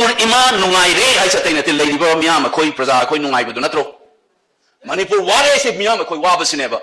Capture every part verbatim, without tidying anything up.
ꯃꯅꯤꯄꯨꯔ ꯏꯃꯥ ꯅꯨꯡꯉꯥꯏꯔꯦ ꯍꯥꯏꯁꯦ ꯑꯇꯩ ꯅꯠꯇꯦ, ꯂꯩꯔꯤꯕ ꯃꯤꯌꯥꯝ ꯑꯩꯈꯣꯏ ꯄ꯭ꯔꯖꯥ ꯑꯩꯈꯣꯏ ꯅꯨꯡꯉꯥꯏꯕꯗꯨ ꯅꯠꯇ꯭ꯔꯣ? ꯃꯅꯤꯄꯨꯔ ꯋꯥꯔꯦ ꯍꯥꯏꯁꯦ ꯃꯤꯌꯥꯝ ꯑꯩꯈꯣꯏ ꯋꯥꯕꯁꯤꯅꯦꯕ꯫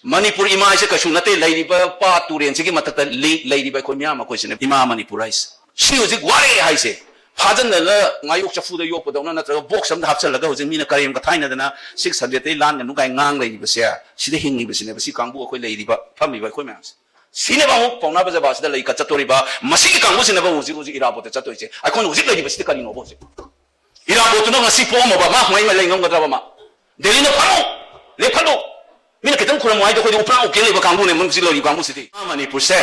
ꯃꯅꯤꯄꯨꯔ ꯏꯃꯥ ꯍꯥꯏꯁꯦ ꯀꯩꯁꯨ ꯅꯠꯇꯦ, ꯂꯩꯔꯤꯕ ꯄꯥꯠ ꯇꯨꯔꯦꯟꯁꯤꯒꯤ ꯃꯊꯛꯇ ꯂꯤ-, ꯂꯩꯔꯤꯕ ꯑꯩꯈꯣꯏ ꯃꯤꯌꯥꯝ ꯑꯩꯈꯣꯏꯁꯤꯅꯦ ꯏꯃꯥ ꯃꯅꯤꯄꯨꯔ ꯍꯥꯏꯁꯦ꯫ ꯁꯤ ꯍꯧꯖꯤꯛ ꯋꯥꯔꯦ ꯍꯥꯏꯁꯦ꯫ ꯐꯥꯖꯟꯗꯅ ꯉꯥꯌꯣꯛ ꯆꯐꯨꯗ ꯌꯣꯛꯄꯗꯧꯅ ꯅꯠꯇ꯭ꯔꯒ ꯕꯣꯛꯁ ꯑꯃꯗ ꯍꯥꯞꯆꯜꯂꯒ ꯍꯧꯖꯤꯛ ꯃꯤꯅ ꯀꯔꯦꯝ ꯀꯊꯥꯏꯅꯗꯅ ꯁꯤꯛꯁ ꯍꯟꯗ꯭ꯔꯦꯗꯇꯩ ꯂꯥꯟꯒꯅꯨ ꯀꯥꯏ ꯉꯥꯡ ꯂꯩꯔꯤꯕꯁꯦ, ꯁꯤꯗ ꯍꯤꯡꯉꯤꯕꯁꯤꯅꯦꯕ ꯁꯤ ꯀꯥꯡꯕꯨ ꯑꯩꯈꯣꯏ ꯂꯩꯔꯤꯕ ꯐꯝꯃꯤꯕ ꯑꯩꯈꯣꯏ ꯃꯌꯥꯝꯁꯦ꯫ ꯁꯤꯅꯦꯕ ꯑꯃꯨꯛ ꯄꯥꯎꯅꯥ ꯕꯖꯥꯔꯁꯤꯗ ꯂꯩ ꯀꯠ ꯆꯠꯇꯣꯔꯤꯕ, ꯃꯁꯤꯒꯤ ꯀꯥꯡꯕꯨꯁꯤꯅꯦꯕ ꯍꯧꯖꯤꯛ ꯍꯧꯖꯤꯛ ꯏꯔꯥꯕꯣꯠꯇ ꯆꯠꯇꯣꯏꯁꯦ꯫ ꯑꯩꯈꯣꯏꯅ ꯍꯧꯖꯤꯛ ꯂꯩꯔꯤꯕꯁꯤꯗ ꯀꯔꯤꯅꯣꯕ ꯍꯧꯖꯤꯛ? ꯏꯔꯥꯕꯣꯠꯇꯨꯅ ꯉꯁꯤ ꯄꯣꯛꯑꯝꯃꯕ ꯃꯥ ꯀꯃꯥꯏꯅ ꯂꯩ ꯉꯝꯒꯗ꯭ꯔꯕ ꯃꯥ? ꯗꯦꯜꯂꯤꯅ ꯐꯝꯃꯨ, ꯂꯦꯞꯈꯠꯂꯨ꯫ ꯃꯤꯅ ꯈꯤꯇꯪ ꯈꯨꯔꯝꯃꯨ ꯍꯥꯏꯗꯣ ꯑꯩꯈꯣꯏꯗꯤ ꯎꯄ꯭ꯔꯥ ꯎꯞꯀꯦ ꯂꯩꯕ ꯀꯥꯡꯕꯨꯅꯦ ꯃꯁꯤ ꯂꯩꯔꯤꯕ ꯀꯥꯡꯕꯨꯁꯤꯗꯤ꯫ ꯃꯥ ꯃꯅꯤꯄꯨꯔꯁꯦ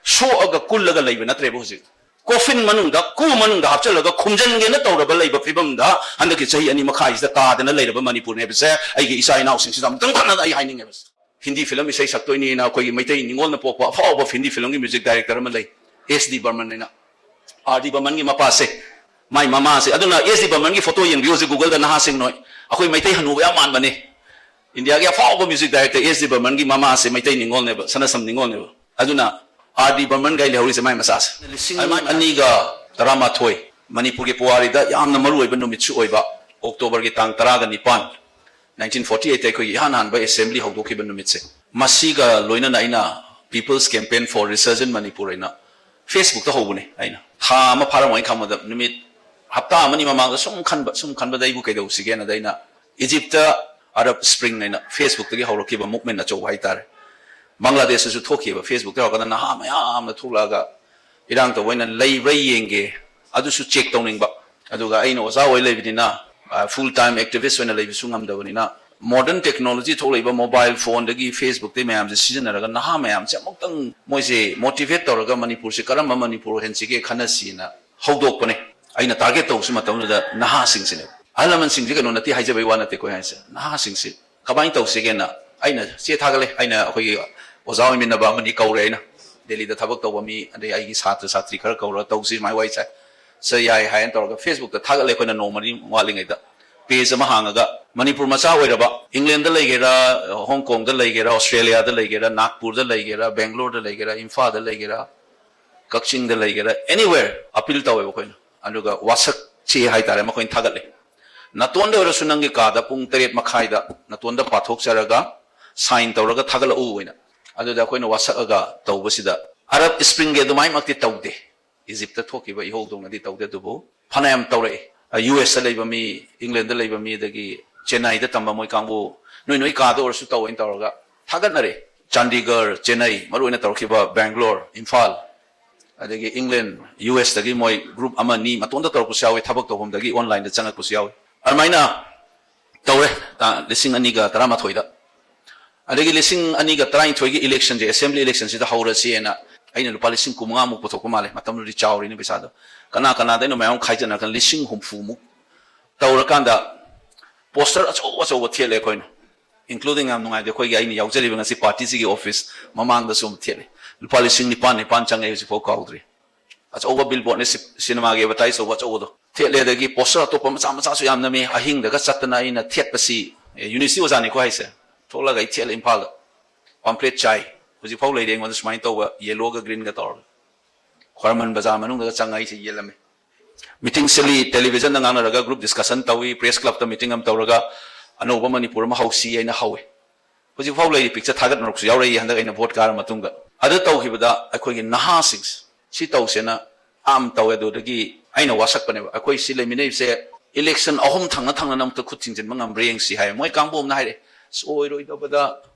ꯁꯣꯛꯑꯒ ꯀꯨꯜꯂꯒ ꯂꯩꯕ ꯅꯠꯇ꯭ꯔꯦꯕ ꯍꯧꯖꯤꯛ꯫ ꯀꯣꯐꯤꯟ ꯃꯅꯨꯡꯗ, ꯀꯨ ꯃꯅꯨꯡꯗ ꯍꯥꯞꯆꯤꯜꯂꯒ ꯈꯨꯝꯖꯤꯟꯒꯦꯅ ꯇꯧꯔꯕ ꯂꯩꯕ ꯐꯤꯕꯝꯗ ꯍꯟꯗꯛꯀꯤ ꯆꯍꯤ ꯑꯅꯤ ꯃꯈꯥꯏꯁꯤꯗ ꯇꯥꯗꯅ ꯂꯩꯔꯕ ꯃꯅꯤꯄꯨꯔꯅꯦꯕꯁꯦ ꯑꯩꯒꯤ ꯏꯆꯥ ꯏꯅꯥꯎꯁꯤꯡꯁꯤꯗ ꯑꯃꯨꯛꯇꯪ ꯈꯟꯅ ꯑꯩ ꯍꯥꯏꯅꯤꯡꯉꯦꯕ꯫ ꯍꯤꯟꯗꯤ ꯐꯤꯂꯝ ꯏꯁꯩ ꯁꯛꯇꯣꯏꯅꯤꯅ ꯑꯩꯈꯣꯏꯒꯤ ꯃꯩꯇꯩ ꯅꯤꯉꯣꯜꯅ ꯄꯣꯛꯄ ꯑꯐꯥꯎꯕ ꯍꯤꯟꯗꯤ ꯐꯤꯂꯝꯒꯤ ꯃ꯭ꯌꯨꯖꯤꯛ ꯗꯥꯏꯔꯦꯛꯇꯔ ꯑꯃ ꯂꯩ, ꯑꯦꯁ ꯗꯤ ꯕꯔꯃꯟ ꯍꯥꯏꯅ꯫ ꯑꯥꯔ ꯗꯤ ꯕꯔꯃꯟꯒꯤ ꯃꯄꯥꯁꯦ, ꯃꯥꯏ ꯃꯃꯥꯁꯦ, ꯑꯗꯨꯅ ꯑꯦꯁ ꯗꯤ ꯕꯔꯃꯟꯒꯤ ꯐꯣꯇꯣ ꯌꯦꯡꯕꯤꯌꯨ ꯍꯧꯖꯤꯛ ꯒꯨꯒꯜꯗ, ꯅꯍꯥꯁꯤꯡ ꯅꯣꯏ꯫ ꯑꯩꯈꯣꯏ ꯃꯩꯇꯩ ꯍꯅꯨꯕ ꯌꯥꯝ ꯃꯥꯟꯕꯅꯤ꯫ ꯏꯟꯗꯤꯌꯥꯒꯤ ꯑꯐꯥꯎꯕ ꯃ꯭ꯌꯨꯖꯤꯛ ꯗꯥꯏꯔꯦꯛꯇꯔ ꯑꯦꯁ ꯗꯤ ꯕꯔꯃꯟꯒꯤ ꯃꯃꯥꯁꯦ ꯃꯩꯇꯩ ꯅꯤꯉꯣꯜꯅꯦꯕ, ꯁꯅꯥꯁꯝ ꯅꯤꯉꯣꯜꯅꯦꯕ꯫ ꯑꯗꯨꯅ ꯑꯥꯔ ꯗꯤ ꯕꯔꯃꯟꯒꯥꯏ ꯂꯩꯍꯧꯔꯤꯁꯦ ꯃꯥꯏ ꯃꯆꯥꯁꯦ꯫ ꯂꯤꯁꯤꯡ ꯑꯅꯤꯒ ꯇꯔꯥꯃꯥꯊꯣꯏ, ꯃꯅꯤꯄꯨꯔꯒꯤ ꯄꯨꯋꯥꯔꯤꯗ ꯌꯥꯝꯅ ꯃꯔꯨꯑꯣꯏꯕ ꯅꯨꯃꯤꯠꯁꯨ ꯑꯣꯏꯕ ꯑꯣꯛꯇꯣꯕꯔꯒꯤ ꯇꯥꯡ ꯇꯔꯥꯒ ꯅꯤꯄꯥꯟ, nineteen forty eight ꯑꯩꯈꯣꯏꯒꯤ ꯏꯍꯥꯟ ꯍꯥꯟꯕ ꯑꯦꯁꯦꯝꯕ꯭ꯂꯤ ꯍꯧꯗꯣꯛꯈꯤꯕ ꯅꯨꯃꯤꯠꯁꯦ꯫ ꯃꯁꯤꯒ ꯂꯣꯏꯅꯅ ꯑꯩꯅ People's Campaign for Resurgent Manipur ꯍꯥꯏꯅ Facebook ꯈꯪꯕꯗ ꯅꯨꯃꯤꯠ ꯍꯞꯇꯥ ꯑꯃ ꯐꯥꯔꯝꯃꯣꯏ ꯈꯪꯕꯗ ꯅꯨꯃꯤꯠ ꯍꯞꯇꯥ ꯑꯃꯅꯤ ꯃꯃꯥꯡꯗ ꯁꯨꯝ ꯈꯟꯕ, ꯁꯨꯝ ꯈꯟꯕꯗ ꯑꯩꯕꯨ ꯀꯩꯗꯧꯁꯤꯒꯦꯅ ꯑꯗ ꯑꯩꯅ ꯏꯖꯤꯞꯇ ꯑꯔꯕ ꯁ꯭ꯄ꯭ꯔꯤꯡ ꯍꯥꯏꯅ Facebook ꯇꯒꯤ ꯍꯧꯔꯛꯈꯤꯕ movement ꯑꯆꯧꯕ ꯍꯥꯏꯇꯥꯔꯦ꯫ ꯕꯪꯒ꯭ꯂꯥꯗꯦꯁꯇꯁꯨ ꯊꯣꯛꯈꯤꯕ, Facebook ꯇ ꯍꯧꯔꯛꯀꯥꯟꯗ ꯅꯍꯥ ꯃꯌꯥꯝ ꯑꯃ ꯊꯣꯛꯂꯛꯑꯒ ꯏꯔꯥꯡ ꯇꯧꯕ ꯑꯣꯏꯅ ꯂꯩꯕ꯭ꯔꯥ ꯌꯦꯡꯒꯦ, ꯑꯗꯨꯁꯨ check ꯇꯧꯅꯤꯡꯕ꯫ ꯑꯗꯨꯒ ꯑꯩꯅ ꯑꯣꯖꯥ ꯑꯣꯏ ꯂꯩꯕꯅꯤꯅ, ꯑ, full time activist ꯑꯣꯏꯅ ꯂꯩꯕꯁꯨ ꯉꯝꯗꯕꯅꯤꯅ, modern technology ꯊꯣꯛꯂꯛꯏꯕ mobile phone ꯗꯒꯤ Facebook ꯇꯒꯤ ꯃꯌꯥꯝꯁꯦ ꯁꯤꯖꯤꯟꯅꯔꯒ ꯅꯍꯥ ꯃꯌꯥꯝꯁꯦ ꯑꯃꯨꯛꯇꯪ ꯃꯣꯏꯁꯦ motivate ꯇꯧꯔꯒ ꯃꯅꯤꯄꯨꯔꯁꯦ ꯀꯔꯝꯕ ꯃꯅꯤꯄꯨꯔ ꯑꯣꯏꯍꯟꯁꯤꯒꯦ ꯈꯟꯅꯁꯤꯅ ꯍꯧꯗꯣꯛꯄꯅꯦ꯫ ꯑꯩꯅ target ꯇꯧꯕꯁꯨ ꯃꯇꯝꯗꯨꯗ ꯅꯍꯥꯁꯤꯡꯁꯤꯅꯦꯕ꯫ ꯑꯍꯜ ꯂꯃꯟꯁꯤꯡꯁꯦ ꯀꯩꯅꯣ ꯅꯠꯇꯦ ꯍꯥꯏꯖꯕꯩ ꯋꯥ ꯅꯠꯇꯦꯀꯣ ꯑꯩ ꯍꯥꯏꯁꯦ꯫ ꯅꯍꯥꯁꯤꯡꯁꯦ ꯀꯃꯥꯏꯅ ꯇꯧꯁꯤꯒꯦꯅ ꯑꯩꯅ ꯆꯦ ꯊꯥꯒꯠꯂꯦ꯫ ꯑꯩꯅ ꯑꯩꯈꯣꯏꯒꯤ ꯑꯣꯖꯥ ꯑꯣꯏꯃꯤꯟꯅꯕ ꯑꯃꯅꯤ ꯀꯧꯔꯦ ꯑꯩꯅ, ꯗꯦꯜꯂꯤꯗ ꯊꯕꯛ ꯇꯧꯕ ꯃꯤ, ꯑꯗꯩ ꯑꯩꯒꯤ ꯁꯥꯇ꯭ꯔ ꯁꯥꯇ꯭ꯔꯤ ꯈꯔ ꯀꯧꯔꯒ ꯇꯧꯁꯤ ꯁꯨꯃꯥꯏꯅ ꯋꯥꯔꯤ ꯁꯥꯏ꯫ ꯁꯦ ꯌꯥꯏ ꯍꯥꯏꯅ ꯇꯧꯔꯒ Facebook ꯇ ꯊꯥꯒꯠꯂꯦ ꯑꯩꯈꯣꯏꯅ ꯅꯣꯡꯃ ꯅꯤꯅꯤ ꯋꯥꯠꯂꯤꯉꯩꯗ꯫ Page ꯑꯃ ꯍꯥꯡꯉꯒ ꯃꯅꯤꯄꯨꯔ ꯃꯆꯥ ꯑꯣꯏꯔꯕ, ꯏꯪꯂꯦꯟꯗ ꯂꯩꯒꯦꯔꯥ, ꯍꯣꯡ ꯀꯣꯡꯗ ꯂꯩꯒꯦꯔꯥ, ꯑꯣꯁꯇ꯭ꯔꯦꯂꯤꯌꯥꯗ ꯂꯩꯒꯦꯔꯥ, ꯅꯥꯒꯄꯨꯔꯗ ꯂꯩꯒꯦꯔꯥ, ꯕꯦꯡꯒ꯭ꯂꯣꯔꯗ ꯂꯩꯒꯦꯔꯥ, ꯏꯝꯐꯥꯜꯗ ꯂꯩꯒꯦꯔꯥ, ꯀꯛꯆꯤꯡꯗ ꯂꯩꯒꯦꯔꯥ, anywhere appeal ꯇꯧꯋꯦꯕ ꯑꯩꯈꯣꯏꯅ꯫ ꯑꯗꯨꯒ ꯋꯥꯁꯛꯁꯤ ꯍꯥꯏꯇꯥꯔꯦ, ꯃꯈꯣꯏꯅ ꯊꯥꯒꯠꯂꯦ꯫ "ꯅꯇꯣꯟꯗ ꯑꯣꯏꯔꯁꯨ ꯅꯪꯒꯤ ꯀꯥꯗ ꯄꯨꯡ ꯇꯔꯦꯠ ꯃꯈꯥꯏꯗ ꯅꯇꯣꯟꯗ ꯄꯥꯊꯣꯛꯆꯔꯒ ꯁꯥꯏꯟ ꯇꯧꯔꯒ ꯊꯥꯒꯠꯂꯛꯎ" ꯍꯥꯏꯅ꯫ ꯑꯗꯨꯗ ꯑꯩꯈꯣꯏꯅ ꯋꯥꯁꯛꯑꯒ ꯇꯧꯕꯁꯤꯗ, ꯑꯔꯕ ꯁ꯭ꯄ꯭ꯔꯤꯡꯒꯤ ꯑꯗꯨꯃꯥꯏꯃꯛꯇꯤ ꯇꯧꯗꯦ, ꯏꯖꯤꯞꯇ ꯊꯣꯛꯈꯤꯕ ꯏꯍꯧꯗꯧꯅꯗꯤ ꯇꯧꯗꯦ, ꯑꯗꯨꯕꯨ ꯐꯅꯌꯥꯝ ꯇꯧꯔꯛꯏ꯫ ꯌꯨ ꯑꯦꯁꯇ ꯂꯩꯕ ꯃꯤ, ꯏꯪꯂꯦꯟꯗ ꯂꯩꯕ ꯃꯤ, ꯑꯗꯒꯤ ꯆꯦꯟꯅꯥꯏꯗ ꯇꯝꯕ ꯃꯣꯏ ꯀꯥꯡꯕꯨ, "ꯅꯣꯏ ꯅꯣꯏ ꯀꯥꯗ ꯑꯣꯏꯔꯁꯨ ꯇꯧ" ꯍꯥꯏꯅ ꯇꯧꯔꯒ ꯊꯥꯒꯠꯅꯔꯦ꯫ ꯆꯥꯟꯗꯤꯒꯔ, ꯆꯦꯟꯅꯥꯏ, ꯃꯔꯨꯑꯣꯏꯅ ꯇꯧꯔꯛꯈꯤꯕ ꯕꯦꯡꯒ꯭ꯂꯣꯔ, ꯏꯝꯐꯥꯜ, ꯑꯗꯒꯤ ꯏꯪꯂꯦꯟ, ꯌꯨ ꯑꯦꯁꯇꯒꯤ ꯃꯣꯏ ꯒ꯭ꯔꯨꯞ ꯑꯃ ꯑꯅꯤ ꯃꯇꯣꯟꯗ ꯇꯧꯔꯛꯄꯁꯨ ꯌꯥꯎꯏ, ꯊꯕꯛ ꯇꯧꯐꯝꯗꯒꯤ ꯑꯣꯟꯂꯥꯏꯟꯗ ꯆꯪꯉꯛꯄꯁꯨ ꯌꯥꯎꯏ꯫ ꯑꯗꯨꯃꯥꯏꯅ ꯇꯧꯔꯦ, ꯇꯥ-, ꯂꯤꯁꯤꯡ ꯑꯅꯤꯒ ꯇꯔꯥꯃꯥꯊꯣꯏꯗ꯫ ꯑꯗꯒꯤ ꯂꯤꯁꯤꯡ ꯑꯅꯤꯒ ꯇꯔꯥꯅꯤꯊꯣꯏꯒꯤ ꯏꯂꯦꯛꯁꯟꯁꯦ, ꯑꯦꯁꯦꯝꯕ꯭ꯂꯤ ꯏꯂꯦꯛꯁꯟꯁꯤꯗ ꯍꯧꯔꯁꯦꯅ ꯑꯩꯅ ꯂꯨꯄꯥ ꯂꯤꯁꯤꯡ ꯀꯨꯟꯃꯉꯥꯃꯨꯛ ꯄꯨꯊꯣꯛꯄ ꯃꯥꯜꯂꯦ꯫ ꯃꯇꯝꯗꯨꯗꯤ ꯆꯥꯎꯔꯤꯅꯦ ꯄꯩꯁꯥꯗꯣ꯫ ꯀꯅꯥ ꯀꯅꯥꯗꯩꯅꯣ ꯃꯌꯥꯝ ꯈꯥꯏꯖꯅꯔꯀꯥꯟꯗ ꯂꯤꯁꯤꯡ ꯍꯨꯝꯐꯨꯃꯨꯛ ꯇꯧꯔꯀꯥꯟꯗ ꯄꯣꯁꯇꯔ ꯑꯆꯧ ꯑꯆꯧꯕ ꯊꯦꯠꯂꯦ ꯑꯩꯈꯣꯏꯅ, including, ꯌꯥꯝ ꯅꯨꯡꯉꯥꯏꯇꯦ, ꯑꯩꯈꯣꯏꯒꯤ, ꯑꯩꯅ ꯌꯥꯎꯖꯔꯤꯕ ꯉꯁꯤ ꯄꯥꯔꯇꯤꯁꯤꯒꯤ ꯑꯣꯐꯤꯁ ꯃꯃꯥꯡꯗꯁꯨ ꯑꯃ ꯊꯦꯠꯂꯦ꯫ ꯂꯨꯄꯥ ꯂꯤꯁꯤꯡ ꯅꯤꯄꯥꯟ, ꯅꯤꯄꯥꯟ ꯆꯪꯉꯦ, ꯍꯧꯖꯤꯛꯐꯥꯎ ꯀꯥꯎꯗ꯭ꯔꯤ꯫ ꯑꯆꯧꯕ ꯕꯤꯜꯕꯣꯔꯗꯅꯦ, ꯁꯤ-, ꯁꯤꯅꯦꯃꯥꯒꯤ ꯑꯦꯗꯚꯔꯇꯥꯏꯁ ꯇꯧꯕ ꯑꯆꯧꯕꯗꯣ ꯊꯦꯠꯂꯦ꯫ ꯑꯗꯒꯤ ꯄꯣꯁꯇꯔ ꯑꯇꯣꯞꯄ ꯃꯆꯥ ꯃꯆꯥꯁꯨ ꯌꯥꯝ ꯅꯝꯃꯤ꯫ ꯑꯍꯤꯡꯗꯒ ꯆꯠꯇꯅ ꯑꯩꯅ ꯊꯦꯠꯄꯁꯤ, ꯑꯦ, ꯌꯨꯅꯤꯚꯔꯁꯤꯇꯤ ꯑꯣꯖꯥꯅꯤꯀꯣ ꯍꯥꯏꯁꯦ, ꯊꯣꯛꯂꯒ ꯑꯩ ꯊꯦꯠꯂꯦ ꯏꯝꯐꯥꯜꯗ꯫ ꯄꯥꯝꯐ꯭ꯂꯦꯠ ꯆꯥꯏ, ꯍꯧꯖꯤꯛꯐꯥꯎ ꯂꯩꯔꯤ ꯑꯩꯉꯣꯟꯗ ꯁꯨꯃꯥꯏꯅ ꯇꯧꯕ, ꯌꯦꯜꯂꯣꯒ ꯒ꯭ꯔꯤꯟꯒ ꯇꯧꯔꯒ꯫ ꯈ꯭ꯋꯥꯏꯔꯝꯕꯟ ꯕꯖꯥꯔ ꯃꯅꯨꯡꯗꯒ ꯆꯪꯉ ꯑꯩꯁꯦ ꯌꯦꯜꯂꯝꯃꯤ꯫ ꯃꯤꯇꯤꯡ ꯁꯤꯜꯂꯤ, ꯇꯦꯂꯤꯚꯤꯖꯟꯗ ꯉꯥꯡꯅꯔꯒ, ꯒ꯭ꯔꯨꯞ ꯗꯤꯁꯀꯁꯟ ꯇꯧꯏ, ꯄ꯭ꯔꯦꯁ ꯀ꯭ꯂꯕꯇ ꯃꯤꯇꯤꯡ ꯑꯃ ꯇꯧꯔꯒ, "ꯑꯅꯧꯕ ꯃꯅꯤꯄꯨꯔ ꯑꯃ ꯍꯧꯁꯤ" ꯍꯥꯏꯅ ꯍꯧꯏ꯫ ꯍꯧꯖꯤꯛꯐꯥꯎ ꯂꯩꯔꯤ, ꯄꯤꯛꯆꯔ ꯊꯥꯒꯠꯅꯔꯛꯄꯁꯨ ꯌꯥꯎꯔꯛꯏ ꯍꯟꯗꯛ ꯑꯩꯅ ꯚꯣꯠ ꯀꯥꯔ ꯃꯇꯨꯡꯗ꯫ ꯑꯗꯨ ꯇꯧꯈꯤꯕꯗ ꯑꯩꯈꯣꯏꯒꯤ ꯅꯍꯥꯁꯤꯡ ꯁꯤ ꯇꯧꯁꯦꯅ ꯌꯥꯝ ꯇꯧꯋꯦ꯫ ꯑꯗꯨꯗꯒꯤ ꯑꯩꯅ ꯋꯥꯁꯛꯄꯅꯦꯕ, "ꯑꯩꯈꯣꯏ ꯁꯤ ꯂꯩꯃꯤꯟꯅꯩꯁꯦ ꯏꯂꯦꯛꯁꯟ ꯑꯍꯨꯝ ꯊꯪꯅ ꯊꯪꯅꯅ ꯑꯃꯨꯛꯇ ꯈꯨꯠ ꯊꯤꯡꯖꯤꯟꯕ ꯉꯝꯕ꯭ꯔꯥ ꯌꯦꯡꯁꯤ" ꯍꯥꯏ꯫ ꯃꯣꯏ ꯀꯥꯡꯕꯨ ꯑꯃꯅ ꯍꯥꯏꯔꯛꯑꯦ, "ꯑꯁ, ꯑꯣꯏꯔꯣꯏꯗꯕꯗ,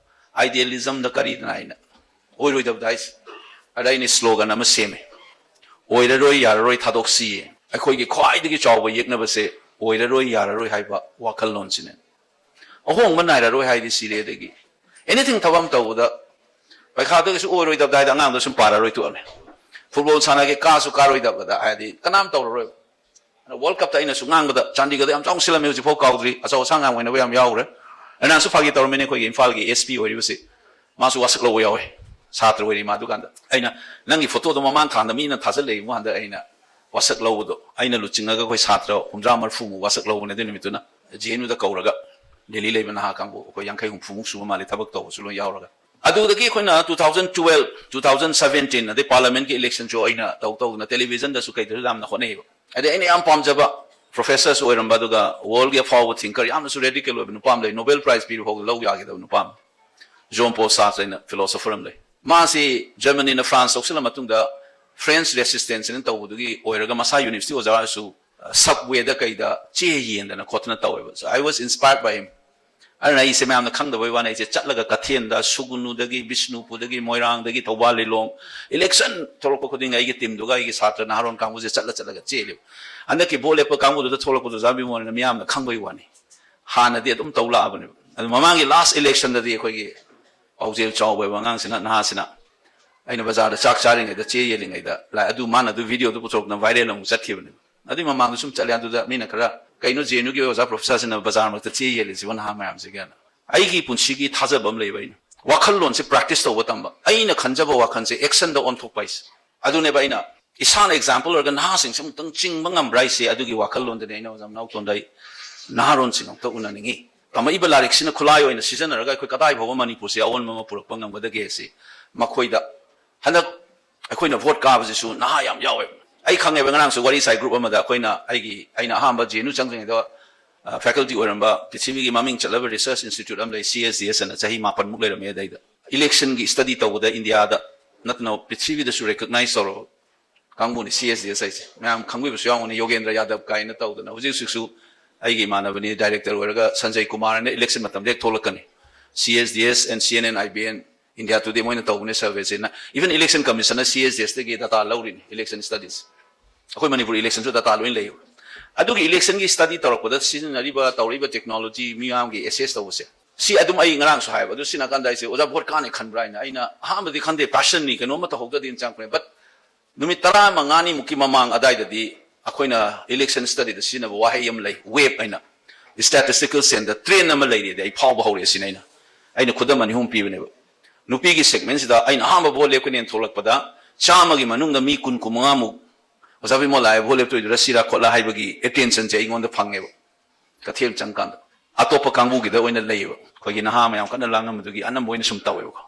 ꯑꯥꯏꯗꯤꯌꯦꯂꯤꯖꯝꯗ ꯀꯔꯤꯗꯅ" ꯍꯥꯏꯅ꯫ ꯑꯣꯏꯔꯣꯏꯗꯕꯗ ꯍꯥꯏꯁꯦ꯫ ꯑꯗ ꯑꯩꯅ ꯁ꯭ꯂꯣꯒꯟ ꯑꯃ ꯁꯦꯝꯃꯦ, "ꯑꯣꯏꯔꯔꯣꯏ, ꯌꯥꯔꯔꯣꯏ, ꯊꯥꯗꯣꯛꯁꯤ"꯫ ꯑꯩꯈꯣꯏꯒꯤ ꯈ꯭ꯋꯥꯏꯗꯒꯤ ꯆꯥꯎꯕ ꯌꯦꯛꯅꯕꯁꯦ ꯑꯣꯏꯔꯔꯣꯏ, ꯌꯥꯔꯔꯣꯏ ꯍꯥꯏꯕ ꯋꯥꯈꯜꯂꯣꯟꯁꯤꯅꯦ꯫ ꯑꯍꯣꯡꯕ ꯅꯥꯏꯔꯔꯣꯏ ꯍꯥꯏꯗꯤ ꯁꯤꯔꯦ꯫ ꯑꯗꯒꯤ ꯑꯦꯅꯤꯊꯤꯡ ꯊꯕꯛ ꯑꯃ ꯇꯧꯕꯗ ꯄꯩꯈꯥꯗꯒꯤꯁꯨ ꯑꯣꯏꯔꯣꯏꯗꯕꯗ ꯍꯥꯏꯗꯤ ꯑꯉꯥꯡꯗꯣ ꯁꯨꯝ ꯄꯥꯔꯔꯣꯏ ꯇꯣꯛꯑꯅꯤ꯫ ꯐꯨꯠꯕꯣꯜ ꯁꯥꯟꯅꯒꯦ ꯀꯥꯁꯨ ꯀꯥꯔꯣꯏꯗꯕꯗ ꯍꯥꯏꯗꯤ ꯀꯅꯥꯝ ꯇꯧꯔꯔꯣꯏ꯫ ꯑꯗ ꯋꯥꯔꯜ ꯀꯞꯇ ꯑꯩꯅꯁꯨ ꯉꯥꯡꯕꯗ ꯆꯥꯟꯗꯤꯒꯔꯗ ꯌꯥꯝ ꯆꯥꯎꯅ ꯁꯤꯜꯂꯝꯃꯤ, ꯍꯧꯖꯤꯛꯐꯥꯎ ꯀꯥꯎꯗ꯭ꯔꯤ꯫ ꯑꯆꯧ ꯑꯁꯥꯡ ꯌꯥꯝ ꯑꯣꯏꯅꯕ ꯌꯥꯝ ꯌꯥꯎꯈ꯭ꯔꯦ꯫ ꯑꯩꯅꯁꯨ ꯐꯥꯒꯤ ꯇꯧꯔꯝꯃꯤꯅꯦ, ꯑꯩꯈꯣꯏꯒꯤ ꯏꯝꯐꯥꯜꯒꯤ ꯑꯦꯁ ꯄꯤ ꯑꯣꯏꯔꯤꯕꯁꯤ ꯃꯥꯁꯨ ꯋꯥꯁꯛ ꯂꯧꯕ ꯌꯥꯎꯋꯦ, ꯁꯥꯇ꯭ꯔ ꯑꯣꯏꯔꯤ ꯃꯥ ꯗꯨꯀꯥꯟꯗ꯫ ꯑꯩꯅ, "ꯅꯪꯒꯤ ꯐꯣꯇꯣꯗꯣ ꯃꯃꯥꯡ ꯊꯥꯗ ꯃꯤꯅ ꯊꯥꯖꯤꯜꯂꯛꯏ" ꯍꯟꯗꯛ ꯑꯩꯅ ꯋꯥꯁꯛ ꯂꯧꯕꯗꯣ ꯑꯩꯅ ꯂꯨꯆꯤꯡꯉꯒ ꯑꯩꯈꯣꯏ ꯁꯥꯇ꯭ꯔ ꯍꯨꯝꯗ꯭ꯔꯥ ꯃꯔꯤꯐꯨꯃꯨꯛ ꯋꯥꯁꯛ ꯂꯧꯕꯅꯦ ꯑꯗꯨ ꯅꯨꯃꯤꯠꯇꯨꯅ꯫ ꯖꯦ ꯑꯦꯟ ꯌꯨꯗ ꯀꯧꯔꯒ ꯗꯦꯜꯂꯤ ꯂꯩꯕ ꯅꯍꯥ ꯀꯥꯡꯕꯨ ꯑꯩꯈꯣꯏ ꯌꯥꯡꯈꯩ ꯍꯨꯝꯐꯨꯃꯨꯛ ꯁꯨꯕ ꯃꯥꯜꯂꯦ ꯊꯕꯛ ꯇꯧꯕꯁꯨ ꯂꯣꯏ ꯌꯥꯎꯔꯒ꯫ ꯑꯗꯨꯗꯒꯤ ꯑꯩꯈꯣꯏꯅ two thousand twelve, two thousand seventeen ꯑꯗꯩ ꯄꯥꯔꯂꯥꯃꯦꯟꯠꯀꯤ ꯏꯂꯦꯛꯁꯟꯁꯨ ꯑꯩꯅ ꯇꯧ ꯇꯧꯗꯅ ꯇꯦꯂꯤꯚꯤꯖꯟꯗꯁꯨ ꯀꯩꯗꯁꯨ ꯌꯥꯝꯅ ꯍꯣꯠꯅꯩꯌꯦꯕ꯫ ꯑꯗꯩ ꯑꯩꯅ ꯌꯥꯝ ꯄꯥꯝꯖꯕ professor ꯁꯨ ꯑꯣꯏꯔꯝꯕ, ꯑꯗꯨꯒ world ꯒꯤ ꯑꯐꯥꯎꯕ thinker, ꯌꯥꯝꯅꯁꯨ radical ꯑꯣꯏꯕ ꯅꯨꯄꯥ ꯑꯃ ꯂꯩ, Nobel Prize ꯄꯤꯕ ꯐꯥꯎꯗ ꯂꯧ ꯌꯥꯒꯗꯕ ꯅꯨꯄꯥ ꯑꯃ, Jean Paul Sartre ꯍꯥꯏꯅ philosopher ꯑꯃ ꯂꯩ꯫ ꯃꯥꯁꯤ Germany ꯅ France ꯂꯧꯁꯤꯜꯂ ꯃꯇꯨꯡꯗ French Resistance ꯅ ꯇꯧꯕꯗꯨꯒꯤ ꯑꯣꯏꯔꯒ ꯃꯁꯥ university ꯑꯣꯖꯥꯁꯨ, ꯑ, subway ꯗ ꯀꯩꯗ ꯆꯦ ꯌꯦꯟꯗꯅ ꯈꯣꯠꯇꯅ ꯇꯧꯋꯦꯕ꯫ So I was inspired by him. ꯑꯗꯨꯅ ꯑꯩꯁꯦ ꯃꯌꯥꯝꯅ ꯈꯪꯗꯕꯩ ꯋꯥꯅꯤ, ꯑꯩꯁꯦ ꯆꯠꯂꯒ ꯀꯩꯊꯦꯜꯗ ꯁꯨꯒꯨꯅꯨꯗꯒꯤ, ꯕꯤꯁꯅꯨꯄꯨꯔꯗꯒꯤ, ꯃꯣꯏꯔꯥꯡꯗꯒꯤ, ꯊꯧꯕꯥꯜ, ꯂꯤꯂꯣꯡ, election ꯊꯣꯛꯂꯛꯄ ꯈꯨꯗꯤꯡꯒꯤ ꯑꯩꯒꯤ team ꯗꯨꯒ ꯑꯩꯒꯤ ꯁꯥꯇ꯭ꯔ ꯅꯍꯥꯔꯣꯟ ꯀꯥꯡꯕꯨꯁꯦ ꯆꯠꯂ ꯆꯠꯂꯒ ꯆꯦꯜꯂꯦꯕ꯫ ꯍꯟꯗꯛꯀꯤ vote ꯂꯦꯞꯄ ꯀꯥꯡꯕꯨꯗꯨꯗ ꯊꯣꯛꯂꯛꯄꯗꯨ ꯑꯣꯖꯥ ꯕꯤꯃꯣꯜꯅ ꯃꯤꯌꯥꯝꯅ ꯈꯪꯕꯩ ꯋꯥꯅꯤ, ꯍꯥꯟꯅꯗꯤ ꯑꯗꯨꯝ ꯇꯧ ꯂꯥꯛꯑꯕꯅꯦꯕ꯫ ꯑꯗꯨ ꯃꯃꯥꯡꯒꯤ last election ꯗꯗꯤ ꯑꯩꯈꯣꯏꯒꯤ ꯄꯥꯎꯖꯦꯜ ꯆꯥꯎꯕ ꯑꯣꯏꯕ ꯑꯉꯥꯡꯁꯤꯅ, ꯅꯍꯥꯁꯤꯅ ꯑꯩꯅ ꯕꯖꯥꯔꯗ ꯆꯥꯛ ꯆꯥꯔꯤꯉꯩꯗ, ꯆꯦ ꯌꯦꯜꯂꯤꯉꯩꯗ ꯂꯥꯛꯑꯦ꯫ ꯑꯗꯨ ꯃꯥꯅ ꯑꯗꯨ video ꯗꯨ ꯄꯨꯊꯣꯔꯛꯇꯅ viral ꯑꯃꯨꯛ ꯆꯠꯈꯤꯕꯅꯦꯕ꯫ ꯑꯗꯨꯏ ꯃꯃꯥꯡꯗ ꯁꯨꯝ ꯆꯠꯂꯦ, ꯑꯗꯨꯗ ꯃꯤꯅ ꯈꯔ, "ꯀꯩꯅꯣ ꯖꯦ ꯑꯦꯟ ꯌꯨꯒꯤ ꯑꯣꯖꯥ professor ꯁꯤꯅ ꯕꯖꯥꯔ ꯃꯔꯛꯇ ꯆꯦ ꯌꯦꯜꯂꯤꯁꯤꯕꯣ ꯅꯍꯥ ꯃꯌꯥꯝꯁꯤꯒꯤꯅ?" ꯑꯩꯒꯤ ꯄꯨꯟꯁꯤꯒꯤ ꯊꯥꯖꯕ ꯑꯃ ꯂꯩꯕ, ꯑꯩꯅ ꯋꯥꯈꯜꯂꯣꯟꯁꯦ practice ꯇꯧꯕ ꯇꯝꯕ, ꯑꯩꯅ ꯈꯟꯖꯕ ꯋꯥꯈꯜꯁꯦ action ꯗ ꯑꯣꯟꯊꯣꯛꯄ ꯍꯥꯏꯁꯦ꯫ ꯑꯗꯨꯅꯦꯕ ꯑꯩꯅ ꯏꯁꯥꯅ example ꯑꯣꯏꯔꯒ ꯅꯍꯥꯁꯤꯡꯁꯦ ꯑꯃꯨꯛꯇꯪ ꯆꯤꯡꯕ ꯉꯝꯕ꯭ꯔꯥ ꯍꯥꯏꯁꯦ, ꯑꯗꯨꯒꯤ ꯋꯥꯈꯜꯂꯣꯟꯗꯅꯦ ꯑꯩꯅ ꯑꯣꯖꯥ ꯃꯅꯥꯎꯇꯣꯟꯗ ꯑꯩ ꯅꯍꯥꯔꯣꯟꯁꯤꯡ ꯑꯝꯇ ꯎꯅꯅꯤꯡꯉꯤ꯫ ꯇꯝꯃꯛꯏꯕ ꯂꯥꯏꯔꯤꯛꯁꯤꯅ ꯈꯨꯠꯂꯥꯏ ꯑꯣꯏꯅ ꯁꯤꯖꯤꯟꯅꯔꯒ ꯑꯩꯈꯣꯏ ꯀꯗꯥꯏ ꯐꯥꯎꯕ ꯃꯅꯤꯄꯨꯔꯁꯦ ꯑꯑꯣꯟꯕ ꯑꯃ ꯄꯨꯔꯛꯄ ꯉꯝꯒꯗꯒꯦ ꯁꯤ ꯃꯈꯣꯏꯗ꯫ ꯍꯟꯗꯛ ꯑꯩꯈꯣꯏꯅ vote ꯀꯥꯕꯁꯤꯁꯨ ꯅꯍꯥ ꯌꯥꯝ ꯌꯥꯎꯋꯦꯕ꯫ ꯑꯩ ꯈꯪꯉꯦꯕ, ꯉꯔꯥꯡꯁꯨ ꯋꯥꯔꯤ ꯁꯥꯏ group ꯑꯃꯗ, ꯑꯩꯈꯣꯏꯅ, ꯑꯩꯒꯤ, ꯑꯩꯅ ꯑꯍꯥꯟꯕ ꯖꯦ ꯑꯦꯟ ꯌꯨ ꯆꯪꯗ꯭ꯔꯤꯉꯩꯗ, ꯑ, faculty ꯑꯣꯏꯔꯝꯕ ꯄ꯭ꯔꯤꯊꯤꯕꯤꯒꯤ ꯃꯃꯤꯡ ꯆꯠꯂꯕ research institute ꯑꯃ ꯂꯩ, C S D S ꯑꯅ, ꯆꯍꯤ ꯃꯥꯄꯟꯃꯨꯛ ꯂꯩꯔꯝꯃꯦ ꯑꯗꯩꯗ꯫ Election ꯒꯤ study ꯇꯧꯕꯗ ꯏꯟꯗꯤꯌꯥꯗ ꯅꯠꯇꯅ ꯄ꯭ꯔꯤꯊꯤꯕꯤꯗꯁꯨ recognize ꯇꯧꯔꯕ ꯀꯥꯡꯕꯨꯅꯤ C S D S ꯍꯥꯏꯁꯦ꯫ ꯃꯌꯥꯝ ꯈꯪꯕꯤꯕꯁꯨ ꯌꯥꯎꯒꯅꯤ, ꯌꯣꯒꯦꯟꯗ꯭ꯔ ꯌꯥꯗꯕ ꯀꯥꯏꯅ ꯇꯧꯗꯅ꯫ ꯍꯧꯖꯤꯛ ꯍꯧꯖꯤꯛꯁꯨ ꯑꯩꯒꯤ ꯏꯃꯥꯟꯅꯕꯅꯤ, director ꯑꯣꯏꯔꯒ ꯁꯟꯖꯌ ꯀꯨꯃꯥꯔ ꯍꯥꯏꯅ election ꯃꯇꯝꯗ ꯍꯦꯛ ꯊꯣꯛꯂꯛꯀꯅꯤ꯫ C S D S and C N N, I B N, India Today ꯃꯣꯏꯅ ꯇꯧꯕꯅꯦ survey ꯁꯦ꯫ Even election commission ꯅ C S D S ꯇꯒꯤ data ꯂꯧꯔꯤꯅꯤ, election studies꯫ ꯑꯩꯈꯣꯏ ꯃꯅꯤꯄꯨꯔ election ꯁꯨ data ꯂꯣꯏ ꯂꯩꯌꯦꯕ꯫ ꯑꯗꯨꯒꯤ election ꯒꯤ study ꯇꯧꯔꯛꯄꯗ ꯁꯤꯖꯤꯟꯅꯔꯤꯕ, ꯇꯧꯔꯛꯏꯕ technology ꯃꯤꯌꯥꯝꯒꯤ assess ꯇꯧꯕꯁꯦ, ꯁꯤ ꯑꯗꯨꯝ ꯑꯩ ꯉꯔꯥꯡꯁꯨ ꯍꯥꯏꯕ, ꯑꯗꯨ ꯁꯤꯅ ꯀꯥꯟꯗ ꯑꯩꯁꯦ, "ꯑꯣꯖꯥ, vote ꯀꯥꯅꯤ ꯈꯟꯕ꯭ꯔꯥ?" ꯍꯥꯏꯅ ꯑꯩꯅ ꯑꯍꯥꯟꯕꯗꯤ ꯈꯟꯗꯦ, passion ꯅꯤ, ꯀꯩꯅꯣꯝꯃ ꯇꯧꯍꯧꯗ꯭ꯔꯗꯤꯅ ꯆꯪꯉꯛꯄꯅꯦ꯫ But ꯅꯨꯃꯤꯠ ꯇꯔꯥꯃꯉꯥꯅꯤꯃꯨꯛꯀꯤ ꯃꯃꯥꯡ ꯑꯗꯥꯏꯗꯗꯤ ꯑꯩꯈꯣꯏꯅ election study ꯗ ꯁꯤꯖꯤꯟꯅꯕ ꯋꯥꯍꯩ ꯑꯃ ꯂꯩ, wave ꯍꯥꯏꯅ꯫ Statistical sense ꯇ trend ꯑꯃ ꯂꯩꯔꯦꯗꯤ ꯑꯩ ꯐꯥꯎꯕ ꯍꯧꯔꯛꯑꯦ ꯁꯤꯅ ꯑꯩꯅ꯫ ꯑꯩꯅ ꯈꯨꯗꯝ ꯑꯅꯤ ꯑꯍꯨꯝ ꯄꯤꯕꯅꯦꯕ꯫ ꯅꯨꯄꯤꯒꯤ segment ꯁꯤꯗ ꯑꯩꯅ ꯑꯍꯥꯟꯕ vote ꯂꯦꯞꯀꯅꯦꯅ ꯊꯣꯛꯂꯛꯄꯗ ꯆꯥꯝꯃꯒꯤ ꯃꯅꯨꯡꯗ ꯃꯤ ꯀꯨꯟ, ꯀꯨꯟꯃꯉꯥꯃꯨꯛ "ꯑꯣꯖꯥ ꯕꯤꯃꯣꯜ ꯂꯥꯛꯑꯦ, vote ꯂꯦꯞꯇꯣꯏꯗꯨꯔ ꯁꯤꯔꯥ?" ꯈꯣꯠꯂꯥ ꯍꯥꯏꯕꯒꯤ attention ꯁꯦ ꯑꯩꯉꯣꯟꯗ ꯐꯪꯉꯦꯕ꯫ ꯀꯩꯊꯦꯜ ꯆꯪꯀꯥꯟꯗ ꯑꯇꯣꯞꯄ ꯀꯥꯡꯕꯨꯒꯤꯗ ꯑꯣꯏꯅ ꯂꯩꯌꯦꯕ꯫ ꯑꯩꯈꯣꯏꯒꯤ ꯅꯍꯥ ꯃꯌꯥꯝ ꯀꯟꯅ ꯂꯥꯡꯉꯝꯕꯗꯨꯒꯤ ꯑꯅꯝꯕ ꯑꯣꯏꯅ ꯁꯨꯝ ꯇꯧꯋꯦꯕꯀꯣ꯫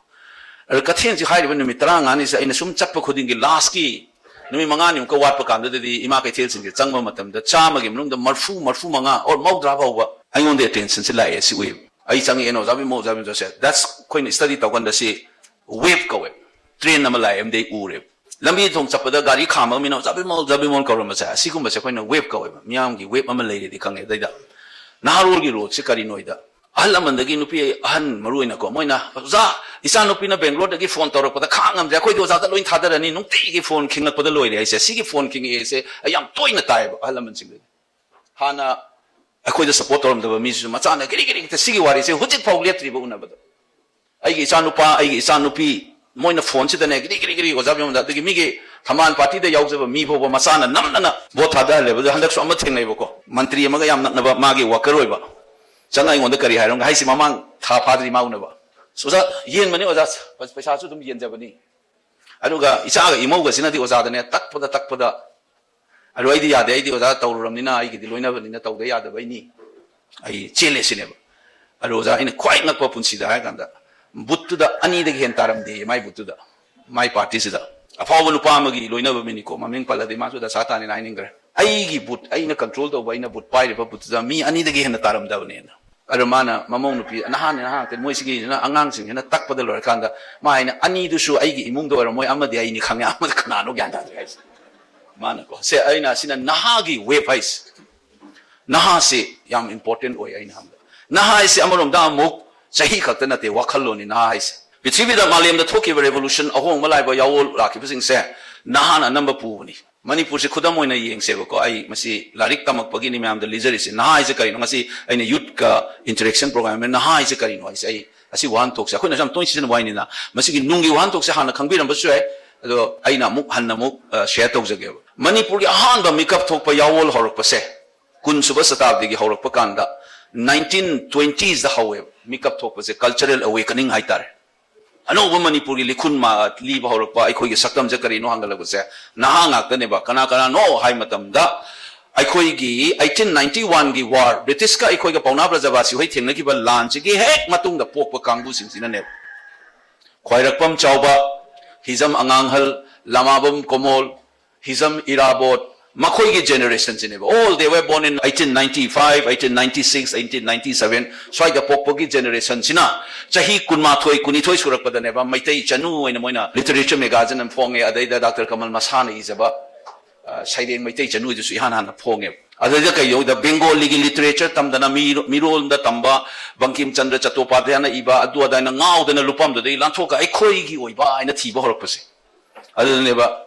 ꯑꯗ ꯀꯩꯊꯦꯜꯁꯤ ꯍꯥꯏꯔꯤꯕ ꯅꯨꯃꯤꯠ ꯇꯔꯥꯃꯉꯥꯅꯤꯁꯦ ꯑꯩꯅ ꯁꯨꯝ ꯆꯠꯄ ꯈꯨꯗꯤꯡꯒꯤ last ꯀꯤ ꯅꯨꯃꯤꯠ ꯃꯉꯥꯅꯤꯃꯨꯛꯀ ꯋꯥꯠꯄ ꯀꯥꯟꯗꯨꯗꯗꯤ ꯏꯃꯥ ꯀꯩꯊꯦꯜꯁꯤꯡꯁꯦ ꯆꯪꯕ ꯃꯇꯝꯗ ꯆꯥꯝꯃꯒꯤ ꯃꯅꯨꯡꯗ ꯃꯔꯐꯨ, ꯃꯔꯐꯨ ꯃꯉꯥ or ꯃꯧꯗ꯭ꯔꯥ ꯐꯥꯎꯕ ꯑꯩꯉꯣꯟꯗ attentionꯁꯦ ꯂꯥꯛꯑꯦ, ꯁꯤ ꯎꯏ꯫ ꯑꯩ ꯆꯪꯉꯛꯑꯦꯅ ꯑꯣꯖꯥ ꯕꯤꯃꯣꯜ, ꯑꯣꯖꯥ ꯕꯤꯃꯣꯜ ꯆꯠꯁꯦ, that's ꯑꯩꯈꯣꯏꯅ study ꯇꯧꯀꯥꯟꯗ ꯁꯤ wave ꯀꯧꯋꯦ꯫ Train ꯑꯃ ꯂꯥꯛꯑꯦ ꯑꯃꯗꯤ ꯑꯩ ꯎꯔꯦꯕ꯫ ꯂꯝꯕꯤ ꯊꯣꯡ ꯆꯠꯄꯗ ꯒꯥꯔꯤ ꯈꯥꯝꯕ ꯃꯤꯅ "ꯑꯣꯖꯥ ꯕꯤꯃꯣꯜ, ꯑꯣꯖꯥ ꯕꯤꯃꯣꯜ" ꯀꯧꯔꯝꯕꯁꯦ, ꯑꯁꯤꯒꯨꯝꯕꯁꯦ ꯑꯩꯈꯣꯏꯅ wave ꯀꯧꯋꯦꯕ꯫ ꯃꯤꯌꯥꯝꯒꯤ wave ꯑꯃ ꯂꯩꯔꯦꯗꯤ ꯈꯪꯉꯦ꯫ ꯑꯗꯩꯗ ꯅꯍꯥꯔꯣꯜꯒꯤ roleꯁꯦ ꯀꯔꯤꯅꯣꯗ, ꯑꯍꯜ ꯂꯃꯟꯗꯒꯤ ꯅꯨꯄꯤ ꯑꯍꯟ ꯃꯔꯨ ꯑꯣꯏꯅꯀꯣ, ꯃꯣꯏꯅ "ꯑꯣꯖꯥ, ꯏꯆꯥ ꯅꯨꯄꯤꯅ ꯕꯦꯡꯒ꯭ꯂꯣꯔꯗꯒꯤ phone ꯇꯧꯔꯛꯄꯗ ꯈꯥꯡ ꯉꯝꯗ꯭ꯔꯦ, ꯑꯩꯈꯣꯏꯗꯤ ꯑꯣꯖꯥꯗ ꯂꯣꯏ ꯊꯥꯗꯔꯅꯤ, ꯅꯨꯡꯇꯤꯒꯤ phone ꯈꯤꯡꯂꯛꯄꯗ ꯂꯣꯏꯔꯦ" ꯍꯥꯏꯁꯦ, ꯁꯤꯒꯤ phone ꯈꯤꯡꯉꯛꯑꯦꯁꯦ ꯑꯩ ꯌꯥꯝ ꯇꯣꯏꯅ ꯇꯥꯏꯌꯦꯕ ꯑꯍꯜ ꯂꯃꯟꯁꯤꯡꯗꯒꯤ꯫ ꯍꯥꯟꯅ ꯑꯩꯈꯣꯏꯗ support ꯇꯧꯔꯝꯗꯕ ꯃꯤꯁꯤꯁꯨ ꯃꯆꯥꯅ ꯒꯤꯔꯤ ꯒꯤꯔꯤ ꯍꯦꯛꯇ ꯁꯤꯒꯤ ꯋꯥꯔꯤꯁꯦ ꯍꯧꯖꯤꯛ ꯐꯥꯎ ꯂꯦꯞꯇ꯭ꯔꯤꯕ ꯎꯅꯕꯗ꯫ ꯑꯩꯒꯤ ꯏꯆꯥꯅꯨꯄꯥ, ꯑꯩꯒꯤ ꯏꯆꯥꯅꯨꯄꯤ, ꯃꯣꯏꯅ phoneꯁꯤꯗꯅꯦ ꯒꯤꯔꯤ ꯒꯤꯔꯤ ꯒꯤꯔꯤ ꯑꯣꯖꯥ ꯕꯤꯃꯣꯜꯗ, ꯑꯗꯒꯤ ꯃꯤꯒꯤ ꯊꯝꯕꯥꯜ partyꯗ ꯌꯥꯎꯖꯕ ꯃꯤ ꯐꯥꯎꯕ ꯃꯆꯥꯅ ꯅꯝꯗꯅ vote ꯊꯥꯗꯍꯜꯂꯦꯕ꯫ ꯑꯗꯨ ꯍꯟꯗꯛꯁꯨ ꯑꯃ ꯊꯦꯡꯅꯩꯕꯀꯣ, ꯃꯟꯇ꯭ꯔꯤ ꯑꯃꯒ ꯌꯥꯝ ꯅꯛꯅꯕ ꯃꯥꯒꯤ worker ꯑꯣꯏꯕ, ꯆꯪꯉ ꯑꯩꯉꯣꯟꯗ ꯀꯔꯤ ꯍꯥꯏꯔꯝꯒꯦ ꯍꯥꯏꯁꯤ, ꯃꯃꯥꯡ ꯊꯥ ꯐꯥꯗ꯭ꯔꯤ ꯃꯥ ꯎꯅꯕ, "ꯑꯣꯖꯥ, ꯌꯦꯟꯕꯅꯤ ꯑꯣꯖꯥ, ꯄꯩꯁꯥꯁꯨ ꯑꯗꯨꯝ ꯌꯦꯟꯖꯕꯅꯤ, ꯑꯗꯨꯒ ꯏꯆꯥꯒ ꯏꯃꯧꯒꯁꯤꯅꯗꯤ ꯑꯣꯖꯥꯗꯅꯦ ꯇꯛꯄꯗ ꯇꯛꯄꯗ, ꯑꯗꯨ ꯑꯩꯗꯤ ꯌꯥꯗꯦ, ꯑꯩꯗꯤ ꯑꯣꯖꯥ ꯇꯧꯔꯨꯔꯕꯅꯤꯅ, ꯑꯩꯒꯤꯗꯤ ꯂꯣꯏꯅꯕꯅꯤꯅ ꯇꯧꯗ ꯌꯥꯗꯕꯩꯅꯤ, ꯑꯩ ꯆꯦꯜꯂꯦ" ꯁꯤꯅꯦꯕ꯫ ꯑꯗꯨ ꯑꯣꯖꯥ, ꯑꯩꯅ ꯈ꯭ꯋꯥꯏ ꯉꯛꯄ ꯄꯨꯟꯁꯤꯗ ꯍꯥꯏꯔ ꯀꯥꯟꯗ, bootꯇꯨꯗ ꯑꯅꯤꯗꯒꯤ ꯍꯦꯟ ꯇꯥꯔꯝꯗꯦ ꯃꯥꯏ bootꯇꯨꯗ, ꯃꯥꯏ partyꯁꯤꯗ꯫ ꯑꯐꯥꯎꯕ ꯅꯨꯄꯥ ꯑꯃꯒꯤ ꯂꯣꯏꯅꯕ ꯃꯤꯅꯤꯀꯣ, ꯃꯃꯤꯡ ꯄꯜꯂꯗꯤ ꯃꯥꯁꯨ ꯗꯁꯥ ꯇꯥꯅꯤꯅ ꯍꯥꯏꯅꯤꯡꯗ꯭ꯔꯦ꯫ ꯑꯩꯒꯤ boot, ꯑꯩꯅ control ꯇꯧꯕ, ꯑꯩꯅ boot ꯄꯥꯏꯔꯤꯕ bootꯇꯨꯗ ꯃꯤ ꯑꯅꯤꯗꯒꯤ ꯍꯦꯟꯅ ꯇꯥꯔꯝꯗꯕꯅꯦꯅ꯫ ꯑꯗꯣ ꯃꯥꯅ ꯃꯃꯧ ꯅꯨꯄꯤ, ꯅꯍꯥꯅꯦ, ꯅꯍꯥ ꯉꯥꯛꯇ, ꯃꯣꯏ ꯁꯤꯒꯤꯁꯤꯅ ꯑꯉꯥꯡꯁꯤꯡꯁꯤꯅ ꯇꯛꯄꯗ ꯂꯣꯏꯔꯀꯥꯟꯗ ꯃꯥ ꯍꯥꯏꯅ, "ꯑꯅꯤꯗꯨꯁꯨ ꯑꯩꯒꯤ ꯏꯃꯨꯡꯗ ꯑꯣꯏꯔꯝꯃꯣꯏ, ꯑꯃꯗꯤ ꯑꯩꯅꯤ ꯈꯪꯉꯦ, ꯑꯃꯗ ꯀꯅꯥꯅꯣ ꯒ꯭ꯌꯥꯟ ꯇꯥꯗ꯭ꯔꯦ" ꯍꯥꯏꯁꯦ꯫ ꯃꯥꯅꯀꯣ, ꯁꯦ, ꯑꯩꯅ ꯑꯁꯤꯅ ꯅꯍꯥꯒꯤ wave ꯍꯥꯏꯁꯦ, ꯅꯍꯥꯁꯤ ꯌꯥꯝ important ꯑꯣꯏ꯫ ꯑꯩꯅ ꯍꯥꯏꯕꯗ ꯅꯍꯥ ꯍꯥꯏꯁꯦ ꯑꯃꯔꯣꯝꯗ ꯑꯃꯨꯛ ꯆꯍꯤ ꯈꯛꯇ ꯅꯠꯇꯦ, ꯋꯥꯈꯜꯂꯣꯟꯅꯤ ꯅꯍꯥ ꯍꯥꯏꯁꯦ꯫ ꯄ꯭ꯔꯤꯊꯤꯕꯤꯗ, ꯃꯥꯂꯦꯝꯗ ꯊꯣꯛꯈꯤꯕ revolution, ꯑꯍꯣꯡꯕ ꯂꯥꯛꯏꯕ ꯌꯥꯋꯣꯜ ꯂꯥꯛꯈꯤꯕꯁꯤꯡꯁꯦ ꯅꯍꯥꯅ ꯑꯅꯝꯕ ꯄꯨꯕꯅꯤ꯫ ꯃꯅꯤꯄꯨꯔꯁꯤ ꯈꯨꯗꯝ ꯑꯣꯏꯅ ꯌꯦꯡꯁꯦꯕꯀꯣ, ꯑꯩ ꯃꯁꯤ ꯂꯥꯏꯔꯤꯛ ꯇꯝꯃꯛꯄꯒꯤꯅꯤ ꯃꯌꯥꯝꯗ ꯂꯤꯖꯔꯤꯁꯦ꯫ ꯅꯍꯥ ꯍꯥꯏꯁꯦ ꯀꯔꯤꯅꯣ? ꯉꯁꯤ ꯑꯩꯅ youthꯀ interaction program, ꯅꯍꯥ ꯍꯥꯏꯁꯦ ꯀꯔꯤꯅꯣ ꯍꯥꯏꯁꯦ, ꯑꯩ ꯑꯁꯤ ꯋꯥꯍꯟꯊꯣꯛꯁꯦ ꯑꯩꯈꯣꯏꯅꯁꯨ ꯌꯥꯝ ꯇꯣꯏꯅ ꯁꯤꯖꯤꯟꯅꯕ ꯋꯥꯍꯩꯅꯤꯅ, ꯃꯁꯤꯒꯤ ꯅꯨꯡꯒꯤ ꯋꯥꯍꯟꯊꯣꯛꯁꯦ ꯍꯥꯟꯅ ꯈꯪꯕꯤꯔꯝꯕꯁꯨ ꯌꯥꯏ, ꯑꯗꯣ ꯑꯩꯅ ꯑꯃꯨꯛ ꯍꯟꯅ ꯑꯃꯨꯛ, ꯑ, share ꯇꯧꯖꯒꯦꯕ꯫ ꯃꯅꯤꯄꯨꯔꯒꯤ ꯑꯍꯥꯟꯕ ꯃꯤꯀꯞ ꯊꯣꯛꯄ ꯌꯥꯋꯣꯜ ꯍꯧꯔꯛꯄꯁꯦ ꯀꯨꯟꯁꯨꯕ ꯁꯇꯥꯕꯗꯤꯒꯤ ꯍꯧꯔꯛꯄ ꯀꯥꯟꯗ nineteen twenties ꯗ ꯍꯧꯋꯦꯕ꯫ ꯃꯤꯀꯞ ꯊꯣꯛꯄꯁꯦ cultural awakening ꯍꯥꯏꯇꯥꯔꯦ꯫ ꯑꯅꯧꯕ ꯃꯅꯤꯄꯨꯔꯒꯤ ꯂꯤꯈꯨꯟ ꯃꯥ-, ꯂꯤꯕ ꯍꯧꯔꯛꯄ, ꯑꯩꯈꯣꯏꯒꯤ ꯁꯛꯇꯝꯁꯦ ꯀꯔꯤꯅꯣ ꯍꯪꯒꯠꯂꯛꯄꯁꯦ ꯅꯍꯥ ꯉꯥꯛꯇꯅꯦꯕ꯫ ꯀꯅꯥ ꯀꯅꯥꯅꯣ ꯍꯥꯏ ꯃꯇꯝꯗ, ꯑꯩꯈꯣꯏꯒꯤ eighteen ninety one ꯒꯤ war, ꯕ꯭ꯔꯤꯇꯤꯁꯀ ꯑꯩꯈꯣꯏꯒ ꯄꯥꯎꯅꯥ ꯕ꯭ꯔꯖꯕꯥꯁꯤ ꯍꯣꯏ ꯊꯦꯡꯅꯈꯤꯕ ꯂꯥꯟꯁꯤꯒꯤ ꯍꯦꯛ ꯃꯇꯨꯡꯗ ꯄꯣꯛꯄ ꯀꯥꯡꯕꯨꯁꯤꯡꯁꯤꯅꯅꯦꯕ꯫ ꯈ꯭ꯋꯥꯏꯔꯥꯛꯄꯝ ꯆꯥꯎꯕ, ꯍꯤꯖꯝ ꯑꯉꯥꯡꯍꯜ, ꯂꯃꯥꯕꯝ ꯀꯣꯃꯣꯜ, ꯍꯤꯖꯝ, ꯏꯔꯥꯕꯣꯠ, ꯃꯈꯣꯏꯒꯤ ꯖꯦꯅꯦꯔꯦꯁꯟꯁꯤꯅꯦꯕ꯫ All they were born in eighteen ninety-five, eighteen ninety-six, eighteen ninety-seven, ꯁ꯭ꯋꯥꯏꯗ ꯄꯣꯛꯄꯒꯤ ꯖꯦꯅꯦꯔꯦꯁꯟꯁꯤꯅ ꯆꯍꯤ ꯀꯨꯟꯃꯥꯊꯣꯏ, ꯀꯨꯟꯅꯤꯊꯣꯏ ꯁꯨꯔꯛꯄꯗꯅꯦꯕ ꯃꯩꯇꯩ ꯆꯅꯨ ꯑꯣꯏꯅ ꯃꯣꯏꯅ ꯂꯤꯇꯔꯦꯆꯔ ꯃꯦꯒꯥꯖꯤꯟ ꯑꯃ ꯐꯣꯡꯉꯦ꯫ ꯑꯗꯩꯗ ꯗꯥꯛꯇꯔ ꯀꯃꯜ ꯃꯁꯥꯅ ꯏꯖꯕ, ꯑ, ꯁꯩꯔꯦꯡ ꯃꯩꯇꯩ ꯆꯅꯨꯗꯨꯁꯨ ꯏꯍꯥꯟ ꯍꯥꯟꯅ ꯐꯣꯡꯉꯦꯕ꯫ ꯑꯗꯩꯗ ꯀꯩꯗꯧꯗ ꯕꯦꯡꯒꯣꯂꯤꯒꯤ ꯂꯤꯇꯔꯦꯆꯔ ꯇꯝꯗꯅ, ꯃꯤ-, ꯃꯤꯔꯣꯜꯗ ꯇꯝꯕ, ꯕꯪꯀꯤꯝ ꯆꯟꯗ꯭ꯔ ꯆꯇꯣꯄꯥꯙ꯭ꯌꯥꯅ ꯏꯕ ꯑꯗꯨ ꯑꯗꯥꯏꯅ ꯉꯥꯎꯗꯅ ꯂꯨꯞꯄꯝꯗꯨꯗꯒꯤ ꯂꯥꯟꯊꯣꯛꯑꯒ ꯑꯩꯈꯣꯏꯒꯤ ꯑꯣꯏꯕ ꯍꯥꯏꯅ ꯊꯤꯕ ꯍꯧꯔꯛꯄꯁꯦ꯫ ꯑꯗꯨꯗꯅꯦꯕ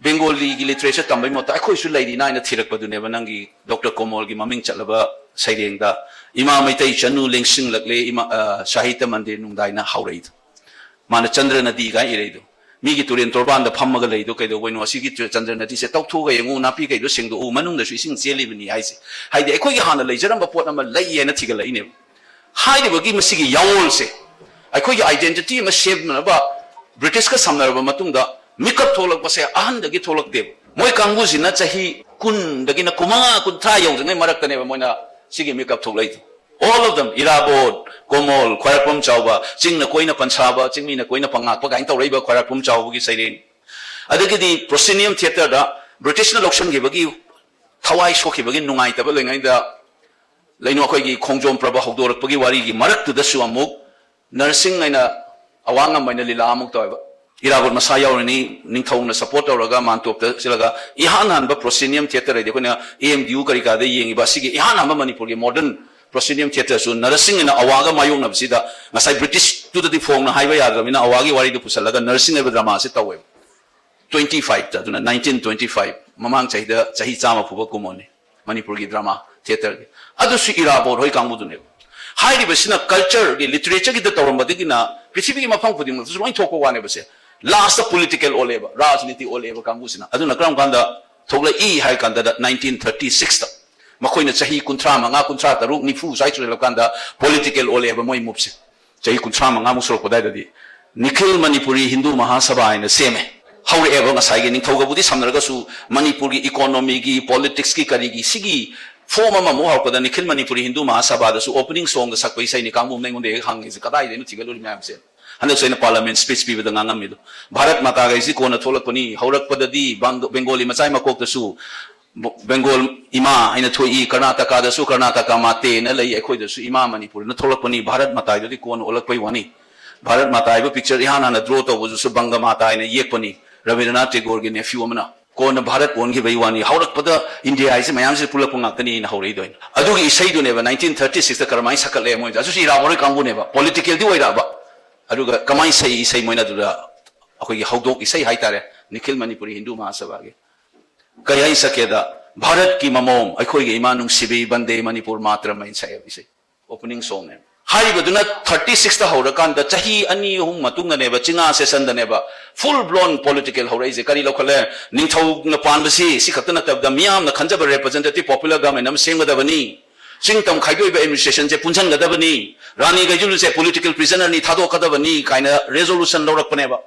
ꯕꯦꯡꯒꯣꯂꯤꯒꯤ ꯂꯤꯇꯔꯦꯆꯔ ꯇꯝꯕꯩ ꯃꯍꯨꯠꯇ ꯑꯩꯈꯣꯏꯁꯨ ꯂꯩꯔꯤꯅ ꯍꯥꯏꯅ ꯊꯤꯔꯛꯄꯗꯨꯅꯦꯕ ꯅꯪꯒꯤ ꯗꯣꯛꯇꯔ ꯀꯣꯃꯣꯜꯒꯤ ꯃꯃꯤꯡ ꯆꯠꯂꯕ ꯁꯩꯔꯦꯡꯗ "ꯏꯃꯥ ꯃꯩꯇꯩ ꯆꯅꯨ ꯂꯦꯡꯁꯤꯜꯂꯛꯂꯦ, ꯏꯃꯥ, ꯑ, ꯁꯥꯍꯤꯇ꯭ꯌ ꯃꯟꯗꯤꯔ ꯅꯨꯡꯗꯥꯏꯅ" ꯍꯧꯔꯛꯏꯗꯣ꯫ ꯃꯥꯅ ꯆꯟꯗ꯭ꯔ ꯅꯗꯤ ꯀꯥꯏꯅ ꯏꯔꯛꯏꯗꯣ꯫ ꯃꯤꯒꯤ ꯇꯨꯔꯦꯟ ꯇꯣꯔꯕꯥꯟꯗ ꯐꯝꯃꯒ ꯂꯩꯗꯣ ꯀꯩꯗꯧꯕꯩꯅꯣ? ꯑꯁꯤꯒꯤ ꯇꯨ-, ꯆꯟꯗ꯭ꯔ ꯅꯗꯤꯁꯦ ꯇꯧꯊꯣꯛꯑꯒ ꯌꯦꯡꯉꯨ, ꯅꯥꯄꯤ ꯀꯩꯗꯣ ꯁꯦꯡꯗꯣꯛꯎ, ꯃꯅꯨꯡꯗꯁꯨ ꯏꯁꯤꯡ ꯆꯦꯜꯂꯤꯕꯅꯤ ꯍꯥꯏꯁꯦ꯫ ꯍꯥꯏꯗꯤ ꯑꯩꯈꯣꯏꯒꯤ ꯍꯥꯟꯅ ꯂꯩꯖꯔꯝꯕ ꯄꯣꯠ ꯑꯃ ꯂꯩ ꯍꯥꯏꯅ ꯊꯤꯒꯠꯂꯛꯏꯅꯦꯕ꯫ ꯍꯥꯏꯔꯤꯕꯒꯤ ꯃꯁꯤꯒꯤ ꯌꯥꯑꯣꯜꯁꯦ ꯑꯩꯈꯣꯏꯒꯤ ꯑꯥꯏꯗꯦꯟꯇꯤꯇꯤ ꯑꯃ ꯁꯦꯝꯅꯅꯕ ꯕ꯭ꯔꯤꯇꯤꯁꯀ ꯁꯝꯅꯔꯕ ꯃꯇꯨꯡꯗ ꯃꯤꯀꯞ ꯊꯣꯛꯂꯛꯄꯁꯦ ꯑꯍꯟꯗꯒꯤ ꯊꯣꯛꯂꯛꯇꯦꯕ꯫ ꯃꯣꯏ ꯀꯥꯡꯕꯨꯁꯤꯅ ꯆꯍꯤ ꯀꯨꯟꯗꯒꯤꯅ ꯀꯨꯟꯃꯉꯥ, ꯀꯨꯟꯊ꯭ꯔꯥ ꯌꯧꯗ꯭ꯔꯤꯉꯩ ꯃꯔꯛꯇꯅꯦꯕ ꯃꯣꯏꯅ ꯁꯤꯒꯤ ꯃꯤꯀꯞ ꯊꯣꯛꯂꯛꯏꯗꯣ꯫ All of them, ꯏꯔꯥꯕꯣꯠ, ꯀꯣꯃꯣꯜ, ꯈ꯭ꯋꯥꯏꯔꯥꯛꯄꯝ ꯆꯥꯎꯕ, ꯆꯤꯡꯅ ꯀꯣꯏꯅ ꯄꯟꯁꯥꯕ, ꯆꯤꯡꯃꯤꯅ ꯀꯣꯏꯅ ꯄꯉꯥꯛꯄ ꯀꯥꯏꯅ ꯇꯧꯔꯛꯏꯕ ꯈ꯭ꯋꯥꯏꯔꯥꯛꯄꯝ ꯆꯥꯎꯕꯒꯤ ꯁꯩꯔꯦꯡ꯫ ꯑꯗꯒꯤꯗꯤ ꯄ꯭ꯔꯣꯁꯤꯅꯤꯌꯝ ꯊꯤꯌꯦꯇꯔꯗ ꯕ꯭ꯔꯤꯇꯤꯁꯅ ꯂꯧꯁꯤꯟꯈꯤꯕꯒꯤ ꯊꯋꯥꯏ ꯁꯣꯛꯈꯤꯕꯒꯤ ꯅꯨꯡꯉꯥꯏꯇꯕ ꯂꯩꯉꯩꯗ ꯂꯩꯅꯨ ꯑꯩꯈꯣꯏꯒꯤ ꯈꯣꯡꯖꯣꯝ ꯄ꯭ꯔꯕ ꯍꯧꯗꯣꯔꯛꯄꯒꯤ ꯋꯥꯔꯤꯒꯤ ꯃꯔꯛꯇꯨꯗꯁꯨ ꯑꯃꯨꯛ ꯅꯔꯁꯤꯡ ꯍꯥꯏꯅ ꯑꯋꯥꯡꯉꯝ ꯍꯥꯏꯅ ꯂꯤꯂꯥ ꯑꯃꯨꯛ ꯇꯧꯋꯦꯕ꯫ ꯏꯔꯥꯕꯣꯠ ꯃꯁꯥ ꯌꯥꯎꯔꯤꯅꯤ, ꯅꯤꯡꯊꯧꯅ ꯁꯄꯣꯔꯠ ꯇꯧꯔꯒ ꯃꯥꯟꯇꯣꯞꯇ ꯆꯠꯂꯒ ꯏꯍꯥꯟ ꯍꯥꯟꯕ ꯄ꯭ꯔꯣꯁꯤꯅꯤꯌꯝ ꯊꯤꯌꯦꯇꯔ ꯍꯥꯏꯗꯤ ꯑꯩꯈꯣꯏꯅ ꯑꯦ ꯑꯦꯝ ꯗꯤ ꯌꯨ ꯀꯔꯤ ꯀꯥꯗ ꯌꯦꯡꯉꯤꯕ ꯑꯁꯤꯒꯤ ꯏꯍꯥꯟ ꯍꯥꯟꯕ ꯃꯅꯤꯄꯨꯔꯒꯤ ꯃꯣꯗꯔꯟ ꯄ꯭ꯔꯣꯁꯤꯅꯤꯌꯝ ꯊꯤꯌꯦꯇꯔꯁꯨ ꯅꯔꯁꯤꯡ ꯍꯥꯏꯅ ꯑꯋꯥꯒ ꯃꯥꯌꯣꯛꯅꯕꯁꯤꯗ ꯉꯁꯥꯏ ꯕ꯭ꯔꯤꯇꯤꯁꯇꯨꯗꯗꯤ ꯐꯣꯡꯅ ꯍꯥꯏꯕ ꯌꯥꯗ꯭ꯔꯕꯅꯤꯅ ꯑꯋꯥꯒꯤ ꯋꯥꯔꯤꯗꯨ ꯄꯨꯁꯜꯂꯒ ꯅꯔꯁꯤꯡ ꯍꯥꯏꯕ ꯗ꯭ꯔꯃꯥꯁꯤ ꯇꯧꯋꯦꯕ꯫ ꯇ꯭ꯋꯦꯟꯇꯤ ꯐꯥꯏꯚꯇ, ꯑꯗꯨꯅ ꯅꯥꯏꯟꯇꯤꯟ ꯇ꯭ꯋꯦꯟꯇꯤ ꯐꯥꯏꯚ, ꯃꯃꯥꯡ ꯆꯍꯤꯗ ꯆꯍꯤ ꯆꯥꯝꯃ ꯐꯨꯕ ꯀꯨꯝꯑꯣꯟꯅꯤ ꯃꯅꯤꯄꯨꯔꯒꯤ ꯗ꯭ꯔꯃꯥ ꯊꯤꯌꯦꯇꯔꯒꯤ꯫ ꯑꯗꯨꯁꯨ ꯏꯔꯥꯕꯣꯠ ꯍꯣꯏ ꯀꯥꯡꯕꯨꯗꯨꯅꯦꯕ꯫ ꯍꯥꯏꯔꯤꯕꯁꯤꯅ ꯀꯜꯆꯔꯒꯤ, ꯂꯤꯇꯔꯦꯆꯔꯒꯤꯗ ꯇꯧꯔꯝꯕꯗꯒꯤꯅ ꯄ꯭ꯔꯤꯊꯤꯕꯤꯒꯤ ꯃꯐꯝ ꯈꯨꯗꯤꯡꯃꯛꯇꯁꯨ ꯂꯣꯏ ꯊꯣꯛꯄ ꯋꯥꯅꯦꯕꯁꯦ꯫ ꯂꯥꯁꯇ ꯄꯣꯂꯤꯇꯤꯀꯦꯜ ꯑꯣꯜꯂꯦꯕ, ꯔꯥꯖꯅꯤꯇꯤ ꯑꯣꯜꯂꯦꯕ ꯀꯥꯡꯕꯨꯁꯤꯅ꯫ ꯑꯗꯨꯅ ꯀꯔꯝ ꯀꯥꯟꯗ ꯊꯣꯛꯂꯛꯏ ꯍꯥꯏ ꯀꯥꯟꯗ ꯅꯥꯏꯟꯇꯤꯟ ꯊꯥꯔꯇꯤ ꯁꯤꯛꯁꯇ ꯃꯈꯣꯏꯅ ꯆꯍꯤ ꯀꯨꯟꯊ꯭ꯔꯥ ꯃꯉꯥ, ꯀꯨꯟꯊ꯭ꯔꯥ ꯇꯔꯨꯛ, ꯅꯤꯐꯨ ꯁ꯭ꯋꯥꯏ ꯁꯨꯖꯜꯂꯀꯥꯟꯗ ꯄꯣꯂꯤꯇꯤꯀꯦꯜ ꯑꯣꯜꯂꯦꯕ ꯃꯣꯏ ꯃꯨꯞꯁꯦ꯫ ꯆꯍꯤ ꯀꯨꯟꯊ꯭ꯔꯥ ꯃꯉꯥꯃꯨꯛ ꯁꯨꯔꯛꯄ ꯑꯗꯨꯋꯥꯏꯗꯗꯤ ꯅꯤꯈꯤꯜ ꯃꯅꯤꯄꯨꯔꯤ ꯍꯤꯟꯗꯨ ꯃꯍꯥꯁꯚꯥ ꯍꯥꯏꯅ ꯁꯦꯝꯃꯦ꯫ ꯍꯧꯔꯛꯑꯦꯕ ꯉꯁꯥꯏꯒꯤ ꯅꯤꯡꯊꯧꯒꯕꯨꯗꯤ ꯁꯝꯅꯔꯒꯁꯨ ꯃꯅꯤꯄꯨꯔꯒꯤ ꯏꯀꯣꯅꯣꯃꯤꯒꯤ, ꯄꯣꯂꯤꯇꯤꯛꯁꯀꯤ, ꯀꯔꯤꯒꯤ ꯁꯤꯒꯤ ꯐꯣꯝ ꯑꯃꯃꯨꯛ ꯍꯧꯔꯛꯄꯗ ꯅꯤꯈꯤꯜ ꯃꯅꯤꯄꯨꯔꯤ ꯍꯤꯟꯗꯨ ꯃꯍꯥꯁꯚꯥꯗꯁꯨ ꯑꯣꯄꯅꯤꯡ ꯁꯣꯡꯗ ꯁꯛꯄ ꯏꯁꯩꯅꯤ꯫ ꯀꯥꯡꯕꯨꯅ ꯑꯩꯉꯣꯟꯗ ꯍꯦꯛ ꯍꯪꯉꯤꯁꯦ ꯀꯗꯥꯏꯗꯩꯅꯣ ꯊꯤꯒꯠꯂꯨꯔꯤ ꯃꯌꯥꯝꯁꯦ꯫ ꯍꯟꯗꯛꯁꯨ ꯑꯩꯅ ꯄꯥꯔꯂꯤꯌꯥꯃꯦꯟ ꯁ꯭ꯄꯤꯆ ꯄꯤꯕꯗ ꯉꯥꯡꯉꯝꯃꯤꯗꯣ, ꯚꯥꯔꯠ ꯃꯥꯇꯥꯒꯩꯁꯤ ꯀꯣꯟꯅ ꯊꯣꯛꯂꯛꯄꯅꯤ, ꯍꯧꯔꯛꯄꯗꯗꯤ ꯕꯪ-, ꯕꯦꯡꯒꯣꯂꯤ ꯃꯆꯥꯏ ꯃꯀꯣꯛꯇꯁꯨ ꯕ-, ꯕꯦꯡꯒꯣꯜ ꯏꯃꯥ ꯍꯥꯏꯅ ꯊꯣꯛꯏ, ꯀꯔꯅꯥꯇꯀꯥꯗꯁꯨ ꯀꯔꯅꯥꯇꯀꯥ ꯃꯥꯇꯦꯅ ꯂꯩ, ꯑꯩꯈꯣꯏꯗꯁꯨ ꯏꯃꯥ ꯃꯅꯤꯄꯨꯔꯅ ꯊꯣꯛꯂꯛꯄꯅꯤ, ꯚꯥꯔꯠ ꯃꯥꯇꯥꯗꯨꯗꯤ ꯀꯣꯟꯅ ꯑꯣꯜꯂꯛꯄꯩ ꯋꯥꯅꯤ꯫ ꯚꯥꯔꯠ ꯃꯥꯇꯥ ꯍꯥꯏꯕ ꯄꯤꯛꯆꯔ ꯏꯍꯥꯟ ꯍꯥꯟꯅ ꯗ꯭ꯔꯣ ꯇꯧꯕꯗꯨꯁꯨ ꯕꯪꯒ ꯃꯥꯇꯥ ꯍꯥꯏꯅ ꯌꯦꯛꯄꯅꯤ, ꯔꯕꯤꯟꯗ꯭ꯔꯅꯥꯊ ꯇꯦꯒꯣꯔꯒꯤ ꯅꯦꯐ꯭ꯌꯨ ꯑꯃꯅ꯫ ꯀꯣꯟꯅ ꯚꯥꯔꯠ ꯑꯣꯟꯈꯤꯕꯩ ꯋꯥꯅꯤ, ꯍꯧꯔꯛꯄꯗ ꯏꯟꯗꯤꯌꯥ ꯍꯥꯏꯁꯦ ꯃꯌꯥꯝꯁꯦ ꯄꯨꯜꯂꯛꯄ ꯉꯥꯛꯇꯅꯤꯅ ꯍꯧꯔꯛꯏꯗꯣ ꯑꯩꯅ꯫ ꯑꯗꯨꯒꯤ ꯏꯁꯩꯗꯨꯅꯦꯕ ꯅꯥꯏꯟꯇꯤꯟ ꯊꯥꯔꯇꯤ ꯁꯤꯛꯁꯇ ꯀꯔꯝꯍꯥꯏꯅ ꯁꯛꯀꯠꯂꯦ ꯃꯣꯏꯁꯦ, ꯑꯗꯨꯁꯨ ꯏꯔꯥꯕꯣꯠ ꯍꯣꯏ ꯀꯥꯡꯕꯨꯅꯦꯕ, ꯄꯣꯂꯤꯇꯤꯀꯦꯜꯗꯤ ꯑꯣꯏꯔꯛꯑꯕ, ꯑꯗꯨꯒ ꯀꯃꯥꯏꯅ ꯁꯛꯏ ꯏꯁꯩ ꯃꯣꯏꯅ ꯑꯗꯨꯗ, ꯑꯩꯈꯣꯏꯒꯤ ꯍꯧꯗꯣꯛ ꯏꯁꯩ ꯍꯥꯏꯇꯥꯔꯦ, ꯅꯤꯈꯤꯜ ꯃꯅꯤꯄꯨꯔꯤ ꯍꯤꯟꯗꯨ ꯃꯍꯥꯁꯚꯥꯒꯤ꯫ ꯀꯩ ꯍꯥꯏꯅ ꯁꯛꯀꯦꯗ, "ꯚꯥꯔꯠꯀꯤ ꯃꯃꯣꯝ ꯑꯩꯈꯣꯏꯒꯤ ꯏꯃꯥ ꯅꯨꯡꯁꯤꯕꯤ, ꯕꯟꯗꯦ ꯃꯅꯤꯄꯨꯔ ꯃꯥꯇ꯭ꯔꯝ" ꯍꯥꯏꯅ ꯁꯛꯑꯦꯕ ꯏꯁꯩ, ꯑꯣꯄꯅꯤꯡ ꯁꯣꯡꯅꯦ꯫ ꯍꯥꯏꯔꯤꯕꯗꯨꯅ ꯊꯥꯔꯇꯤ ꯁꯤꯛꯁꯇ ꯍꯧꯔꯀꯥꯟꯗ ꯆꯍꯤ ꯑꯅꯤ ꯑꯍꯨꯝ ꯃꯇꯨꯡꯗꯅꯦꯕ, ꯆꯤꯉꯥ ꯁꯦꯁꯟꯗꯅꯦꯕ ꯐꯨꯜ ꯕ꯭ꯂꯣꯟ ꯄꯣꯂꯤꯇꯤꯀꯦꯜ ꯍꯧꯔꯛꯏꯁꯦ꯫ ꯀꯔꯤ ꯂꯧꯈꯠꯂꯦ? ꯅꯤꯡꯊꯧꯅ ꯄꯥꯟꯕꯁꯤ ꯁꯤ ꯈꯛꯇ ꯅꯠꯇꯕꯗ ꯃꯤꯌꯥꯝꯅ ꯈꯟꯖꯕ ꯔꯦꯄ꯭ꯔꯖꯦꯟꯇꯦꯇꯤꯚ ꯄꯣꯄꯨꯂꯔ ꯒꯚꯔꯟꯃꯦꯟ ꯑꯃ ꯁꯦꯝꯒꯗꯕꯅꯤ, ꯆꯤꯡ ꯇꯝ ꯈꯥꯏꯗꯣꯛꯏꯕ ꯑꯦꯗꯃꯤꯅꯤꯁꯇ꯭ꯔꯦꯁꯟꯁꯦ ꯄꯨꯟꯁꯤꯟꯒꯗꯕꯅꯤ, ꯔꯥꯅꯤ ꯒꯩꯖꯨꯂꯨꯁꯦ ꯄꯣꯂꯤꯇꯤꯀꯦꯜ ꯄ꯭ꯔꯤꯖꯅꯔꯅꯤ, ꯊꯥꯗꯣꯛꯀꯗꯕꯅꯤ ꯀꯥꯏꯅ ꯔꯦꯖꯣꯂꯨꯁꯟ ꯂꯧꯔꯛꯄꯅꯦꯕ꯫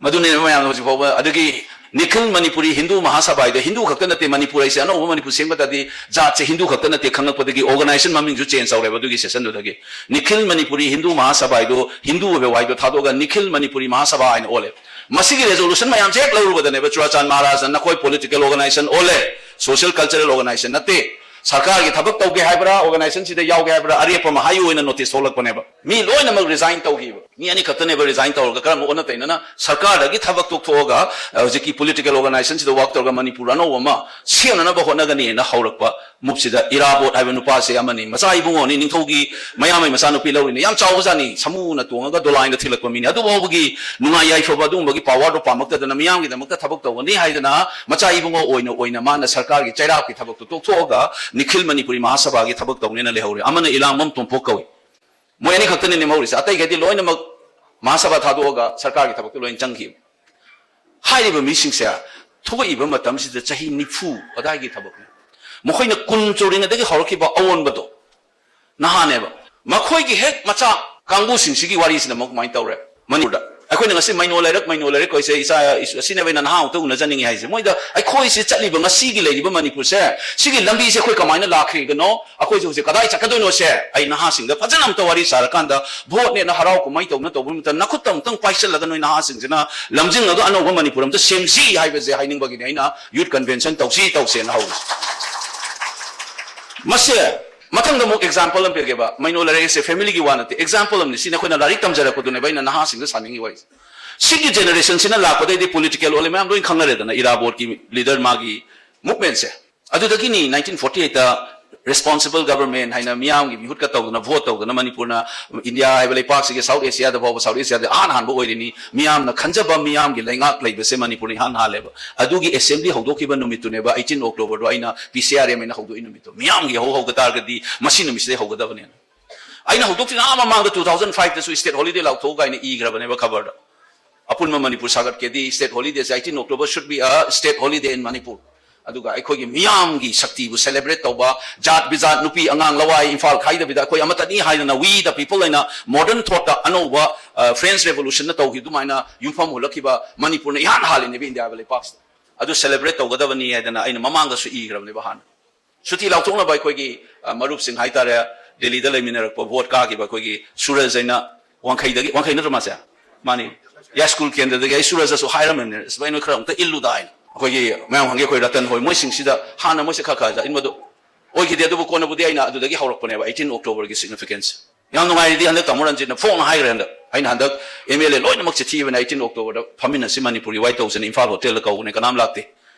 ꯃꯗꯨꯅꯦꯕ ꯃꯌꯥꯝꯅ ꯍꯧꯖꯤꯛ ꯐꯥꯎꯕ꯫ ꯑꯗꯒꯤ ꯅꯤꯈꯤꯜ ꯃꯅꯤꯄꯨꯔꯤ ꯍꯤꯟꯗꯨ ꯃꯍꯥꯁꯚꯥ ꯍꯥꯏꯗꯣ ꯍꯤꯟꯗꯨ ꯈꯛꯇ ꯅꯠꯇꯦ, ꯃꯅꯤꯄꯨꯔ ꯍꯥꯏꯁꯦ ꯑꯅꯧꯕ ꯃꯅꯤꯄꯨꯔ ꯁꯦꯝꯕ ꯇꯥꯔꯗꯤ ꯖꯥꯠꯁꯦ ꯍꯤꯟꯗꯨ ꯈꯛꯇ ꯅꯠꯇꯦ ꯈꯪꯉꯛꯄꯗꯒꯤ ꯑꯣꯔꯒꯅꯥꯏꯖꯦꯁꯟ ꯃꯃꯤꯡꯁꯨ ꯆꯦꯟꯖ ꯇꯧꯔꯦꯕ ꯑꯗꯨꯒꯤ ꯁꯦꯁꯟꯗꯨꯗꯒꯤ꯫ ꯅꯤꯈꯤꯜ ꯃꯅꯤꯄꯨꯔꯤ ꯍꯤꯟꯗꯨ ꯃꯍꯥꯁꯚꯥ ꯍꯥꯏꯗꯣ ꯍꯤꯟꯗꯨ ꯑꯣꯏꯕ ꯋꯥꯍꯩꯗꯣ ꯊꯥꯗꯣꯛꯑꯒ ꯅꯤꯈꯤꯜ ꯃꯅꯤꯄꯨꯔꯤ ꯃꯍꯥꯁꯚꯥ ꯍꯥꯏꯅ ꯑꯣꯜꯂꯦ꯫ ꯃꯁꯤꯒꯤ ꯔꯦꯖꯣꯂꯨꯁꯟ ꯃꯌꯥꯝꯁꯦ ꯍꯦꯛ ꯂꯧꯔꯨꯕꯗꯅꯦꯕ ꯆꯨꯔꯥꯆꯥꯟ ꯃꯍꯥꯔꯥꯖꯅ ꯅꯈꯣꯏ ꯄꯣꯂꯤꯇꯤꯀꯦꯜ ꯑꯣꯔꯒꯅꯥꯏꯖꯦꯁꯟ ꯑꯣꯜꯂꯦ, ꯁꯣꯁꯤꯌꯦꯜ ꯀꯜꯆꯔꯦꯜ ꯑꯣꯔꯒꯅꯥꯏꯖꯦꯁꯟ ꯅꯠꯇꯦ, ꯁꯔꯀꯥꯔꯒꯤ ꯊꯕꯛ ꯇꯧꯒꯦ ꯍꯥꯏꯕ꯭ꯔꯥ, ꯑꯣꯔꯒꯅꯥꯏꯖꯦꯁꯟꯁꯤꯗ ꯌꯥꯎꯒꯦ ꯍꯥꯏꯕ꯭ꯔꯥ, ꯑꯔꯦꯞꯄ ꯑꯃ ꯍꯥꯏꯌꯨ ꯍꯥꯏꯅ ꯅꯣꯇꯤꯁ ꯊꯣꯛꯂꯛꯄꯅꯦꯕ꯫ ꯃꯤ ꯂꯣꯏꯅꯃꯛ ꯔꯤꯖꯥꯏꯟ ꯇꯧꯈꯤꯕ꯫ ꯃꯤ ꯑꯅꯤꯈꯛꯇꯅꯦꯕ ꯔꯤꯖꯥꯏꯟ ꯇꯧꯔꯒ ꯀꯔꯝꯕ ꯑꯣꯟꯅ ꯇꯩꯅꯅ ꯁꯔꯀꯥꯔꯗꯒꯤ ꯊꯕꯛ ꯇꯣꯛꯊꯣꯛꯑꯒ, ꯑ, ꯍꯧꯖꯤꯛꯀꯤ ꯄꯣꯂꯤꯇꯤꯀꯦꯜ ꯑꯣꯔꯒꯅꯥꯏꯖꯦꯁꯟꯁꯤꯗ ꯋꯥꯛ ꯇꯧꯔꯒ ꯃꯅꯤꯄꯨꯔ ꯑꯅꯧꯕ ꯑꯃ ꯁꯦꯝꯅꯅꯕ ꯍꯣꯠꯅꯒꯅꯤꯅ ꯍꯧꯔꯛꯄ ꯃꯨꯞꯁꯤꯗ ꯏꯔꯥꯕꯣꯠ ꯍꯥꯏꯕ ꯅꯨꯄꯥꯁꯦ ꯑꯃꯅꯤ꯫ ꯃꯆꯥ ꯏꯕꯨꯡꯉꯣꯅꯤ, ꯅꯤꯡꯊꯧꯒꯤ ꯃꯌꯥꯝꯕꯩ ꯃꯆꯥꯅꯨꯄꯤ ꯂꯧꯔꯤꯅꯦ꯫ ꯌꯥꯝ ꯆꯥꯎꯕꯖꯥꯠꯅꯤ꯫ ꯁꯃꯨꯅ ꯇꯣꯡꯉꯒ ꯗꯣꯂꯥꯏꯅ ꯊꯤꯜꯂꯛꯄ ꯃꯤꯅꯤ꯫ ꯑꯗꯨ ꯐꯥꯎꯕꯒꯤ ꯅꯨꯡꯉꯥꯏ ꯌꯥꯏꯐꯕ ꯑꯗꯨꯒꯨꯝꯕꯒꯤ ꯄꯥꯋꯔꯗꯣ ꯄꯥꯝꯃꯛꯇꯗꯅ ꯃꯤꯌꯥꯝꯒꯤꯗꯃꯛꯇ ꯊꯕꯛ ꯇꯧꯒꯅꯤ ꯍꯥꯏꯗꯅ ꯃꯆꯥ ꯏꯕꯨꯡꯉꯣ ꯑꯣꯏꯅ ꯑꯣꯏꯅ ꯃꯥꯅ ꯁꯔꯀꯥꯔꯒꯤ ꯆꯩꯔꯥꯛꯀꯤ ꯊꯕꯛꯇꯣ ꯇꯣꯛꯊꯣꯛꯑꯒ ꯅꯤꯈꯤꯜ ꯃꯅꯤꯄꯨꯔꯤ ꯃꯍꯥꯁꯚꯥꯒꯤ ꯊꯕꯛ ꯇꯧꯅꯦꯅ ꯂꯩꯍꯧꯔꯦ꯫ ꯑꯃꯅ ꯏꯂꯥꯡꯕꯝ ꯇꯣꯝꯄꯣꯛ ꯀꯧꯏ꯫ ꯃꯣꯏ ꯑꯅꯤꯈꯛꯇꯅꯤ ꯅꯦꯝꯍꯧꯔꯤꯁꯦ, ꯑꯇꯩꯈꯩꯗꯤ ꯂꯣꯏꯅꯃꯛ ꯃꯍꯥꯁꯚꯥ ꯊꯥꯗꯣꯛꯑꯒ ꯁꯔꯀꯥꯔꯒꯤ ꯊꯕꯛꯇ ꯂꯣꯏꯅ ꯆꯪꯈꯤꯕ꯫ ꯍꯥꯏꯔꯤꯕ ꯃꯤꯁꯤꯡꯁꯦ ꯊꯣꯛꯂꯛꯏꯕ ꯃꯇꯝꯁꯤꯗ ꯆꯍꯤ ꯅꯤꯐꯨ ꯑꯗꯥꯏꯒꯤ ꯊꯕꯛꯅꯤ꯫ ꯃꯈꯣꯏꯅ ꯀꯨꯟ ꯆꯧꯔꯤꯉꯩꯗꯒꯤ ꯍꯧꯔꯛꯈꯤꯕ ꯑꯑꯣꯟꯕꯗꯣ ꯅꯍꯥꯅꯦꯕ꯫ ꯃꯈꯣꯏꯒꯤ ꯍꯦꯛ ꯃꯆꯥ ꯀꯥꯡꯕꯨꯁꯤꯡꯁꯤꯒꯤ ꯋꯥꯔꯤꯁꯤꯅ ꯑꯃꯨꯛ ꯀꯃꯥꯏꯅ ꯇꯧꯔꯦ? ꯃꯅꯤꯄꯨꯔꯗ ꯑꯩꯈꯣꯏꯅ ꯉꯁꯤ ꯃꯩꯅꯣ ꯂꯩꯔꯛ, ꯃꯩꯅꯣ ꯂꯩꯔꯛ ꯀꯣꯏꯁꯦ, ꯏꯆꯥ, ꯑꯁꯤꯅ ꯑꯩꯅ ꯅꯍꯥ ꯑꯃꯨꯛꯇ ꯎꯅꯖꯅꯤꯡꯉꯤ ꯍꯥꯏꯁꯦ꯫ ꯃꯣꯏꯗ ꯑꯩꯈꯣꯏꯁꯤ ꯆꯠꯂꯤꯕ ꯉꯁꯤꯒꯤ ꯂꯩꯔꯤꯕ ꯃꯅꯤꯄꯨꯔꯁꯦ, ꯁꯤꯒꯤ ꯂꯝꯕꯤꯁꯦ ꯑꯩꯈꯣꯏ ꯀꯃꯥꯏꯅ ꯂꯥꯛꯈ꯭ꯔꯤꯒꯅꯣ, ꯑꯩꯈꯣꯏꯁꯦ ꯍꯧꯖꯤꯛ ꯀꯗꯥꯏ ꯆꯠꯀꯗꯣꯏꯅꯣꯁꯦ ꯑꯩ ꯅꯍꯥꯁꯤꯡꯗ ꯐꯖꯅ ꯑꯝꯇ ꯋꯥꯔꯤ ꯁꯥꯔꯀꯥꯟꯗ, ꯚꯣꯠꯅꯦꯅ ꯍꯔꯥꯎ ꯀꯨꯝꯍꯩ ꯇꯧꯅ ꯇꯧꯕ ꯃꯇꯝꯗ ꯅꯈꯨꯠꯇ ꯑꯃꯨꯛꯇꯪ ꯄꯥꯏꯁꯤꯜꯂꯒ ꯅꯣꯏ ꯅꯍꯥꯁꯤꯡꯁꯤꯅ ꯂꯝꯖꯤꯡꯉꯒ ꯑꯅꯧꯕ ꯃꯅꯤꯄꯨꯔ ꯑꯝꯇ ꯁꯦꯝꯁꯤ ꯍꯥꯏꯕꯁꯦ ꯍꯥꯏꯅꯤꯡꯕꯒꯤꯅꯤ ꯑꯩꯅ youth convention ꯇꯧꯁꯤ ꯇꯧꯁꯦꯅ ꯍꯧꯔꯤꯁꯦ꯫ ꯃꯁꯦ ꯃꯊꯪꯗ ꯑꯃꯨꯛ example ꯑꯃ ꯄꯤꯔꯒꯦꯕ꯫ ꯃꯩꯅꯣ ꯂꯩꯔꯛꯁꯦ family ꯒꯤ ꯋꯥ ꯅꯠꯇꯦ, example ꯑꯃꯅꯤ꯫ ꯁꯤꯅ ꯑꯩꯈꯣꯏꯅ ꯂꯥꯏꯔꯤꯛ ꯇꯝꯖꯔꯛꯄꯗꯨꯅꯦꯕ ꯑꯩꯅ ꯅꯍꯥꯁꯤꯡꯗ ꯁꯥꯅꯤꯡꯉꯤ ꯋꯥꯔꯤꯁꯦ꯫ ꯁꯤꯒꯤ generation ꯁꯤꯅ ꯂꯥꯛꯄꯗꯩꯗꯤ political ꯑꯣꯜꯂꯦ, ꯃꯌꯥꯝ ꯂꯣꯏ ꯈꯪꯅꯔꯦꯗꯅ, ꯏꯔꯥꯕꯣꯠꯀꯤ leader ꯃꯥꯒꯤ movement ꯁꯦ꯫ ꯑꯗꯨꯗꯒꯤꯅꯤ nineteen forty eight responsible government ꯍꯥꯏꯅ ꯃꯤꯌꯥꯝꯒꯤ ꯃꯤꯍꯨꯠꯀ ꯇꯧꯗꯅ vote ꯇꯧꯗꯅ ꯃꯅꯤꯄꯨꯔꯅ India ꯍꯥꯏꯕ ꯂꯩꯄꯥꯛꯁꯤꯒꯤ South Asia ꯗ ꯐꯥꯎꯕ, South Asia ꯗ ꯑꯍꯥꯟ ꯍꯥꯟꯕ ꯑꯣꯏꯔꯤꯅꯤ꯫ ꯃꯤꯌꯥꯝꯅ ꯈꯟꯖꯕ ꯃꯤꯌꯥꯝꯒꯤ ꯂꯩꯉꯥꯛ ꯂꯩꯕꯁꯦ ꯃꯅꯤꯄꯨꯔꯅ ꯏꯍꯥꯟ ꯍꯥꯜꯂꯦꯕ꯫ ꯑꯗꯨꯒꯤ assembly ꯍꯧꯗꯣꯛꯈꯤꯕ ꯅꯨꯃꯤꯠꯇꯨꯅꯦꯕ eighteen October ꯗꯣ ꯑꯩꯅ P C R M ꯍꯥꯏꯅ ꯍꯧꯗꯣꯛꯏ ꯅꯨꯃꯤꯠꯇꯣ꯫ ꯃꯤꯌꯥꯝꯒꯤ ꯍꯧ ꯍꯧꯗ ꯇꯥꯔꯒꯗꯤ ꯃꯁꯤ ꯅꯨꯃꯤꯠꯁꯤꯗꯩ ꯍꯧꯒꯗꯕꯅꯦꯅ꯫ ꯑꯩꯅ ꯍꯧꯗꯣꯛꯇ꯭ꯔꯤꯉꯩ ꯃꯃꯥꯡꯗ two thousand five ꯗꯁꯨ state holiday ꯂꯥꯎꯊꯣꯛꯎ ꯀꯥꯏꯅ ꯏꯈ꯭ꯔꯕꯅꯦꯕ ꯈꯕꯔꯗ꯫ ꯑꯄꯨꯟꯕ Manipur ꯁꯥꯒꯠꯀꯦꯗꯤ state holiday say eighteen October should be a state holiday in Manipur꯫ ꯑꯗꯨꯒ ꯑꯩꯈꯣꯏꯒꯤ ꯃꯤꯌꯥꯝꯒꯤ ꯁꯛꯇꯤꯕꯨ celebrate ꯇꯧꯕ, ꯖꯥꯠ ꯕꯤꯖꯥꯠ, ꯅꯨꯄꯤ ꯑꯉꯥꯡ, ꯂꯋꯥꯏ, ꯏꯝꯐꯥꯜ ꯈꯥꯏꯗꯕꯤꯗ ꯑꯩꯈꯣꯏ ꯑꯃꯠꯇꯅꯤ ꯍꯥꯏꯗꯅ we the people ꯍꯥꯏꯅ modern thought ꯇ ꯑꯅꯧꯕ, ꯑ, French Revolution ꯅ ꯇꯧꯈꯤꯕ ꯑꯗꯨꯃꯥꯏꯅ ꯌꯨꯝꯐꯝ ꯍꯨꯜꯂꯛꯈꯤꯕ ꯃꯅꯤꯄꯨꯔꯅ ꯏꯍꯥꯟ ꯍꯥꯜꯂꯤꯅꯦꯕ ꯏꯟꯗꯤꯌꯥ ꯍꯥꯏꯕ ꯂꯩꯄꯥꯛꯁꯤꯗ꯫ ꯑꯗꯨ celebrate ꯇꯧꯒꯗꯕꯅꯤ ꯍꯥꯏꯗꯅ ꯑꯩꯅ ꯃꯃꯥꯡꯗꯁꯨ ꯏꯈ꯭ꯔꯕꯅꯦꯕ ꯍꯥꯟꯅ꯫ ꯁꯨꯇꯤ ꯂꯥꯎꯊꯣꯛꯅꯕ ꯑꯩꯈꯣꯏꯒꯤ, ꯑ, ꯃꯔꯨꯞꯁꯤꯡ ꯍꯥꯏꯇꯥꯔꯦ, ꯗꯦꯜꯂꯤꯗ ꯂꯩꯃꯤꯟꯅꯔꯛꯄ vote ꯀꯥꯈꯤꯕ ꯑꯩꯈꯣꯏꯒꯤ ꯁꯨꯔꯖ ꯍꯥꯏꯅ ꯋꯥꯡꯈꯩꯗꯒꯤ, ꯋꯥꯡꯈꯩ ꯅꯠꯇ꯭ꯔꯣ ꯃꯥꯁꯦ? ꯃꯥꯅꯤ꯫ ꯌꯥꯏꯁ꯭ꯀꯨꯜ ꯀꯦꯟꯗ꯭ꯔꯗꯒꯤ ꯑꯩ ꯁꯨꯔꯖꯇꯁꯨ ꯍꯥꯏꯔꯝꯃꯤꯕꯅꯦ, "ꯑꯁ ꯚꯥꯏ, ꯅꯣꯏ ꯈꯔ ꯑꯃꯨꯛꯇ ꯏꯜꯂꯨꯗ" ꯍꯥꯏꯅ꯫ ꯑꯩꯈꯣꯏꯒꯤ ꯃꯌꯥꯝ ꯈꯪꯒꯦ ꯑꯩꯈꯣꯏ ꯔꯇꯟ ꯍꯣꯏ, ꯃꯣꯏꯁꯤꯡꯁꯤꯗ ꯍꯥꯟꯅ ꯃꯣꯏꯁꯦ ꯈꯔ ꯈꯔ ꯏꯟꯕꯗꯣ ꯑꯣꯏꯈꯤꯗꯦ꯫ ꯑꯗꯨꯕꯨ ꯀꯣꯟꯅꯕꯨꯗꯤ ꯑꯩꯅ ꯑꯗꯨꯗꯒꯤ ꯍꯧꯔꯛꯄꯅꯦꯕ eighteen October ꯒꯤ significance꯫ ꯌꯥꯝ ꯅꯨꯡꯉꯥꯏꯔꯤꯗꯤ ꯍꯟꯗꯛ ꯇꯥꯃꯣ ꯔꯟꯖꯤꯠꯅ ꯐꯣꯡꯅ ꯍꯥꯏꯈ꯭ꯔꯦ꯫ ꯍꯟꯗꯛ ꯑꯩꯅ ꯍꯟꯗꯛ M L A ꯂꯣꯏꯅꯃꯛ ꯆꯤꯊꯤ ꯏꯕꯅꯦ, eighteen October ꯗ ꯐꯝꯃꯤꯟꯅꯁꯤ, ꯃꯅꯤꯄꯨꯔꯒꯤ ꯋꯥꯏ ꯇꯧꯁꯤꯅ ꯏꯝꯐꯥꯜ hotel ꯗ ꯀꯧꯕꯅꯦ, ꯀꯅꯥꯝ ꯂꯥꯛꯇꯦ꯫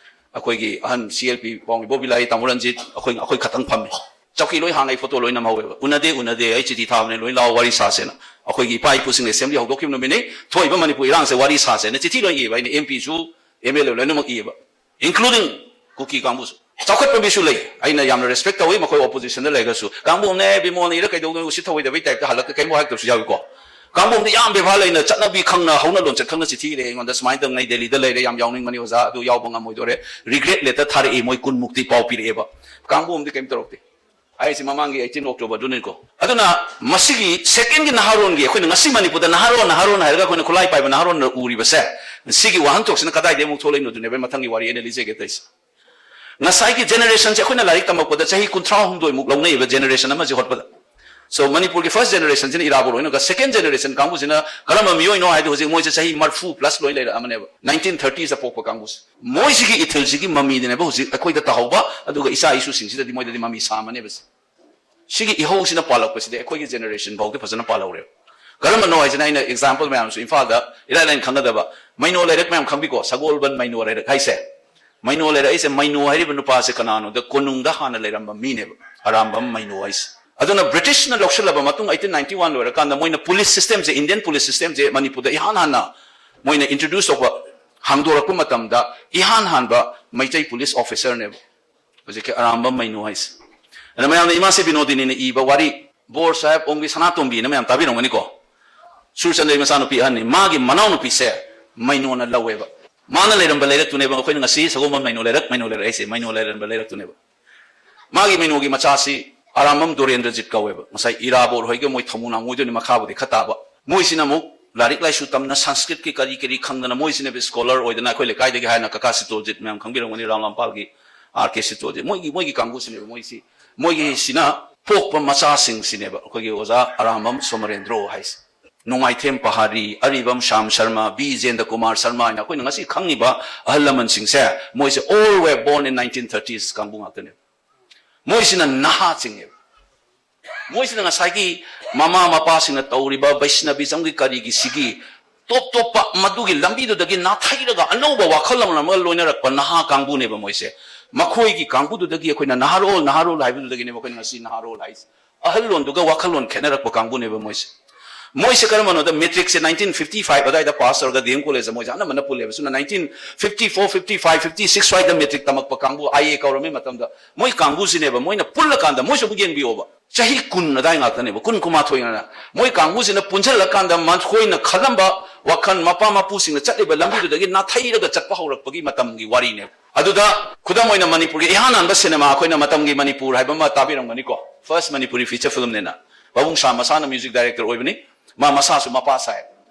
ꯑꯩꯈꯣꯏꯒꯤ ꯑꯍꯟ C L P ꯄꯥꯎꯃꯤ ꯕꯣꯕꯤꯂꯥꯏ, ꯇꯥꯃꯣ ꯔꯟꯖꯤꯠ, ꯑꯩꯈꯣꯏ, ꯑꯩꯈꯣꯏ ꯈꯛꯇꯪ ꯐꯝꯃꯤ꯫ ꯆꯧꯀꯤ ꯂꯣꯏ ꯍꯥꯡꯉꯦ, photo ꯂꯣꯏ ꯅꯝꯍꯧꯋꯦꯕ꯫ "ꯎꯅꯗꯦ, ꯎꯅꯗꯦ, ꯑꯩ ꯆꯤꯊꯤ ꯊꯥꯕꯅꯦ, ꯂꯣꯏ ꯂꯥꯛꯑꯣ, ꯋꯥꯔꯤ ꯁꯥꯁꯦꯅ"꯫ ꯑꯩꯈꯣꯏꯒꯤ ꯏꯄꯥ ꯏꯄꯨꯁꯤꯡ assembly ꯍꯧꯗꯣꯛꯈꯤꯕ ꯅꯨꯃꯤꯠꯅꯤ꯫ ꯊꯣꯛꯏꯕ ꯃꯅꯤꯄꯨꯔ ꯏꯔꯥꯡꯁꯦ ꯋꯥꯔꯤ ꯁꯥꯁꯦꯅ ꯆꯤꯊꯤ ꯂꯣꯏ ꯏꯕ ꯑꯩꯅ, M P ꯁꯨ, M L A ꯂꯣꯏꯅꯃꯛ ꯏꯕ, including ꯀꯨꯀꯤ ꯀꯥꯡꯕꯨꯁꯨ꯫ ꯆꯥꯎꯈꯠꯄ ꯃꯤꯁꯨ ꯂꯩ, ꯑꯩꯅ ꯌꯥꯝꯅ respect ꯇꯧꯏ, ꯃꯈꯣꯏ opposition ꯗ ꯂꯩꯔꯒꯁꯨ꯫ "ꯀꯥꯡꯕꯨ ꯑꯃꯅꯦ, ꯕꯤꯃꯣꯜꯅ ꯏꯔ ꯀꯩꯗꯧꯗꯣꯏꯅꯣ, ꯎꯁꯤꯠ ꯊꯧꯑꯣꯏꯗꯕꯩ type ꯇ" ꯍꯜꯂꯛꯇ ꯀꯩꯝ ꯍꯥꯏꯔꯛꯇꯕꯁꯨ ꯌꯥꯎꯏꯀꯣ꯫ ꯀꯥꯡꯕꯨ ꯑꯃꯗꯤ ꯌꯥꯝ ꯕꯦꯕꯥꯔ ꯂꯩꯅ, ꯆꯠꯅꯕꯤ ꯈꯪꯅ, ꯍꯧꯅ ꯂꯣꯟꯆꯠ ꯈꯪꯅ ꯆꯤꯊꯤ ꯏꯔꯦ ꯑꯩꯉꯣꯟꯗ, "ꯁꯨꯃꯥꯏꯅ ꯇꯧꯅ ꯑꯩ ꯗꯦꯜꯂꯤꯗ ꯂꯩꯔꯦ, ꯌꯥꯝ ꯌꯥꯎꯅꯤꯡꯕꯅꯤ ꯑꯣꯖꯥ, ꯑꯗꯨ ꯌꯥꯎꯕ ꯉꯝꯃꯣꯏꯗꯣꯔꯦ, regret letter ꯊꯥꯔꯛꯏ", ꯃꯣꯏ ꯀꯨꯟ ꯃꯨꯛꯇꯤ ꯄꯥꯎ ꯄꯤꯔꯛꯑꯦꯕ꯫ ꯀꯥꯡꯕꯨ ꯑꯃꯗꯤ ꯀꯩꯝ ꯇꯧꯔꯛꯇꯦ꯫ ꯍꯥꯏꯁꯤ ꯃꯃꯥꯡꯒꯤ eighteen October ꯗꯨꯅꯤꯀꯣ꯫ ꯑꯗꯨꯅ ꯃꯁꯤꯒꯤ second ꯒꯤ ꯅꯍꯥꯔꯣꯟꯒꯤ, ꯑꯩꯈꯣꯏꯅ ꯉꯁꯤ ꯃꯅꯤꯄꯨꯔꯗ ꯅꯍꯥꯔꯣꯟ, ꯅꯍꯥꯔꯣꯟ ꯍꯥꯏꯔꯒ ꯑꯩꯈꯣꯏꯅ ꯈꯨꯠꯂꯥꯏ ꯄꯥꯏꯕ ꯅꯍꯥꯔꯣꯟꯅ ꯎꯔꯤꯕꯁꯦ, ꯁꯤꯒꯤ ꯋꯥꯍꯟꯊꯣꯛꯁꯤꯅ ꯀꯗꯥꯏꯗꯒꯤ ꯑꯃꯨꯛ ꯊꯣꯛꯂꯛꯏꯅꯣꯗꯨꯅꯦꯕ ꯃꯊꯪꯒꯤ ꯋꯥꯔꯤ ꯑꯩꯅ ꯂꯤꯖꯒꯦ ꯇꯧꯔꯤꯁꯦ꯫ ꯉꯁꯥꯏꯒꯤ generation ꯁꯦ ꯑꯩꯈꯣꯏꯅ ꯂꯥꯏꯔꯤꯛ ꯇꯝꯃꯛꯄꯗ ꯆꯍꯤ ꯀꯨꯟꯊ꯭ꯔꯥ ꯍꯨꯝꯗꯣꯏ ꯃꯨꯛ ꯂꯧꯅꯩꯕ generation ꯑꯃꯁꯦ ꯍꯣꯠꯄꯗ꯫ So ꯃꯅꯤꯄꯨꯔꯒꯤ first generation ꯁꯤꯅ ꯏꯔꯥꯕꯣꯠ ꯑꯣꯏꯅꯒ, second generation ꯀꯥꯡꯕꯨꯁꯤꯅ ꯀꯔꯝꯕ ꯃꯤꯑꯣꯏꯅꯣ ꯍꯥꯏꯗꯤ ꯍꯧꯖꯤꯛ ꯃꯣꯏꯁꯦ ꯆꯍꯤ ꯃꯔꯐꯨ plus ꯂꯣꯏ ꯂꯩꯔꯛꯑꯃꯅꯦꯕ, nineteen thirties ꯗ ꯄꯣꯛꯄ ꯀꯥꯡꯕꯨꯁꯦ꯫ ꯃꯣꯏꯁꯤꯒꯤ ꯏꯊꯤꯜꯁꯤꯒꯤ ꯃꯃꯤꯗꯨꯅꯦꯕ ꯍꯧꯖꯤꯛ ꯑꯩꯈꯣꯏꯗ ꯇꯥꯍꯧꯕ, ꯑꯗꯨꯒ ꯏꯆꯥ ꯏꯁꯨꯁꯤꯡꯁꯤꯗꯗꯤ ꯃꯣꯏꯗꯗꯤ ꯃꯃꯤ ꯁꯥꯝꯃꯅꯦꯕ ꯁꯦ꯫ ꯁꯤꯒꯤ ꯏꯍꯧꯁꯤꯅ ꯄꯥꯜꯂꯛꯄꯁꯤꯗꯤ ꯑꯩꯈꯣꯏꯒꯤ generation ꯐꯥꯎꯗꯤ ꯐꯖꯅ ꯄꯥꯜꯍꯧꯔꯦꯕ꯫ ꯀꯔꯝꯕꯅꯣ ꯍꯥꯏꯁꯤꯅ ꯑꯩꯅ example ꯃꯌꯥꯝꯁꯨ ꯏꯝꯐꯥꯜꯗ ꯏꯔꯥꯏ ꯂꯥꯏꯅ ꯈꯪꯒꯗꯕ, ꯃꯩꯅꯣ ꯂꯩꯔꯛ ꯃꯌꯥꯝ ꯈꯪꯕꯤꯀꯣ, ꯁꯒꯣꯜꯕꯟ ꯃꯩꯅꯣ ꯂꯩꯔꯛ ꯍꯥꯏꯁꯦ꯫ ꯃꯩꯅꯣ ꯂꯩꯔꯛ ꯍꯥꯏꯁꯦ, ꯃꯩꯅꯣ ꯍꯥꯏꯔꯤꯕ ꯅꯨꯄꯥꯁꯦ ꯀꯅꯥꯅꯣꯗ ꯀꯣꯅꯨꯡꯗ ꯍꯥꯟꯅ ꯂꯩꯔꯝꯕ ꯃꯤꯅꯦꯕ, ꯑꯔꯥꯝꯕꯝ ꯃꯩꯅꯣ ꯍꯥꯏꯁꯦ꯫ ꯑꯗꯨꯅ British ꯅ ꯂꯧꯁꯤꯜꯂꯕ ꯃꯇꯨꯡ eighteen ninety one ꯂꯣꯏꯔꯀꯥꯟꯗ ꯃꯣꯏꯅ police system ꯁꯦ, Indian police system ꯁꯦ ꯃꯅꯤꯄꯨꯔꯗ ꯏꯍꯥꯟ ꯍꯥꯟꯅ ꯃꯣꯏꯅ introduce ꯇꯧꯕ, ꯍꯥꯡꯗꯣꯔꯛꯄ ꯃꯇꯝꯗ ꯏꯍꯥꯟ ꯍꯥꯟꯕ ꯃꯩꯇꯩ police officer ꯅꯦꯕ ꯍꯧꯖꯤꯛꯀꯤ ꯑꯔꯥꯝꯕꯝ ꯃꯩꯅꯣ ꯍꯥꯏꯁꯦ꯫ ꯑꯗ ꯃꯌꯥꯝꯅ ꯏꯃꯥꯁꯤ ꯕꯤꯅꯣꯗꯤꯅꯤꯅ ꯏꯕ ꯋꯥꯔꯤ, ꯕꯣꯔ ꯁꯥꯍꯦꯕ ꯑꯣꯡꯕꯤ ꯁꯅꯥꯇꯣꯝꯕꯤꯅ ꯃꯌꯥꯝ ꯇꯥꯕꯤꯔꯝꯒꯅꯤꯀꯣ꯫ ꯁꯨꯔꯆꯟꯗ꯭ꯔꯒꯤ ꯃꯆꯥꯅꯨꯄꯤ ꯑꯍꯟꯅꯤ, ꯃꯥꯒꯤ ꯃꯅꯥꯎꯅꯨꯄꯤꯁꯦ ꯃꯩꯅꯣꯅ ꯂꯧꯋꯦꯕ꯫ ꯃꯥꯅ ꯂꯩꯔꯝꯕ ꯂꯩꯔꯛꯇꯨꯅꯦꯕ ꯑꯩꯈꯣꯏꯅ ꯉꯁꯤ ꯁꯒꯣꯜꯕꯟ ꯃꯩꯅꯣ ꯂꯩꯔꯛ, ꯃꯩꯅꯣ ꯂꯩꯔꯛ ꯍꯥꯏꯁꯦ, ꯃꯩꯅꯣ ꯂꯩꯔꯝꯕ ꯂꯩꯔꯛꯇꯨꯅꯦꯕ꯫ ꯃꯥꯒꯤ ꯃꯩꯅꯣꯒꯤ ꯃꯆꯥꯁꯤ ꯑꯔꯥꯝꯕꯝ ꯗꯣꯔꯦꯟꯗ꯭ꯔꯖꯤꯠ ꯀꯧꯋꯦꯕ꯫ ꯉꯁꯥꯏ ꯏꯔꯥꯕꯣꯠ ꯍꯣꯏꯒ ꯃꯣꯏ ꯊꯃꯨ ꯅꯥꯃꯣꯏꯗꯨꯅꯤ ꯃꯈꯥꯕꯨꯗꯤ ꯈꯔ ꯇꯥꯕ꯫ ꯃꯣꯏꯁꯤꯅ ꯑꯃꯨꯛ ꯂꯥꯏꯔꯤꯛ ꯂꯥꯏꯁꯨ ꯇꯝꯅ, ꯁꯪꯁꯀ꯭ꯔꯤꯠꯀꯤ ꯀꯔꯤ ꯀꯔꯤ ꯈꯪꯗꯅ, ꯃꯣꯏꯁꯤꯅꯦꯕ scholar ꯑꯣꯏꯗꯅ, ꯑꯩꯈꯣꯏ ꯂꯩꯀꯥꯏꯗꯒꯤ ꯍꯥꯏꯔꯅ ꯀꯀꯥ ꯁꯤꯇꯣꯜꯖꯤꯠ ꯃꯌꯥꯝ ꯈꯪꯕꯤꯔꯝꯒꯅꯤ, ꯔꯥꯝ ꯂꯝꯄꯥꯜꯒꯤ ꯑꯥꯔ ꯀꯦ ꯁꯤꯇꯣꯜꯖꯤꯠ, ꯃꯣꯏꯒꯤ, ꯃꯣꯏꯒꯤ ꯀꯥꯡꯕꯨꯁꯤꯅꯦꯕ ꯃꯣꯏꯁꯤ꯫ ꯃꯣꯏꯒꯤꯁꯤꯅ ꯄꯣꯛꯄ ꯃꯆꯥꯁꯤꯡꯁꯤꯅꯦꯕ ꯑꯩꯈꯣꯏꯒꯤ ꯑꯣꯖꯥ ꯑꯔꯥꯝꯕꯝ ꯁꯣꯃꯔꯦꯟꯗ꯭ꯔꯣ ꯍꯥꯏꯁꯦ꯫ ꯅꯣꯡꯃꯥꯏꯊꯦꯝ ꯄꯍꯥꯔꯤ, ꯑꯔꯤꯕꯝ ꯁ꯭ꯌꯥꯝ ꯁꯔꯃ, ꯕꯤ ꯖꯦꯟꯗ ꯀꯨꯃꯥꯔ ꯁꯔꯃ ꯍꯥꯏꯅ ꯑꯩꯈꯣꯏꯅ ꯉꯁꯤ ꯈꯪꯉꯤꯕ ꯑꯍꯜ ꯂꯃꯟꯁꯤꯡꯁꯦ, ꯃꯣꯏꯁꯦ all were born in nineteen thirties ꯀꯥꯡꯕꯨ ꯉꯥꯛꯇꯅꯦꯕ꯫ ꯃꯣꯏꯁꯤꯅ ꯅꯍꯥ ꯆꯤꯡꯉꯦꯕ꯫ ꯃꯣꯏꯁꯤꯅ ꯉꯁꯥꯏꯒꯤ ꯃꯃꯥ ꯃꯄꯥꯁꯤꯡꯅ ꯇꯧꯔꯤꯕ ꯕꯩꯁꯅꯕꯤꯖꯝꯒꯤ ꯀꯔꯤꯒꯤ ꯁꯤꯒꯤ ꯇꯣꯞ ꯇꯣꯞꯄ ꯃꯗꯨꯒꯤ ꯂꯝꯕꯤꯗꯨꯗꯒꯤ ꯅꯥꯊꯩꯔꯒ ꯑꯅꯧꯕ ꯋꯥꯈꯜꯂꯣꯟ ꯑꯃꯒ ꯂꯣꯏꯅꯔꯛꯄ ꯅꯍꯥ ꯀꯥꯡꯕꯨꯅꯦꯕ ꯃꯣꯏꯁꯦ꯫ ꯃꯈꯣꯏꯒꯤ ꯀꯥꯡꯕꯨꯗꯨꯗꯒꯤ ꯑꯩꯈꯣꯏꯅ ꯅꯍꯥꯔꯣꯜ, ꯅꯍꯥꯔꯣꯜ ꯍꯥꯏꯕꯗꯨꯗꯒꯤꯅꯦꯕ ꯑꯩꯈꯣꯏꯅ ꯉꯁꯤ ꯅꯍꯥꯔꯣꯜ ꯍꯥꯏꯁꯦ꯫ ꯑꯍꯜꯂꯣꯟꯗꯨꯒ ꯋꯥꯈꯜꯂꯣꯟ ꯈꯦꯠꯅꯔꯛꯄ ꯀꯥꯡꯕꯨꯅꯦꯕ ꯃꯣꯏꯁꯦ꯫ ꯃꯣꯏꯁꯦ ꯀꯔꯝꯕꯅꯣꯗ, matric ꯁꯦ nineteen fifty five ꯑꯗꯨꯋꯥꯏꯗ pass ꯇꯧꯔꯒ ꯗꯤ ꯑꯦꯝ ꯀꯣꯂꯦꯖꯇ ꯃꯣꯏꯁꯦ ꯑꯅꯝꯕꯅ ꯄꯨꯜꯂꯦꯕ꯫ ꯁꯨꯝꯅ nineteen fifty four, fifty five, fifty six ꯁ꯭ꯋꯥꯏꯗ matric ꯇꯝꯃꯛꯄ ꯀꯥꯡꯕꯨ, ꯑꯥꯏ ꯑꯦ ꯀꯧꯔꯝꯃꯤ ꯃꯇꯝꯗ, ꯃꯣꯏ ꯀꯥꯡꯕꯨꯁꯤꯅꯦꯕ ꯃꯣꯏꯅ ꯄꯨꯜꯂꯀꯥꯟꯗ, ꯃꯣꯏꯁꯨ ꯑꯃꯨꯛ ꯌꯦꯡꯕꯤꯌꯣꯕ, ꯆꯍꯤ ꯀꯨꯟ ꯑꯗꯥꯏ ꯉꯥꯛꯇꯅꯦꯕ, ꯀꯨꯟ, ꯀꯨꯟꯃꯥꯊꯣꯏ ꯉꯥꯛꯇ꯫ ꯃꯣꯏ ꯀꯥꯡꯕꯨꯁꯤꯅ ꯄꯨꯟꯁꯤꯜꯂꯀꯥꯟꯗ ꯃꯈꯣꯏꯅ ꯈꯜꯂꯝꯕ ꯋꯥꯈꯜ, ꯃꯄꯥ ꯃꯄꯨꯁꯤꯡꯅ ꯆꯠꯂꯤꯕ ꯂꯝꯕꯤꯗꯨꯗꯒꯤ ꯅꯥꯊꯩꯔꯒ ꯆꯠꯄ ꯍꯧꯔꯛꯄꯒꯤ ꯃꯇꯝꯒꯤ ꯋꯥꯔꯤꯅꯦꯕ꯫ ꯑꯗꯨꯗ ꯈꯨꯗꯝ ꯑꯣꯏꯅ ꯃꯅꯤꯄꯨꯔꯒꯤ ꯏꯍꯥꯟ ꯍꯥꯟꯕ ꯁꯤꯅꯦꯃꯥ ꯑꯩꯈꯣꯏꯅ ꯃꯇꯝꯒꯤ ꯃꯅꯤꯄꯨꯔ ꯍꯥꯏꯕ ꯑꯃ ꯇꯥꯕꯤꯔꯝꯒꯅꯤꯀꯣ, first Manipuri feature filmꯅꯦꯅ꯫ ꯄꯥꯕꯨꯡ ꯁꯥ ꯃꯁꯥꯅ ꯃ꯭ꯌꯨꯖꯤꯛ ꯗꯥꯏꯔꯦꯛꯇꯔ ꯑꯣꯏꯕꯅꯤ, ꯃꯥ ꯃꯁꯥꯁꯨ ꯃꯄꯥ ꯁꯥꯏ꯫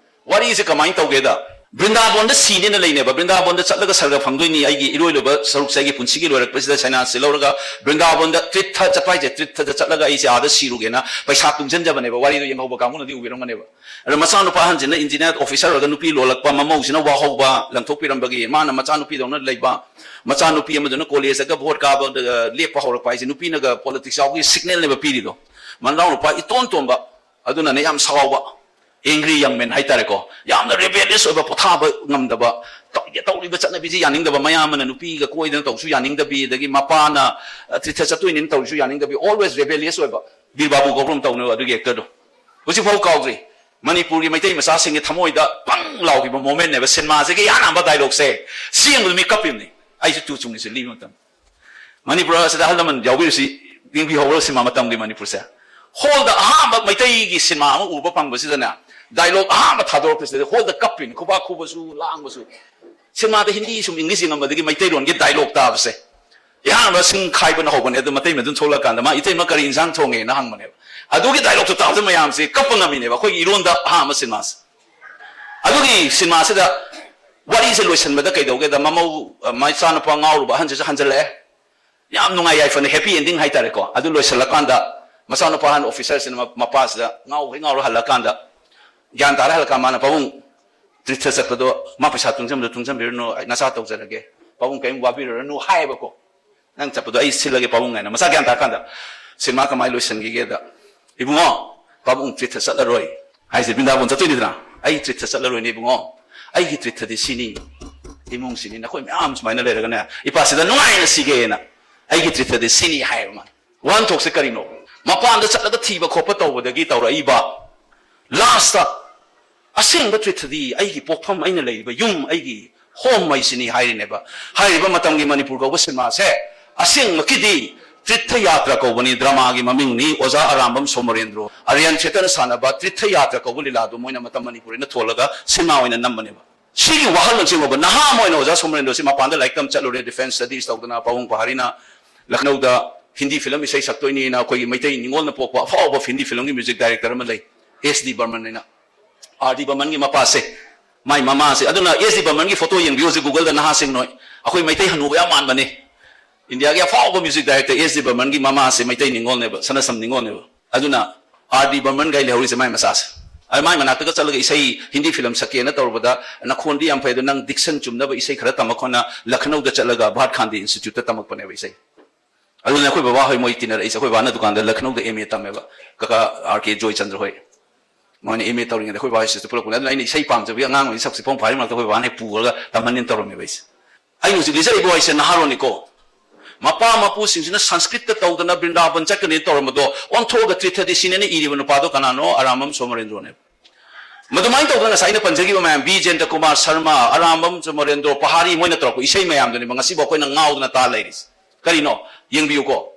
ꯋꯥꯔꯤꯁꯦ ꯀꯃꯥꯏꯅ ꯇꯧꯒꯦꯗ, ꯕ꯭ꯔꯤꯟꯗꯥꯕꯣꯟꯗ ꯁꯤꯅꯦꯅ ꯂꯩꯅꯦꯕ, ꯕ꯭ꯔꯤꯟꯗꯥꯕꯣꯟꯗ ꯆꯠꯂꯒ ꯁꯔꯒ ꯐꯪꯗꯣꯏꯅꯤ, ꯑꯩꯒꯤ ꯏꯔꯣꯏ ꯂꯣꯏꯕ ꯁꯔꯨꯛꯁꯦ ꯑꯩꯒꯤ ꯄꯨꯟꯁꯤꯒꯤ ꯂꯣꯏꯔꯛꯄꯁꯤꯗ ꯁꯩꯅꯥꯁꯤ ꯂꯧꯔꯒ ꯕ꯭ꯔꯤꯟꯗꯥꯕꯣꯟꯗ ꯇꯤꯔꯊ ꯆꯠꯄ ꯍꯥꯏꯁꯦ, ꯇꯤꯔꯊꯗ ꯆꯠꯂꯒ ꯑꯩꯁꯦ ꯑꯥꯗ ꯁꯤꯔꯨꯒꯦꯅ ꯄꯩꯁꯥ ꯇꯨꯡꯁꯤꯟꯖꯕꯅꯦꯕ꯫ ꯋꯥꯔꯤꯗꯣ ꯌꯦꯡꯍꯧꯕ ꯀꯥꯡꯕꯨꯅꯗꯤ ꯎꯕꯤꯔꯝꯒꯅꯦꯕ꯫ ꯑꯗꯣ ꯃꯆꯥꯅꯨꯄꯥ ꯑꯍꯟꯁꯤꯅ ꯏꯟꯖꯤꯅꯤꯌꯥꯔ ꯑꯣꯐꯤꯁꯥꯔ ꯑꯣꯏꯔꯒ ꯅꯨꯄꯤ ꯂꯣꯜꯂꯛꯄ, ꯃꯃꯧꯁꯤꯅ ꯋꯥꯍꯧꯕ, ꯂꯪꯊꯣꯛꯄꯤꯔꯝꯕꯒꯤ ꯃꯥꯅ ꯃꯆꯥꯅꯨꯄꯤꯗꯧꯅ ꯂꯩꯕ, ꯃꯆꯥꯅꯨꯄꯤ ꯑꯃꯗꯨꯅ ꯀꯣꯂꯦꯖꯇꯒ ꯚꯣꯠ ꯀꯥꯕꯗ ꯂꯦꯞꯄ ꯍꯧꯔꯛꯄ ꯍꯥꯏꯁꯦ ꯅꯨꯄꯤꯅꯒ ꯄꯣꯂꯤꯇꯤꯛꯁ ꯌꯥꯎꯕꯒꯤ ꯁꯤꯒꯅꯦꯜꯅꯦꯕ ꯄꯤꯔꯤꯗꯣ꯫ ꯃꯅꯥꯎꯅꯨꯄꯥ ꯏꯇꯣꯟ ꯇꯣꯟꯕ ꯑꯗꯨꯅꯅꯦ ꯌꯥꯝ ꯁꯥꯎꯕ, angry young man ꯍꯥꯏꯇꯥꯔꯦꯀꯣ, ꯌꯥꯝꯅ ꯔꯦꯕꯦꯂꯤꯌꯁ ꯑꯣꯏꯕ, ꯄꯣꯊꯥꯕ ꯉꯝꯗꯕ, ꯇꯧ-, ꯇꯧꯔꯤꯕ ꯆꯠꯅꯕꯤꯁꯤ ꯌꯥꯅꯤꯡꯗꯕ, ꯃꯌꯥꯝꯕꯅ ꯅꯨꯄꯤꯒ ꯀꯣꯏꯗꯅ ꯇꯧꯕꯁꯨ ꯌꯥꯅꯤꯡꯗꯕꯤ, ꯑꯗꯒꯤ ꯃꯄꯥꯅ ꯑ, ꯇꯤꯔꯊ ꯆꯠꯇꯣꯏꯅꯦꯅ ꯇꯧꯔꯤꯁꯨ ꯌꯥꯅꯤꯡꯗꯕꯤ, always rebellious ꯑꯣꯏꯕ꯫ ꯕꯤꯔ ꯕꯥꯕꯨ ꯀꯧꯕ꯭ꯔ ꯑꯃ ꯇꯧꯅꯦꯕ ꯑꯗꯨꯒꯤ ꯑꯦꯛꯇꯔꯗꯣ꯫ ꯍꯧꯖꯤꯛꯐꯥꯎ ꯀꯥꯎꯗ꯭ꯔꯤ꯫ ꯃꯅꯤꯄꯨꯔꯒꯤ ꯃꯩꯇꯩ ꯃꯆꯥꯁꯤꯡꯒꯤ ꯊꯃꯣꯏꯗ ꯄꯪ ꯂꯥꯎꯈꯤꯕ ꯃꯣꯃꯦꯟꯅꯦꯕ ꯁꯤꯅꯦꯃꯥꯁꯤꯒꯤ ꯑꯍꯥꯟꯕ ꯗꯥꯏꯂꯣꯛꯁꯦ꯫ ꯁꯤ ꯌꯦꯡꯕꯗ ꯃꯤ ꯀꯞꯄꯤꯕꯅꯤ꯫ ꯑꯩꯁꯨ ꯇꯨ ꯆꯨꯡꯉꯤꯁꯦ ꯂꯤꯕ ꯃꯇꯝꯗ꯫ ꯃꯅꯤꯄꯨꯔ ꯑꯁꯤꯗ ꯑꯍꯜ ꯂꯃꯟ ꯌꯥꯎꯕꯤꯔꯨꯁꯤ, ꯌꯦꯡꯕꯤꯍꯧꯔꯣ ꯁꯤꯅꯦꯃꯥ ꯃꯇꯝꯒꯤ ꯃꯅꯤꯄꯨꯔꯁꯦ꯫ ꯍꯣꯜꯗ ꯑꯍꯥꯟꯕ ꯃꯩꯇꯩꯒꯤ ꯁꯤꯅꯦꯃꯥ ꯑꯃ ꯎꯕ ꯐꯪꯕꯁꯤꯗꯅꯦ, ꯗꯥꯏꯂꯣꯛ ꯑꯍꯥꯟꯕ ꯊꯥꯗꯣꯔꯛꯄꯁꯤꯗ ꯍꯣꯜꯗ ꯀꯞꯄꯤꯅꯤ, ꯈꯨꯕꯥꯛ ꯈꯨꯕꯁꯨ ꯂꯥꯡꯕꯁꯨ꯫ ꯁꯤꯅꯦꯃꯥꯗ ꯍꯤꯟꯗꯤ ꯁꯨꯝ ꯏꯪꯂꯤꯁ ꯌꯦꯡꯉꯝꯕꯗꯒꯤ ꯃꯩꯇꯩꯂꯣꯟꯒꯤ ꯗꯥꯏꯂꯣꯛ ꯇꯥꯕꯁꯦ꯫ ꯏꯍꯥꯟꯕ ꯁꯤꯡ ꯈꯥꯏꯕꯅ ꯍꯧꯕꯅꯦ, ꯑꯗꯨ ꯃꯇꯩ ꯃꯗꯨꯅ ꯊꯣꯛꯂꯛꯀꯥꯟꯗ ꯃꯥ, "ꯏꯇꯩꯃ ꯀꯔꯤ ꯏꯟꯁꯥꯡ ꯊꯣꯡꯉꯦꯅ?" ꯍꯪꯕꯅꯦꯕ꯫ ꯑꯗꯨꯒꯤ ꯗꯥꯏꯂꯣꯛꯇꯣ ꯇꯥꯕꯗ ꯃꯌꯥꯝꯁꯦ ꯀꯞꯄ ꯉꯝꯃꯤꯅꯦꯕ, ꯑꯩꯈꯣꯏꯒꯤ ꯏꯔꯣꯟꯗ ꯑꯍꯥꯟꯕ ꯁꯤꯅꯦꯃꯥꯁꯦ꯫ ꯑꯗꯨꯒꯤ ꯁꯤꯅꯦꯃꯥꯁꯤꯗ ꯋꯥꯔꯤꯁꯦ ꯂꯣꯏꯁꯤꯟꯕꯗ ꯀꯩꯗꯧꯒꯦꯗ, ꯃꯃꯧ, ꯑ, ꯃꯆꯥꯅꯨꯄꯥ ꯉꯥꯎꯔꯨꯕ ꯑꯍꯟꯁꯤꯁꯨ ꯍꯟꯖꯜꯂꯛꯑꯦ꯫ ꯌꯥꯝ ꯅꯨꯡꯉꯥꯏ ꯌꯥꯏꯐꯅ, ꯍꯦꯄꯤ ꯑꯦꯟꯗꯤꯡ ꯍꯥꯏꯇꯥꯔꯦꯀꯣ꯫ ꯑꯗꯨ ꯂꯣꯏꯁꯤꯜꯂꯀꯥꯟꯗ ꯃꯆꯥꯅꯨꯄꯥ ꯑꯍꯟ ꯑꯣꯐꯤꯁꯔꯁꯤꯅ ꯃ-, ꯃꯄꯥꯁꯤꯗ ꯉꯥꯎ ꯍꯦꯛ ꯉꯥꯎꯔ ꯍꯜꯂꯀꯥꯟꯗ, ꯒ꯭ꯌꯥꯟ ꯇꯥꯔ ꯍꯜꯂꯀꯥꯟꯗ, ꯃꯥꯅ, "ꯄꯥꯕꯨꯡ, ꯇꯤꯔꯊ ꯆꯠꯄꯗꯣ ꯃꯥ ꯄꯩꯁꯥ ꯇꯨꯡꯁꯤꯟꯕꯗꯣ ꯇꯨꯡꯁꯤꯟꯕꯤꯔꯨꯅꯨ, ꯑꯩ ꯅꯆꯥ ꯇꯧꯖꯔꯒꯦ, ꯄꯥꯕꯨꯡ ꯀꯔꯤꯝ ꯋꯥꯕꯤꯔꯨꯔꯅꯨ" ꯍꯥꯏꯌꯦꯕꯀꯣ꯫ "ꯅꯪ ꯆꯠꯄꯗꯣ ꯑꯩ ꯁꯤꯜꯂꯒꯦ ꯄꯥꯕꯨꯡ" ꯍꯥꯏꯅ꯫ ꯃꯆꯥ ꯒ꯭ꯌꯥꯟ ꯇꯥꯔꯀꯥꯟꯗ ꯁꯤꯅꯦꯃꯥ ꯀꯃꯥꯏꯅ ꯂꯣꯏꯁꯤꯟꯈꯤꯒꯦꯗ, "ꯏꯕꯨꯡꯉꯣ, ꯄꯥꯕꯨꯡ ꯇꯤꯔꯊ ꯆꯠꯂꯔꯣꯏ" ꯍꯥꯏꯁꯦ, ꯕ꯭ꯔꯤꯟꯗꯥꯕꯣꯟ ꯆꯠꯇꯣꯏꯅꯤꯗꯅ, "ꯑꯩ ꯇꯤꯔꯊ ꯆꯠꯂꯔꯣꯏꯅꯦ ꯏꯕꯨꯡꯉꯣ, ꯑꯩꯒꯤ ꯇꯤꯔꯊꯗꯤ ꯁꯤꯅꯤ, ꯏꯃꯨꯡꯁꯤꯅꯤ, ꯅꯈꯣꯏ ꯃꯌꯥꯝ ꯁꯨꯃꯥꯏꯅ ꯂꯩꯔꯒꯅꯦ, ꯏꯄꯥꯁꯤꯗ ꯅꯨꯡꯉꯥꯏꯅ ꯁꯤꯒꯦꯅ, ꯑꯩꯒꯤ ꯇꯤꯔꯊꯗꯤ ꯁꯤꯅꯤ" ꯍꯥꯏꯌꯦꯕ ꯃꯥꯅ꯫ ꯋꯥꯍꯟꯊꯣꯛꯁꯦ ꯀꯔꯤꯅꯣ? ꯃꯄꯥꯟꯗ ꯆꯠꯂꯒ ꯊꯤꯕ ꯈꯣꯠꯄ ꯇꯧꯕꯗꯒꯤ ꯇꯧꯔꯛꯏꯕ, ꯂꯥꯁꯇ ꯑꯁꯦꯡꯕ ꯇꯤꯔꯊꯗꯤ ꯑꯩꯒꯤ ꯄꯣꯛꯐꯝ, ꯑꯩꯅ ꯂꯩꯔꯤꯕ ꯌꯨꯝ, ꯑꯩꯒꯤ ꯍꯣꯝ ꯍꯥꯏꯁꯤꯅꯤ ꯍꯥꯏꯔꯤꯅꯦꯕ꯫ ꯍꯥꯏꯔꯤꯕ ꯃꯇꯝꯒꯤ ꯃꯅꯤꯄꯨꯔ ꯀꯧꯕ ꯁꯤꯅꯦꯃꯥꯁꯦ ꯑꯁꯦꯡꯕꯀꯤꯗꯤ ꯇꯤꯔꯊ ꯌꯥꯇ꯭ꯔꯥ ꯀꯧꯕꯅꯤ, ꯗ꯭ꯔꯃꯥꯒꯤ ꯃꯃꯤꯡꯅꯤ꯫ ꯑꯣꯖꯥ ꯑꯔꯥꯝꯕꯝ ꯁꯣꯃꯣꯔꯦꯟꯗ꯭ꯔꯣ, ꯑꯔꯤꯌꯟ ꯊꯤꯌꯦꯇꯔꯅ ꯁꯥꯟꯅꯕ ꯇꯤꯔꯊ ꯌꯥꯇ꯭ꯔꯥ ꯀꯧꯕ ꯂꯤꯂꯥꯗꯣ ꯃꯣꯏꯅ ꯃꯇꯝ ꯃꯅꯤꯄꯨꯔꯤꯅ ꯊꯣꯜꯂꯒ ꯁꯤꯅꯦꯃꯥ ꯑꯣꯏꯅ ꯅꯝꯕꯅꯦꯕ꯫ ꯁꯤꯒꯤ ꯋꯥꯈꯜꯂꯣꯟꯁꯦ ꯌꯦꯡꯉꯣꯕ, ꯅꯍꯥ ꯑꯃ ꯑꯣꯏꯅ ꯑꯣꯖꯥ ꯁꯣꯃꯣꯔꯦꯟꯗ꯭ꯔꯣꯁꯤ ꯃꯄꯥꯟꯗ ꯂꯥꯏꯔꯤꯛ ꯇꯝ ꯆꯠꯂꯨꯔꯦ, defence studies ꯇꯧꯗꯅ, ꯄꯥꯕꯨꯡ ꯄꯍꯥꯔꯤꯅ ꯂꯈꯅꯧꯗ ꯍꯤꯟꯗꯤ ꯐꯤꯂꯝ ꯏꯁꯩ ꯁꯛꯇꯣꯏꯅꯤꯅ ꯑꯩꯈꯣꯏꯒꯤ ꯃꯩꯇꯩ ꯅꯤꯉꯣꯜꯅ ꯄꯣꯛꯄ ꯑꯐꯥꯎꯕ ꯍꯤꯟꯗꯤ ꯐꯤꯂꯝꯒꯤ music director ꯑꯃ ꯂꯩ, ꯑꯦꯁ ꯗꯤ ꯕꯔꯃꯟ ꯍꯥꯏꯅ꯫ ꯑꯥꯔ ꯗꯤ ꯕꯔꯃꯟꯒꯤ ꯃꯄꯥꯁꯦ, ꯃꯥꯏ ꯃꯃꯥꯁꯦ꯫ ꯑꯗꯨꯅ ꯑꯦꯁ ꯗꯤ ꯕꯔꯃꯟꯒꯤ photo ꯌꯦꯡꯕꯤꯌꯨ ꯍꯧꯖꯤꯛ Google ꯗ, ꯅꯍꯥꯁꯤꯡ ꯅꯣꯏ꯫ ꯑꯩꯈꯣꯏ ꯃꯩꯇꯩ ꯍꯅꯨꯕ ꯌꯥꯝ ꯃꯥꯟꯕꯅꯤ꯫ ꯏꯟꯗꯤꯌꯥꯒꯤ ꯑꯐꯥꯎꯕ music director ꯑꯦꯁ ꯗꯤ ꯕꯔꯃꯟꯒꯤ ꯃꯃꯥꯁꯦ ꯃꯩꯇꯩ ꯅꯤꯉꯣꯜꯅꯦꯕ, ꯁꯅꯥꯁꯝ ꯅꯤꯉꯣꯜꯅꯦꯕ꯫ ꯑꯗꯨꯅ ꯑꯥꯔ ꯗꯤ ꯕꯔꯃꯟꯒꯥꯏ ꯂꯩꯍꯧꯔꯤꯁꯦ ꯃꯥꯏ ꯃꯆꯥꯁꯦ꯫ ꯑꯗ ꯃꯥꯏ ꯃꯅꯥꯛꯇꯒ ꯆꯠꯂꯒ ꯏꯁꯩ, ꯍꯤꯟꯗꯤ ꯐꯤꯂꯝ ꯁꯛꯀꯦꯅ ꯇꯧꯔꯨꯕꯗ, "ꯅꯈꯣꯟꯗꯤ ꯌꯥꯝ ꯐꯩ, ꯑꯗꯣ ꯅꯪ diction ꯆꯨꯝꯅꯕ ꯏꯁꯩ ꯈꯔ ꯇꯝꯃꯛꯈꯣꯅ" ꯂꯈꯅꯧꯗ ꯆꯠꯂꯒ ꯚꯥꯔꯠ ꯈꯥꯟꯗꯦ Institute ꯇ ꯇꯝꯃꯛꯄꯅꯦꯕ ꯏꯁꯩ꯫ ꯑꯗꯨꯅ ꯑꯩꯈꯣꯏ ꯕꯕꯥ ꯍꯣꯏ ꯃꯣꯏ ꯇꯤꯟꯅꯔꯛꯏꯁꯦ꯫ ꯑꯩꯈꯣꯏ ꯕꯕꯥꯅ ꯗꯨꯀꯥꯟꯗ ꯂꯈꯅꯧꯗ ꯑꯦꯝ ꯑꯦ ꯇꯝꯃꯦꯕ, ꯀꯀꯥ ꯑꯥꯔ ꯀꯦ ꯖꯣꯏꯆꯟꯗ꯭ꯔ ꯍꯣꯏ꯫ ꯃꯣꯏꯅ ꯑꯦꯝ ꯑꯦ ꯇꯧꯔꯤꯉꯩꯗ ꯑꯩꯈꯣꯏ ꯕꯕꯥ ꯍꯣꯏ ꯁꯤꯗ ꯄꯨꯔꯛꯄꯅꯦ꯫ ꯑꯗꯨꯅ ꯑꯩꯅ ꯏꯁꯩ ꯄꯥꯝꯖꯕꯒꯤ ꯑꯉꯥꯡ ꯑꯣꯏꯔꯤꯉꯩ ꯁꯛꯁꯤ ꯐꯣꯡ ꯐꯥꯔꯤ ꯃꯔꯛꯇ ꯑꯩꯈꯣꯏ ꯕꯕꯥꯅ ꯍꯦꯛ ꯄꯨꯔꯒ ꯇꯝꯍꯟꯅꯤꯅ ꯇꯧꯔꯝꯃꯦꯕ ꯑꯩꯁꯦ꯫ ꯑꯩꯅ ꯍꯧꯖꯤꯛ ꯂꯤꯖꯔꯤꯕ ꯋꯥꯔꯤꯁꯦ ꯅꯍꯥꯔꯣꯟꯅꯤꯀꯣ꯫ ꯃꯄꯥ ꯃꯄꯨꯁꯤꯡꯁꯤꯅ ꯁꯪꯁꯀ꯭ꯔꯤꯠꯇ ꯇꯧꯗꯅ ꯕ꯭ꯔꯤꯟꯗꯥꯕꯟ ꯆꯠꯀꯅꯤ ꯇꯧꯔꯝꯕꯗꯣ ꯑꯣꯟꯊꯣꯛꯑꯒ ꯇ꯭ꯔꯤꯊꯗꯤꯁꯤꯅꯦꯅ ꯏꯔꯤꯕ ꯅꯨꯄꯥꯗꯣ ꯀꯅꯥꯅꯣ? ꯑꯔꯥꯝꯕꯝ ꯁꯣꯃꯣꯔꯦꯟꯗ꯭ꯔꯣꯅꯦꯕ꯫ ꯃꯗꯨꯃꯥꯏꯅ ꯇꯧꯗꯅ ꯉꯁꯥꯏ ꯑꯩꯅ ꯄꯟꯖꯈꯤꯕ ꯃꯌꯥꯝ, ꯕꯤ ꯖꯦꯟꯗ꯭ꯔꯀꯨꯃꯥꯔ ꯁꯔꯃ, ꯑꯔꯥꯝꯕꯝ ꯁꯣꯃꯣꯔꯦꯟꯗ꯭ꯔꯣ ꯄꯍꯥꯔꯤ, ꯃꯣꯏꯅ ꯇꯧꯔꯛꯄ ꯏꯁꯩ ꯃꯌꯥꯝꯗꯨꯅꯦꯕ ꯉꯁꯤꯕꯨ ꯑꯩꯈꯣꯏꯅ ꯉꯥꯎꯗꯅ ꯇꯥ ꯂꯩꯔꯤꯁꯦ꯫ ꯀꯔꯤꯅꯣ? ꯌꯦꯡꯕꯤꯌꯨꯀꯣ꯫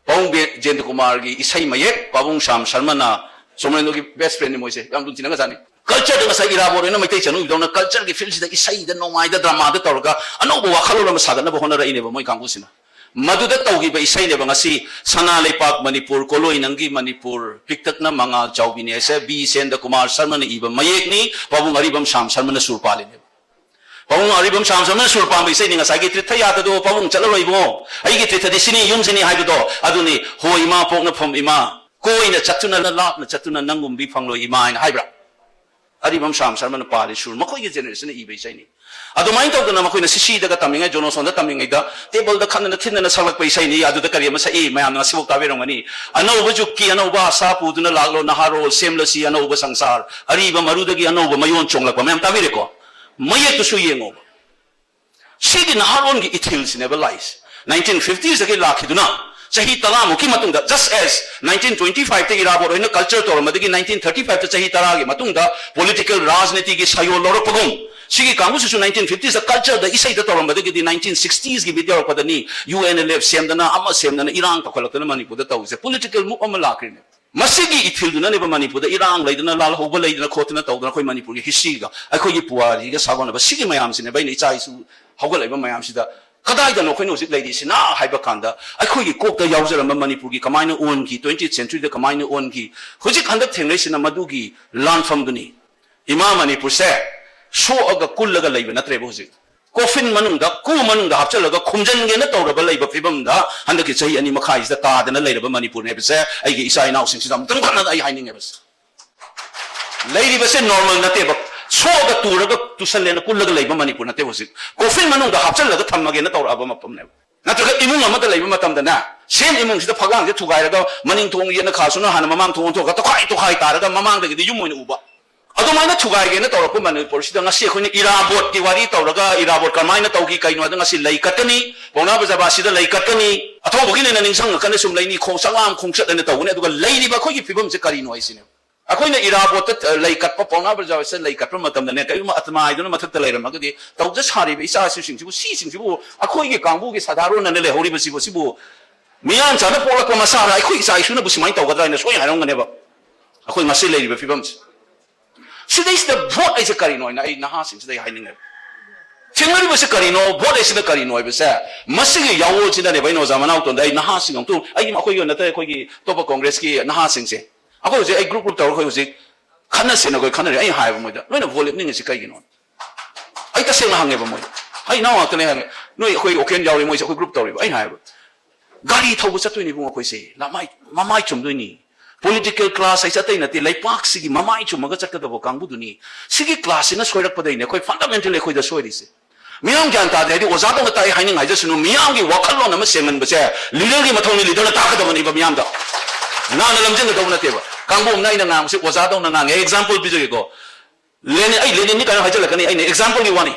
ꯄꯥꯕꯨꯡ ꯕꯦ-, ꯖꯦꯟꯗ꯭ꯔꯀꯨꯃꯥꯔꯒꯤ ꯏꯁꯩ ꯃꯌꯦꯛ, ꯄꯥꯕꯨꯡ ꯁ꯭ꯌꯥꯝ ꯁꯔꯃꯅ, ꯁꯣꯃꯣꯔꯦꯟꯗ꯭ꯔꯣꯒꯤ best friend ꯅꯤ ꯃꯣꯏꯁꯦ, ꯌꯥꯝ ꯂꯨꯝꯇꯤꯅ ꯈ꯭ꯔꯖꯥꯠꯅꯤ꯫ Culture ꯗ ꯉꯁꯥꯏ ꯏꯔꯥꯕꯣꯠ ꯍꯣꯏꯅ ꯃꯩꯇꯩ ꯆꯅꯨ ꯏꯕꯗꯧꯅ culture ꯒꯤ field ꯁꯤꯗ ꯏꯁꯩꯗ, ꯅꯣꯡꯃꯥꯏꯗ, drama ꯗ ꯇꯧꯔꯒ ꯑꯅꯧꯕ ꯋꯥꯈꯜꯂꯣꯟ ꯑꯃ ꯁꯥꯒꯠꯅꯕ ꯍꯣꯠꯅꯔꯛꯏꯅꯦꯕ ꯃꯣꯏ ꯀꯥꯡꯕꯨꯁꯤꯅ꯫ ꯃꯗꯨꯗ ꯇꯧꯈꯤꯕ ꯏꯁꯩꯅꯦꯕ ꯉꯁꯤ "ꯁꯅꯥ ꯂꯩꯄꯥꯛ ꯃꯅꯤꯄꯨꯔ, ꯀꯣꯂꯣꯏ ꯅꯪꯒꯤ ꯃꯅꯤꯄꯨꯔ, ꯄꯤꯛꯇꯛꯅ ꯃꯉꯥꯜ ꯆꯥꯎꯕꯤꯅꯤ" ꯍꯥꯏꯁꯦ ꯕꯤ ꯁꯦꯟꯗ꯭ꯔꯀꯨꯃꯥꯔ ꯁꯔꯃꯅ ꯏꯕ ꯃꯌꯦꯛꯅꯤ, ꯄꯥꯕꯨꯡ ꯑꯔꯤꯕꯝ ꯁ꯭ꯌꯥꯝ ꯁꯔꯃꯅ ꯁꯨꯔ ꯄꯥꯜꯂꯤꯅꯦꯕ꯫ ꯄꯥꯕꯨꯡ ꯑꯔꯤꯕꯝ ꯁ꯭ꯌꯥꯝ ꯁꯔꯃꯅ ꯁꯨꯔ ꯄꯥꯟꯕ ꯏꯁꯩꯅꯤ ꯉꯁꯥꯏꯒꯤ "ꯇ꯭ꯔꯤꯊ ꯌꯥꯇꯗꯣ ꯄꯥꯕꯨꯡ ꯆꯠꯂꯔꯣꯏ ꯏꯕꯨꯡꯉꯣ, ꯑꯩꯒꯤ ꯇ꯭ꯔꯤꯊꯗꯤ ꯁꯤꯅꯤ, ꯌꯨꯝꯁꯤꯅꯤ" ꯍꯥꯏꯕꯗꯣ꯫ ꯑꯗꯨꯅꯤ, "ꯍꯣ ꯏꯃꯥ ꯄꯣꯛꯅꯐꯝ ꯏꯃꯥ, ꯀꯣꯏꯅ ꯆꯠꯇꯨꯅ ꯂꯥꯞꯅ ꯆꯠꯇꯨꯅ ꯅꯪꯒꯨꯝꯕꯤ ꯐꯪꯂꯣꯏ ꯏꯃꯥ" ꯍꯥꯏꯅ ꯍꯥꯏꯕ꯭ꯔꯥ? ꯑꯔꯤꯕꯝ ꯁ꯭ꯌꯥꯝ ꯁꯔꯃꯅ ꯄꯥꯜꯂꯤ ꯁꯨꯔ, ꯃꯈꯣꯏꯒꯤ generation ꯅ ꯏꯕ ꯏꯁꯩꯅꯤ꯫ ꯑꯗꯨꯃꯥꯏꯅ ꯇꯧꯗꯅ ꯃꯈꯣꯏꯅ ꯁꯤꯁꯤꯗꯒ ꯇꯝꯃꯤꯉꯩ, ꯖꯣꯅꯣꯁꯣꯟꯗ ꯇꯝꯃꯤꯉꯩꯗ ꯇꯦꯕꯜꯗ ꯈꯠꯅꯅ ꯊꯤꯟꯗꯅ ꯁꯛꯂꯛꯄ ꯏꯁꯩꯅꯤ꯫ ꯑꯗꯨꯗ ꯀꯔꯤ ꯑꯃ ꯁꯛꯏ, ꯃꯌꯥꯝꯅ ꯉꯁꯤꯐꯥꯎ ꯇꯥꯕꯤꯔꯝꯒꯅꯤ꯫ "ꯑꯅꯧꯕ ꯖꯨꯒꯀꯤ ꯑꯅꯧꯕ ꯑꯁꯥ ꯄꯨꯗꯨꯅ ꯂꯥꯛꯂꯣ ꯅꯍꯥꯔꯣꯜ, ꯁꯦꯝꯂꯁꯤ ꯑꯅꯧꯕ ꯁꯪꯁꯥꯔ, ꯑꯔꯤꯕ ꯃꯔꯨꯗꯒꯤ ꯑꯅꯧꯕ ꯃꯌꯣꯟ ꯆꯣꯡꯂꯛꯄ"꯫ ꯃꯌꯥꯝ ꯇꯥꯕꯤꯔꯦꯀꯣ? ꯃꯌꯦꯛꯇꯨꯁꯨ ꯌꯦꯡꯉꯣꯕ꯫ ꯁꯤꯒꯤ ꯅꯍꯥꯔꯣꯟꯒꯤ ꯏꯊꯤꯜꯁꯤꯅꯦꯕ ꯂꯥꯛꯏꯁꯦ꯫ ꯅꯥꯏꯟꯇꯤꯟ ꯐꯤꯐꯇꯤꯁꯇꯒꯤ ꯂꯥꯛꯈꯤꯗꯨꯅ ꯆꯍꯤ ꯇꯔꯥꯃꯨꯛꯀꯤ ꯃꯇꯨꯡꯗ, just as ꯅꯥꯏꯟꯇꯤꯟ ꯇ꯭ꯋꯦꯟꯇꯤ ꯐꯥꯏꯚꯇ ꯏꯔꯥꯕꯣꯠ ꯍꯣꯏꯅ culture ꯇꯧꯔꯝꯕꯗꯒꯤ ꯅꯥꯏꯟꯇꯤꯟ ꯊꯥꯔꯇꯤ ꯐꯥꯏꯚꯇ ꯆꯍꯤ ꯇꯔꯥꯒꯤ ꯃꯇꯨꯡꯗ political ꯔꯥꯖꯅꯤꯇꯤꯒꯤ ꯁꯌꯣꯜ ꯂꯧꯔꯛꯄꯒꯨꯝ, ꯁꯤꯒꯤ ꯀꯥꯡꯕꯨꯁꯤꯁꯨ ꯅꯥꯏꯟꯇꯤꯟ ꯐꯤꯐꯇꯤꯁꯇ culture ꯗ, ꯏꯁꯩꯗ ꯇꯧꯔꯝꯕꯗꯒꯤꯗꯤ ꯅꯥꯏꯟꯇꯤꯟ ꯁꯤꯛꯁꯇꯤꯁꯀꯤ mid ꯌꯧꯔꯛꯄꯗꯅꯤ ꯌꯨ ꯑꯦꯟ ꯑꯦꯜ ꯑꯦꯐ ꯁꯦꯝꯗꯅ, ꯑꯃ ꯁꯦꯝꯗꯅ, ꯏꯔꯥꯡ ꯇꯧꯈꯠꯂꯛꯇꯅ ꯃꯅꯤꯄꯨꯔꯗ ꯇꯧꯔꯤꯁꯦ꯫ Political move ꯑꯃ ꯂꯥꯛꯈ꯭ꯔꯤꯅꯦ꯫ ꯃꯁꯤꯒꯤ ꯏꯊꯤꯜꯗꯨꯅꯅꯦꯕ ꯃꯅꯤꯄꯨꯔꯗ ꯏꯔꯥꯡ ꯂꯩꯗꯅ, ꯂꯥꯜꯍꯧꯕ ꯂꯩꯗꯅ ꯈꯣꯠꯇꯅ ꯇꯧꯗꯅ ꯑꯩꯈꯣꯏ ꯃꯅꯤꯄꯨꯔꯒꯤ historyꯒ ꯑꯩꯈꯣꯏꯒꯤ ꯄꯨꯋꯥꯔꯤꯒ ꯁꯥꯒꯣꯟꯅꯕ ꯁꯤꯒꯤ ꯃꯌꯥꯝꯁꯤꯅꯦꯕ ꯑꯩꯅ ꯏꯆꯥ ꯏꯁꯨ ꯍꯧꯒꯠꯂꯛꯏꯕ ꯃꯌꯥꯝꯁꯤꯗ ꯀꯗꯥꯏꯗꯅꯣ ꯑꯩꯈꯣꯏꯅ ꯍꯧꯖꯤꯛ ꯂꯩꯔꯤꯁꯤꯅ ꯍꯥꯏꯕ ꯀꯥꯟꯗ, ꯑꯩꯈꯣꯏꯒꯤ ꯀꯣꯛꯇ ꯌꯥꯎꯖꯔꯝꯕ ꯃꯅꯤꯄꯨꯔꯒꯤ ꯀꯃꯥꯏꯅ ꯑꯣꯟꯈꯤ, twentieth centuryꯗ ꯀꯃꯥꯏꯅ ꯑꯣꯟꯈꯤ, ꯍꯧꯖꯤꯛ ꯍꯟꯗꯛ ꯊꯦꯡꯅꯔꯤꯁꯤꯅ ꯃꯗꯨꯒꯤ ꯂꯥꯟꯐꯝꯗꯨꯅꯤ꯫ ꯏꯃꯥ ꯃꯅꯤꯄꯨꯔꯁꯦ ꯁꯣꯛꯑꯒ ꯀꯨꯜꯂꯒ ꯂꯩꯕ ꯅꯠꯇ꯭ꯔꯦꯕ ꯍꯧꯖꯤꯛ꯫ Coffin ꯃꯅꯨꯡꯗ, ꯀꯨ ꯃꯅꯨꯡꯗ ꯍꯥꯞꯆꯤꯜꯂꯒ ꯈꯨꯝꯖꯤꯟꯒꯦꯅ ꯇꯧꯔꯕ ꯂꯩꯕ ꯐꯤꯕꯝꯗ ꯍꯟꯗꯛꯀꯤ ꯆꯍꯤ ꯑꯅꯤ ꯃꯈꯥꯏꯁꯤꯗ ꯇꯥꯗꯅ ꯂꯩꯔꯕ ꯃꯅꯤꯄꯨꯔꯅꯦ ꯍꯥꯏꯕꯁꯦ ꯑꯩꯒꯤ ꯏꯆꯥ ꯏꯅꯥꯎꯁꯤꯡꯁꯤꯗ ꯑꯃꯨꯛꯇꯪ ꯈꯛꯅ ꯑꯩ ꯍꯥꯏꯅꯤꯡꯉꯦꯕ꯫ ꯂꯩꯔꯤꯕꯁꯦ normal ꯅꯠꯇꯦꯕ꯫ ꯁꯣꯛꯑꯒ ꯇꯨꯔꯒ ꯇꯨꯁꯜꯂꯦꯅ ꯀꯨꯜꯂꯒ ꯂꯩꯕ ꯃꯅꯤꯄꯨꯔ ꯅꯠꯇꯦ ꯍꯧꯖꯤꯛ꯫ Coffin ꯃꯅꯨꯡꯗ ꯍꯥꯞꯆꯤꯜꯂꯒ ꯊꯝꯃꯒꯦꯅ ꯇꯧꯔꯛꯑꯕ ꯃꯐꯝꯅꯦꯕ꯫ ꯅꯠꯇ꯭ꯔꯒ ꯏꯃꯨꯡ ꯑꯃꯗ ꯂꯩꯕ ꯃꯇꯝꯗꯅꯦ, same ꯏꯃꯨꯡꯁꯤꯗ ꯐꯛꯂꯥꯡꯁꯦ ꯊꯨꯒꯥꯏꯔꯒ ꯃꯅꯤꯡ ꯊꯣꯡ ꯌꯦꯠꯅ ꯈꯥꯁꯨꯅ ꯍꯥꯟꯅ ꯃꯃꯥꯡ ꯊꯣꯡ ꯑꯣꯟꯊꯣꯛꯑꯒ ꯇꯣꯈꯥꯏ ꯇꯣꯈꯥꯏ ꯇꯥꯔꯒ ꯃꯃꯥꯡꯗꯒꯤꯗꯤ ꯌꯨꯝ ꯑꯣꯏꯅ ꯎꯕ꯫ ꯑꯗꯨꯃꯥꯏꯅ ꯊꯨꯒꯥꯏꯒꯦꯅ ꯇꯧꯔꯛꯄ ꯃꯅꯤꯄꯨꯔꯁꯤꯗ ꯉꯁꯤ ꯑꯩꯈꯣꯏꯅ ꯏꯔꯥꯕꯣꯠꯀꯤ ꯋꯥꯔꯤ ꯇꯧꯔꯒ, ꯏꯔꯥꯕꯣꯠ ꯀꯔꯝꯍꯥꯏꯅ ꯇꯧꯈꯤ, ꯀꯩꯅꯣ ꯍꯥꯏꯗ ꯉꯁꯤ ꯂꯩ ꯀꯠꯀꯅꯤ, ꯄꯥꯎꯅꯥ ꯕꯖꯥꯔꯕꯥꯁꯤꯗ ꯂꯩ ꯀꯠꯀꯅꯤ, ꯑꯊꯧꯕꯒꯤꯅꯦꯅ ꯅꯤꯡꯁꯤꯡꯉꯛꯀꯅꯤ, ꯁꯨꯝ ꯂꯩꯅꯤ ꯈꯣꯡ ꯆꯪꯂꯥꯝ ꯈꯣꯡꯆꯠ ꯍꯥꯏꯅ ꯇꯧꯒꯅꯤ꯫ ꯑꯗꯨꯒ ꯂꯩꯔꯤꯕ ꯑꯩꯈꯣꯏꯒꯤ ꯐꯤꯕꯝꯁꯦ ꯀꯔꯤꯅꯣ ꯍꯥꯏꯁꯤꯅꯦ꯫ ꯑꯩꯈꯣꯏꯅ ꯏꯔꯥꯕꯣꯠꯇ, ꯑ, ꯂꯩ ꯀꯠꯄ, ꯄꯥꯎꯅꯥ ꯕꯖꯥꯔꯁꯤꯗ ꯂꯩ ꯀꯠꯄ ꯃꯇꯝꯗꯅꯦ, ꯀꯔꯤꯒꯨꯝꯕ ꯑꯇꯃꯥ ꯍꯥꯏꯗꯨꯅ ꯃꯊꯛꯇ ꯂꯩꯔꯝꯃꯒꯗꯤ, ꯇꯧꯖ ꯁꯥꯔꯤꯕ ꯏꯆꯥ ꯏꯁꯨꯁꯤꯡꯁꯤꯕꯨ, ꯁꯤꯁꯤꯡꯁꯤꯕꯨ ꯑꯩꯈꯣꯏꯒꯤ ꯀꯥꯡꯕꯨꯒꯤ ꯁꯥꯗꯥꯔꯣꯟꯅꯅ ꯂꯩꯍꯧꯔꯤꯕꯁꯤꯕꯨ, ꯁꯤꯕꯨ ꯃꯤꯌꯥꯝ ꯆꯥꯅ ꯄꯣꯛꯂꯛꯄ ꯃꯆꯥꯔ ꯑꯩꯈꯣꯏ ꯏꯆꯥ ꯏꯁꯨꯅꯕꯨ ꯁꯨꯃꯥꯏꯅ ꯇꯧꯒꯗ꯭ꯔꯥ ꯍꯥꯏꯅ ꯁꯣꯏ ꯍꯥꯏꯔꯝꯒꯅꯦꯕ꯫ ꯑꯩꯈꯣꯏ ꯉꯁꯤ ꯂꯩꯔꯤꯕ ꯐꯤꯕꯝꯁꯦ꯫ ꯁꯤꯗꯩꯁꯤꯗ vote ꯍꯥꯏꯁꯦ ꯀꯔꯤꯅꯣ ꯍꯥꯏꯅ ꯑꯩ ꯅꯍꯥꯁꯤꯡꯁꯤꯗ ꯑꯩ ꯍꯥꯏꯅꯤꯡꯉꯦꯕ꯫ ꯊꯦꯡꯅꯔꯤꯕꯁꯦ ꯀꯔꯤꯅꯣ, vote ꯍꯥꯏꯁꯤꯅ ꯀꯔꯤꯅꯣ ꯍꯥꯏꯕꯁꯦ, ꯃꯁꯤꯒꯤ ꯌꯥꯋꯣꯜꯁꯤꯗꯅꯦꯕ ꯑꯩꯅ ꯑꯣꯖꯥ ꯃꯅꯥꯎꯇꯣꯟꯗ ꯑꯩ ꯅꯍꯥꯁꯤꯡ ꯑꯃꯨꯛꯇ, ꯑꯩꯒꯤ, ꯑꯩꯈꯣꯏꯒꯤ ꯅꯠꯇ꯭ꯔꯦ, ꯑꯩꯈꯣꯏꯒꯤ ꯑꯇꯣꯞꯄ ꯀꯣꯡꯒ꯭ꯔꯦꯁꯀꯤ ꯅꯍꯥꯁꯤꯡꯁꯦ, ꯑꯩꯈꯣꯏ ꯍꯧꯖꯤꯛ ꯑꯩ group group ꯇꯧꯔꯒ ꯑꯩꯈꯣꯏ ꯍꯧꯖꯤꯛ ꯈꯠꯅ ꯆꯩꯅꯈꯣꯏ ꯈꯟꯅꯔꯤ꯫ ꯑꯩ ꯍꯥꯏꯕ ꯃꯣꯏꯗ, "ꯅꯣꯏꯅ vote ꯂꯦꯞꯅꯤꯡꯉꯤꯁꯤ ꯀꯩꯒꯤꯅꯣ?" ꯑꯩ ꯇꯁꯦꯡꯅ ꯍꯪꯉꯦꯕ ꯃꯣꯏꯗ꯫ ꯑꯩ ꯏꯅꯥꯎ ꯉꯥꯛꯇꯅꯦ ꯍꯥꯏꯕ꯫ "ꯅꯣꯏ ꯑꯩꯈꯣꯏ ꯑꯣꯀꯦꯟ ꯌꯥꯎꯔꯤ, ꯃꯣꯏꯁꯦ ꯑꯩꯈꯣꯏ group ꯇꯧꯔꯤꯕ?" ꯑꯩꯅ ꯍꯥꯏꯕ, "ꯒꯥꯔꯤ ꯊꯧꯕ ꯆꯠꯇꯣꯏꯅꯤ ꯏꯕꯨꯡꯉꯣ ꯑꯩꯈꯣꯏꯁꯦ, ꯂꯃꯥꯏ, ꯃꯃꯥꯏ ꯆꯨꯝꯗꯣꯏꯅꯤ꯫ Political class ꯍꯥꯏꯁꯦ ꯑꯇꯩ ꯅꯠꯇꯦ, ꯂꯩꯄꯥꯛꯁꯤꯒꯤ ꯃꯃꯥꯏ ꯆꯨꯝꯃꯒ ꯆꯠꯀꯗꯕ ꯀꯥꯡꯕꯨꯗꯨꯅꯤ꯫ ꯁꯤꯒꯤ class ꯁꯤꯅ ꯁꯣꯏꯔꯛꯄꯗꯩꯅꯦ ꯑꯩꯈꯣꯏ fundamental ꯑꯩꯈꯣꯏꯗ ꯁꯣꯏꯔꯤꯁꯦ꯫" ꯃꯤꯌꯥꯝ ꯒ꯭ꯌꯥꯟ ꯇꯥꯗꯦ ꯍꯥꯏꯗꯤ ꯑꯣꯖꯥꯗꯧꯅ ꯇꯥꯛꯑꯦ ꯍꯥꯏꯅꯤꯡꯉꯥꯏꯖꯁꯅꯨ, ꯃꯤꯌꯥꯝꯒꯤ ꯋꯥꯈꯜꯂꯣꯟ ꯑꯃ ꯁꯦꯡꯍꯟꯕꯁꯦ leader ꯒꯤ ꯃꯊꯧꯅꯤ, leader ꯅ ꯇꯥꯛꯀꯗꯕꯅꯦꯕ ꯃꯤꯌꯥꯝꯗ꯫ ꯂꯥꯟꯅ ꯂꯝꯖꯤꯡꯒꯗꯧꯕ ꯅꯠꯇꯦꯕ꯫ ꯀꯥꯡꯕꯨ ꯑꯃꯅ ꯑꯩꯅ ꯉꯥꯡꯕꯁꯦ ꯑꯣꯖꯥꯗꯧꯅ ꯉꯥꯡꯉꯦ꯫ ꯑꯩ example ꯄꯤꯖꯒꯦꯀꯣ꯫ ꯂꯦꯅꯤꯟ, ꯑꯩ ꯂꯦꯅꯤꯟꯅꯤ ꯀꯥꯏꯅ ꯍꯥꯏꯖꯤꯜꯂꯛꯀꯅꯤ, ꯑꯩꯅ example ꯒꯤ ꯋꯥꯅꯤ꯫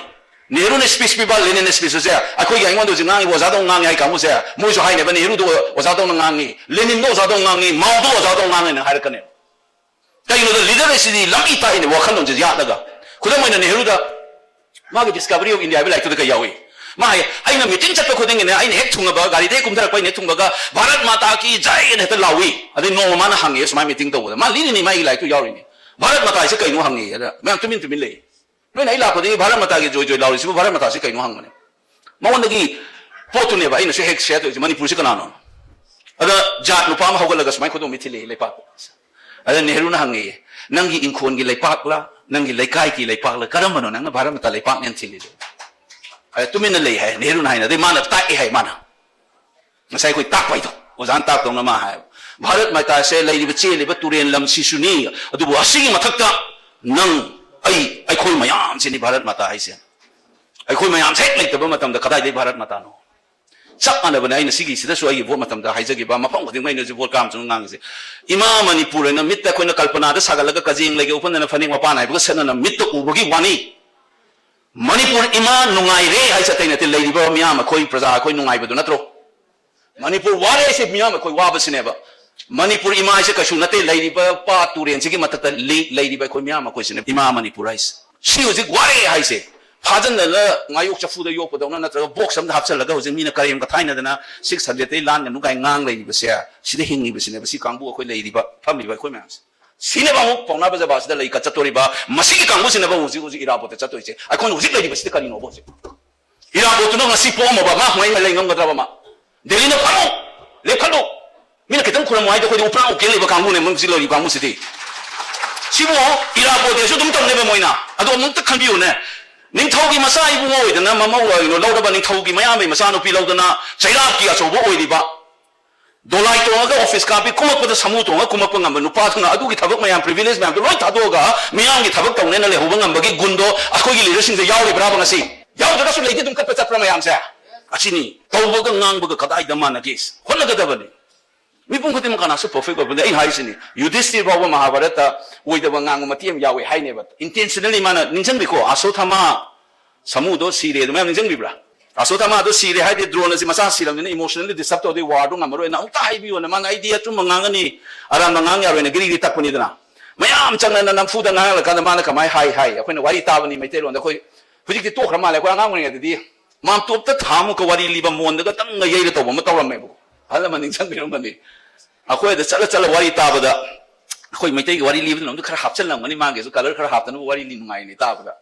ꯅꯦꯍꯔꯨꯅ speech ꯄꯤꯕ, ꯂꯦꯅꯤꯟꯅ speech ꯁꯦ ꯑꯩꯈꯣꯏꯒꯤ ꯑꯩꯉꯣꯟꯗ ꯍꯧꯖꯤꯛ ꯉꯥꯡꯉꯤꯕ ꯑꯣꯖꯥꯗꯧꯅ ꯉꯥꯡꯉꯤ ꯍꯥꯏ ꯀꯥꯡꯕꯨꯁꯦ, ꯃꯣꯏꯁꯨ ꯍꯥꯏꯅꯦꯕ, "ꯅꯦꯍꯔꯨꯗꯣ ꯑꯣꯖꯥꯗꯧꯅ ꯉꯥꯡꯉꯤ, ꯂꯦꯅꯤꯟꯗꯣ ꯑꯣꯖꯥꯗꯧꯅ ꯉꯥꯡꯉꯤ, ꯃꯥꯎꯗꯣ ꯑꯣꯖꯥꯗꯧꯅ ꯉꯥꯡꯉꯤꯅ" ꯍꯥꯏꯔꯛꯀꯅꯦꯕ꯫ ꯀꯩꯒꯤꯅꯣꯗ leader ꯍꯥꯏꯁꯤꯗꯤ ꯂꯝꯕꯤ ꯇꯥꯛꯏꯅꯦ, ꯋꯥꯈꯜꯂꯣꯟꯁꯦ ꯌꯥꯠꯂꯒ꯫ ꯈꯨꯗꯝ ꯑꯣꯏꯅ ꯅꯦꯍꯔꯨꯗ ꯃꯥꯒꯤ Discovery of India ꯍꯥꯏꯕ ꯂꯥꯏꯔꯤꯛꯇꯨꯗ ꯀꯩ ꯌꯥꯎꯏ? ꯃꯥ ꯍꯥꯏ, "ꯑꯩꯅ ꯃꯤꯇꯤꯡ ꯆꯠꯄ ꯈꯨꯗꯤꯡꯒꯤꯅꯦ, ꯑꯩꯅ ꯍꯦꯛ ꯊꯨꯡꯉꯕ, ꯒꯥꯔꯤꯗ ꯍꯦꯛ ꯀꯨꯝꯊꯔꯛꯄ, ꯑꯩꯅ ꯍꯦꯛ ꯊꯨꯡꯕꯒ, 'ꯚꯥꯔꯠ ꯃꯥꯇꯥ ꯀꯤ ꯖꯥꯏ' ꯑꯅ ꯍꯦꯛꯇ ꯂꯥꯎꯏ"꯫ ꯑꯗꯩ ꯅꯣꯡꯃ ꯃꯥꯅ ꯍꯪꯉꯦ, ꯁꯨꯃꯥꯏꯅ ꯃꯤꯇꯤꯡ ꯇꯧꯕꯗ, ꯃꯥ ꯂꯤꯔꯤꯅꯤ, ꯃꯥꯒꯤ ꯂꯥꯏꯔꯤꯛꯇꯨ ꯌꯥꯎꯔꯤꯅꯤ, "ꯚꯥꯔꯠ ꯃꯥꯇꯥ ꯍꯥꯏꯁꯦ ꯀꯩꯅꯣ?" ꯍꯪꯉꯦ꯫ ꯑꯗ ꯃꯌꯥꯝ ꯇꯨꯃꯤꯟ ꯇꯨꯃꯤꯟ ꯂꯩ꯫ ꯅꯣꯏꯅ ꯑꯩ ꯂꯥꯛꯄꯗꯒꯤ "ꯚꯥꯔꯠ ꯃꯥꯇꯥꯒꯤ ꯖꯣꯏ ꯖꯣꯏ" ꯂꯥꯎꯔꯤꯁꯤꯕꯨ ꯚꯥꯔꯠ ꯃꯥꯇꯥꯁꯤ ꯀꯩꯅꯣ ꯍꯪꯕꯅꯦ꯫ ꯃꯉꯣꯟꯗꯒꯤ ꯄꯣꯠꯇꯨꯅꯦꯕ ꯑꯩꯅꯁꯨ ꯍꯦꯛ ꯁꯤꯌꯔ ꯇꯧꯔꯤꯁꯦ, "ꯃꯅꯤꯄꯨꯔꯁꯤ ꯀꯅꯥꯅꯣ?" ꯑꯗ ꯖꯥꯠ ꯅꯨꯄꯥ ꯑꯃ ꯍꯧꯒꯠꯂꯒ ꯁꯨꯃꯥꯏꯅ ꯈꯨꯗꯣꯝꯕꯤ ꯊꯤꯜꯂꯛꯑꯦ ꯂꯩꯄꯥꯛꯇ꯫ ꯑꯗ ꯅꯦꯍꯔꯨꯅ ꯍꯪꯉꯛꯑꯦ, "ꯅꯪꯒꯤ ꯏꯪꯈꯣꯜꯒꯤ ꯂꯩꯄꯥꯛꯂ, ꯅꯪꯒꯤ ꯂꯩꯀꯥꯏꯒꯤ ꯂꯩꯄꯥꯛꯂ, ꯀꯔꯝꯕꯅꯣ ꯅꯪꯅ ꯚꯥꯔꯠ ꯃꯥꯇꯥ ꯂꯩꯄꯥꯛꯅꯦꯅ ꯊꯤꯜꯂꯤꯗꯣ?" ꯑꯗ ꯇꯨꯃꯤꯟꯅ ꯂꯩ ꯍꯥꯏ ꯅꯦꯍꯔꯨꯅ ꯍꯥꯏꯅ꯫ ꯑꯗꯩ ꯃꯥꯅ ꯇꯥꯛꯑꯦ ꯍꯥꯏ, ꯃꯥꯅ ꯉꯁꯥꯏ ꯑꯩꯈꯣꯏ ꯇꯥꯛꯄ ꯍꯥꯏꯗꯣ, ꯑꯣꯖꯥꯅ ꯇꯥꯛꯇꯧꯅ ꯃꯥ ꯍꯥꯏ, "ꯚꯥꯔꯠ ꯃꯥꯇꯥꯁꯦ ꯂꯩꯔꯤꯕ ꯆꯦꯜꯂꯤꯕ ꯇꯨꯔꯦꯟ ꯂꯝꯁꯤꯁꯨꯅꯤ, ꯑꯗꯨꯕꯨ ꯑꯁꯤꯒꯤ ꯃꯊꯛꯇ ꯅꯪ, ꯑꯩ, ꯑꯩꯈꯣꯏ ꯃꯌꯥꯝꯁꯤꯅꯤ ꯚꯥꯔꯠ ꯃꯥꯇꯥ ꯍꯥꯏꯁꯦ꯫ ꯑꯩꯈꯣꯏ ꯃꯌꯥꯝꯁꯦ ꯍꯦꯛ ꯂꯩꯇꯕ ꯃꯇꯝꯗ ꯀꯗꯥꯏꯗꯒꯤ ꯚꯥꯔꯠ ꯃꯥꯇꯥꯅꯣ?" ꯆꯞ ꯃꯥꯟꯅꯕꯅꯦ꯫ ꯑꯩꯅ ꯁꯤꯒꯤꯁꯤꯗꯁꯨ ꯑꯩꯒꯤ ꯚꯣꯠ ꯃꯇꯝꯗ ꯍꯥꯏꯖꯈꯤꯕ, ꯃꯐꯝ ꯈꯨꯗꯤꯡꯃꯛ ꯑꯩꯅ ꯍꯧꯖꯤꯛ ꯚꯣꯠ ꯀꯥꯝ ꯆꯨꯝ ꯉꯥꯡꯉꯤꯁꯦ, ꯏꯃꯥ ꯃꯅꯤꯄꯨꯔ ꯍꯥꯏꯅ ꯃꯤꯠꯇ ꯑꯩꯈꯣꯏꯅ ꯀꯜꯄꯅꯥꯗ ꯁꯥꯒꯠꯂꯒ ꯀꯖꯦꯡ ꯂꯩꯒ ꯎꯞꯄꯟꯗꯅ ꯐꯅꯦꯛ ꯃꯄꯥꯟ ꯍꯥꯏꯕꯒ ꯁꯦꯠꯅꯅ ꯃꯤꯠꯇ ꯎꯕꯒꯤ ꯋꯥꯅꯤ꯫ ꯃꯅꯤꯄꯨꯔ ꯏꯃꯥ ꯅꯨꯡꯉꯥꯏꯔꯦ ꯍꯥꯏꯁꯦ ꯑꯇꯩ ꯅꯠꯇꯦ, ꯂꯩꯔꯤꯕ ꯃꯤꯌꯥꯝ ꯑꯩꯈꯣꯏ ꯄ꯭ꯔꯖꯥ ꯑꯩꯈꯣꯏ ꯅꯨꯡꯉꯥꯏꯕꯗꯨ ꯅꯠꯇ꯭ꯔꯣ? ꯃꯅꯤꯄꯨꯔ ꯋꯥꯔꯦ ꯍꯥꯏꯁꯦ ꯃꯤꯌꯥꯝ ꯑꯩꯈꯣꯏ ꯋꯥꯕꯁꯤꯅꯦꯕ꯫ ꯃꯅꯤꯄꯨꯔ ꯏꯃꯥ ꯍꯥꯏꯁꯦ ꯀꯩꯁꯨ ꯅꯠꯇꯦ, ꯂꯩꯔꯤꯕ ꯄꯥꯠ ꯇꯨꯔꯦꯟꯁꯤꯒꯤ ꯃꯊꯛꯇ ꯂꯤ-, ꯂꯩꯔꯤꯕ ꯑꯩꯈꯣꯏ ꯃꯤꯌꯥꯝ ꯑꯩꯈꯣꯏꯁꯤꯅꯦ ꯏꯃꯥ ꯃꯅꯤꯄꯨꯔ ꯍꯥꯏꯁꯦ꯫ ꯁꯤ ꯍꯧꯖꯤꯛ ꯋꯥꯔꯦ ꯍꯥꯏꯁꯦ꯫ ꯐꯥꯖꯟꯗꯅ ꯉꯥꯌꯣꯛ ꯆꯐꯨꯗ ꯌꯣꯛꯄꯗꯧꯅ ꯅꯠꯇ꯭ꯔꯒ ꯕꯣꯛꯁ ꯑꯃꯗ ꯍꯥꯞꯆꯜꯂꯒ ꯍꯧꯖꯤꯛ ꯃꯤꯅ ꯀꯔꯦꯝ ꯀꯊꯥꯏꯅꯗꯅ ꯁꯤꯛꯁ ꯍꯟꯗ꯭ꯔꯦꯗꯇꯩ ꯂꯥꯟꯒꯅꯨ ꯀꯥꯏꯅ ꯉꯥꯡ ꯂꯩꯔꯤꯕꯁꯦ, ꯁꯤꯗ ꯍꯤꯡꯉꯤꯕꯁꯤꯅꯦꯕ ꯁꯤ ꯀꯥꯡꯕꯨ ꯑꯩꯈꯣꯏ ꯂꯩꯔꯤꯕ ꯐꯝꯃꯤꯕ ꯑꯩꯈꯣꯏ ꯃꯌꯥꯝꯁꯦ꯫ ꯁꯤꯅꯕ ꯑꯃꯨꯛ ꯄꯥꯎꯅꯥ ꯕꯖꯥꯔ ꯁꯤꯗ ꯂꯩ ꯀꯠ ꯆꯠꯇꯣꯔꯤꯕ, ꯃꯁꯤꯒꯤ ꯀꯥꯡꯕꯨꯁꯤꯅꯕ ꯍꯧꯖꯤꯛ ꯍꯧꯖꯤꯛ ꯏꯔꯥꯕꯣꯠꯇ ꯆꯠꯇꯣꯏꯁꯦ꯫ ꯑꯩꯈꯣꯏꯅ ꯍꯧꯖꯤꯛ ꯂꯩꯔꯤꯕꯁꯤꯗ ꯀꯔꯤꯅꯣꯕ ꯍꯧꯖꯤꯛ? ꯏꯔꯥꯕꯣꯠꯇꯨꯅ ꯉꯁꯤ ꯄꯣꯛꯑꯝꯃꯕ ꯃꯥ ꯍꯨꯃꯥꯏ ꯂꯩ ꯉꯝꯒꯗ꯭ꯔꯕ ꯃꯥ? ꯗꯦꯜꯂꯤꯅ ꯐꯝꯃꯨ, ꯂꯦꯞꯈꯠꯂꯨ꯫ ꯃꯤꯅ ꯈꯤꯇꯪ ꯈꯨꯔꯝꯃꯨ ꯍꯥꯏꯗꯣ ꯑꯩꯈꯣꯏꯗꯤ ꯎꯄ꯭ꯔꯥ ꯎꯀꯦꯜ ꯂꯩꯕ ꯀꯥꯡꯕꯨꯅꯦ ꯃꯣꯏ ꯍꯧꯖꯤꯛ ꯂꯩꯔꯤꯕ ꯀꯥꯡꯕꯨꯁꯤꯗꯤ꯫ ꯁꯤꯕꯨ ꯏꯔꯥꯕꯣꯠꯇꯁꯨ ꯑꯗꯨꯝ ꯇꯧꯅꯦꯕ ꯃꯣꯏꯅ꯫ ꯑꯗꯣ ꯑꯃꯨꯛꯇ ꯈꯟꯕꯤꯌꯨꯅꯦ, ꯅꯤꯡꯊꯧꯒꯤ ꯃꯆꯥ ꯏꯕꯨꯡꯉꯣ ꯑꯣꯏꯗꯅ ꯃꯃꯧ ꯑꯣꯏꯅ ꯂꯧꯔꯕ ꯅꯤꯡꯊꯧꯒꯤ ꯃꯌꯥꯝꯕꯩ ꯃꯆꯥꯅꯨꯄꯤ ꯂꯧꯗꯅ ꯆꯩꯔꯥꯛꯀꯤ ꯑꯆꯧꯕ ꯑꯣꯏꯔꯤꯕ, ꯗꯣꯂꯥꯏ ꯇꯣꯡꯉꯒ ꯑꯣꯐꯤꯁ ꯀꯥꯞꯄꯤ, ꯀꯨꯝꯃꯛꯄꯗ ꯁꯥꯃꯨ ꯇꯣꯡꯉꯒ ꯀꯨꯝꯃꯛꯄ ꯉꯝꯕ ꯅꯨꯄꯥꯗꯨꯅ ꯑꯗꯨꯒꯤ ꯊꯕꯛ ꯃꯌꯥꯝ, ꯄ꯭ꯔꯤꯚꯤꯂꯦꯖ ꯃꯌꯥꯝꯗꯣ ꯂꯣꯏ ꯊꯥꯗꯣꯛꯑꯒ ꯃꯤꯌꯥꯝꯒꯤ ꯊꯕꯛ ꯇꯧꯅꯦꯅ ꯂꯩꯍꯧꯕ ꯉꯝꯕꯒꯤ ꯒꯨꯟꯗꯣ ꯑꯩꯈꯣꯏꯒꯤ ꯂꯤꯗꯔꯁꯤꯡꯗ ꯌꯥꯎꯔꯤꯕ꯭ꯔꯥꯕ ꯉꯁꯤ? ꯌꯥꯎꯗ꯭ꯔꯒꯁꯨ ꯂꯩꯗꯤ ꯑꯗꯨꯝ ꯀꯠꯄ ꯆꯠꯄ꯭ꯔꯥ ꯃꯌꯥꯝꯁꯦ? ꯑꯁꯤꯅꯤ꯫ ꯇꯧꯕꯒ ꯉꯥꯡꯕꯒ ꯀꯗꯥꯏꯗ ꯃꯥꯟꯅꯒꯦ? ꯍꯣꯠꯅꯒꯗꯕꯅꯤ꯫ ꯃꯤꯄꯨꯝ ꯈꯨꯗꯤꯡꯃꯛ ꯀꯅꯥꯁꯨ ꯄꯔꯐꯦꯛ ꯑꯣꯏꯕ ꯅꯠꯇꯦ꯫ ꯑꯩꯅ ꯍꯥꯏꯁꯤꯅꯤ, ꯌꯨꯙꯤꯁꯇꯤꯔ ꯐꯥꯎꯕ ꯃꯍꯥꯚꯥꯔꯠꯇ ꯑꯣꯏꯗꯕ ꯉꯥꯡꯕ ꯃꯇꯦꯛ ꯑꯃ ꯌꯥꯎꯋꯦ ꯍꯥꯏꯅꯦꯕ꯫ ꯏꯟꯇꯦꯟꯁꯅꯦꯜꯂꯤ ꯃꯥꯅ, ꯅꯤꯡꯁꯤꯡꯕꯤꯀꯣ, ꯑꯁꯣꯊꯥꯃꯥ ꯁꯥꯃꯨꯗꯣ ꯁꯤꯔꯦ ꯑꯗꯨ ꯃꯌꯥꯝ ꯅꯤꯡꯁꯤꯡꯕꯤꯕ꯭ꯔꯥ? ꯑꯁꯣꯊꯥꯃꯥꯗꯣ ꯁꯤꯔꯦ ꯍꯥꯏꯗꯤ ꯗ꯭ꯔꯣꯅꯁꯤ ꯃꯆꯥ ꯁꯤꯔꯕꯅꯤꯅ ꯏꯃꯣꯁꯅꯦꯜꯂꯤ ꯗꯤꯁꯇꯔꯕ ꯇꯧꯔꯗꯤ ꯋꯥꯔꯗꯣ ꯉꯝꯃꯔꯣꯏꯅ ꯑꯃꯨꯛꯇ ꯍꯥꯏꯕꯤꯌꯣꯅ꯫ ꯃꯥꯅ "ꯑꯩꯗꯤ ꯑꯆꯨꯝꯕ ꯉꯥꯡꯒꯅꯤ, ꯑꯔꯥꯟꯕ ꯉꯥꯡ ꯌꯥꯔꯣꯏꯅ" ꯒꯤꯔꯤꯒꯤꯔꯤ ꯇꯛꯄꯅꯤꯗꯅ꯫ ꯃꯌꯥꯝ ꯆꯪꯅꯅ ꯅꯝꯐꯨꯗ ꯉꯥꯡꯍꯜꯂꯀꯥꯟꯗ ꯃꯥꯅ ꯀꯃꯥꯏꯅ ꯍꯥꯏ ꯍꯥꯏ? ꯑꯩꯈꯣꯏꯅ ꯋꯥꯔꯤ ꯇꯥꯕꯅꯤ ꯃꯩꯇꯩꯂꯣꯟꯗ꯫ ꯑꯩꯈꯣꯏ ꯍꯧꯖꯤꯛꯇꯤ ꯇꯣꯛꯈ꯭ꯔ ꯃꯥꯜꯂꯦ꯫ ꯑꯩꯈꯣꯏ ꯑꯉꯥꯡ ꯑꯣꯏꯔꯤꯉꯩꯗꯗꯤ ꯃꯥꯝꯇꯣꯞꯇ ꯊꯥ ꯑꯃꯨꯛꯀ ꯋꯥꯔꯤ ꯂꯤꯕ, ꯃꯣꯟꯗꯒ ꯇꯪꯒ ꯌꯩꯔ ꯇꯧꯕ ꯑꯃ ꯇꯧꯔꯝꯃꯦꯕꯀꯣ꯫ ꯑꯍꯜ ꯑꯃ ꯅꯤꯡꯁꯤꯡꯕꯤꯔꯝꯒꯅꯤ꯫ ꯑꯩꯈꯣꯏ ꯑꯗ ꯆꯠꯂ ꯆꯠꯂ ꯋꯥꯔꯤ ꯇꯥꯕꯗ, ꯑꯩꯈꯣꯏ ꯃꯩꯇꯩꯒꯤ ꯋꯥꯔꯤ ꯂꯤꯕꯗꯨꯅ ꯑꯃꯨꯛ ꯈꯔ ꯍꯥꯞꯆꯤꯜꯂꯝꯒꯅꯤ, ꯃꯥꯒꯤꯁꯨ ꯀꯂꯔ ꯈꯔ ꯍꯥꯞꯇꯅꯕ ꯋꯥꯔꯤ ꯂꯤ ꯅꯨꯡꯉꯥꯏꯅꯤ ꯇꯥꯕꯗ꯫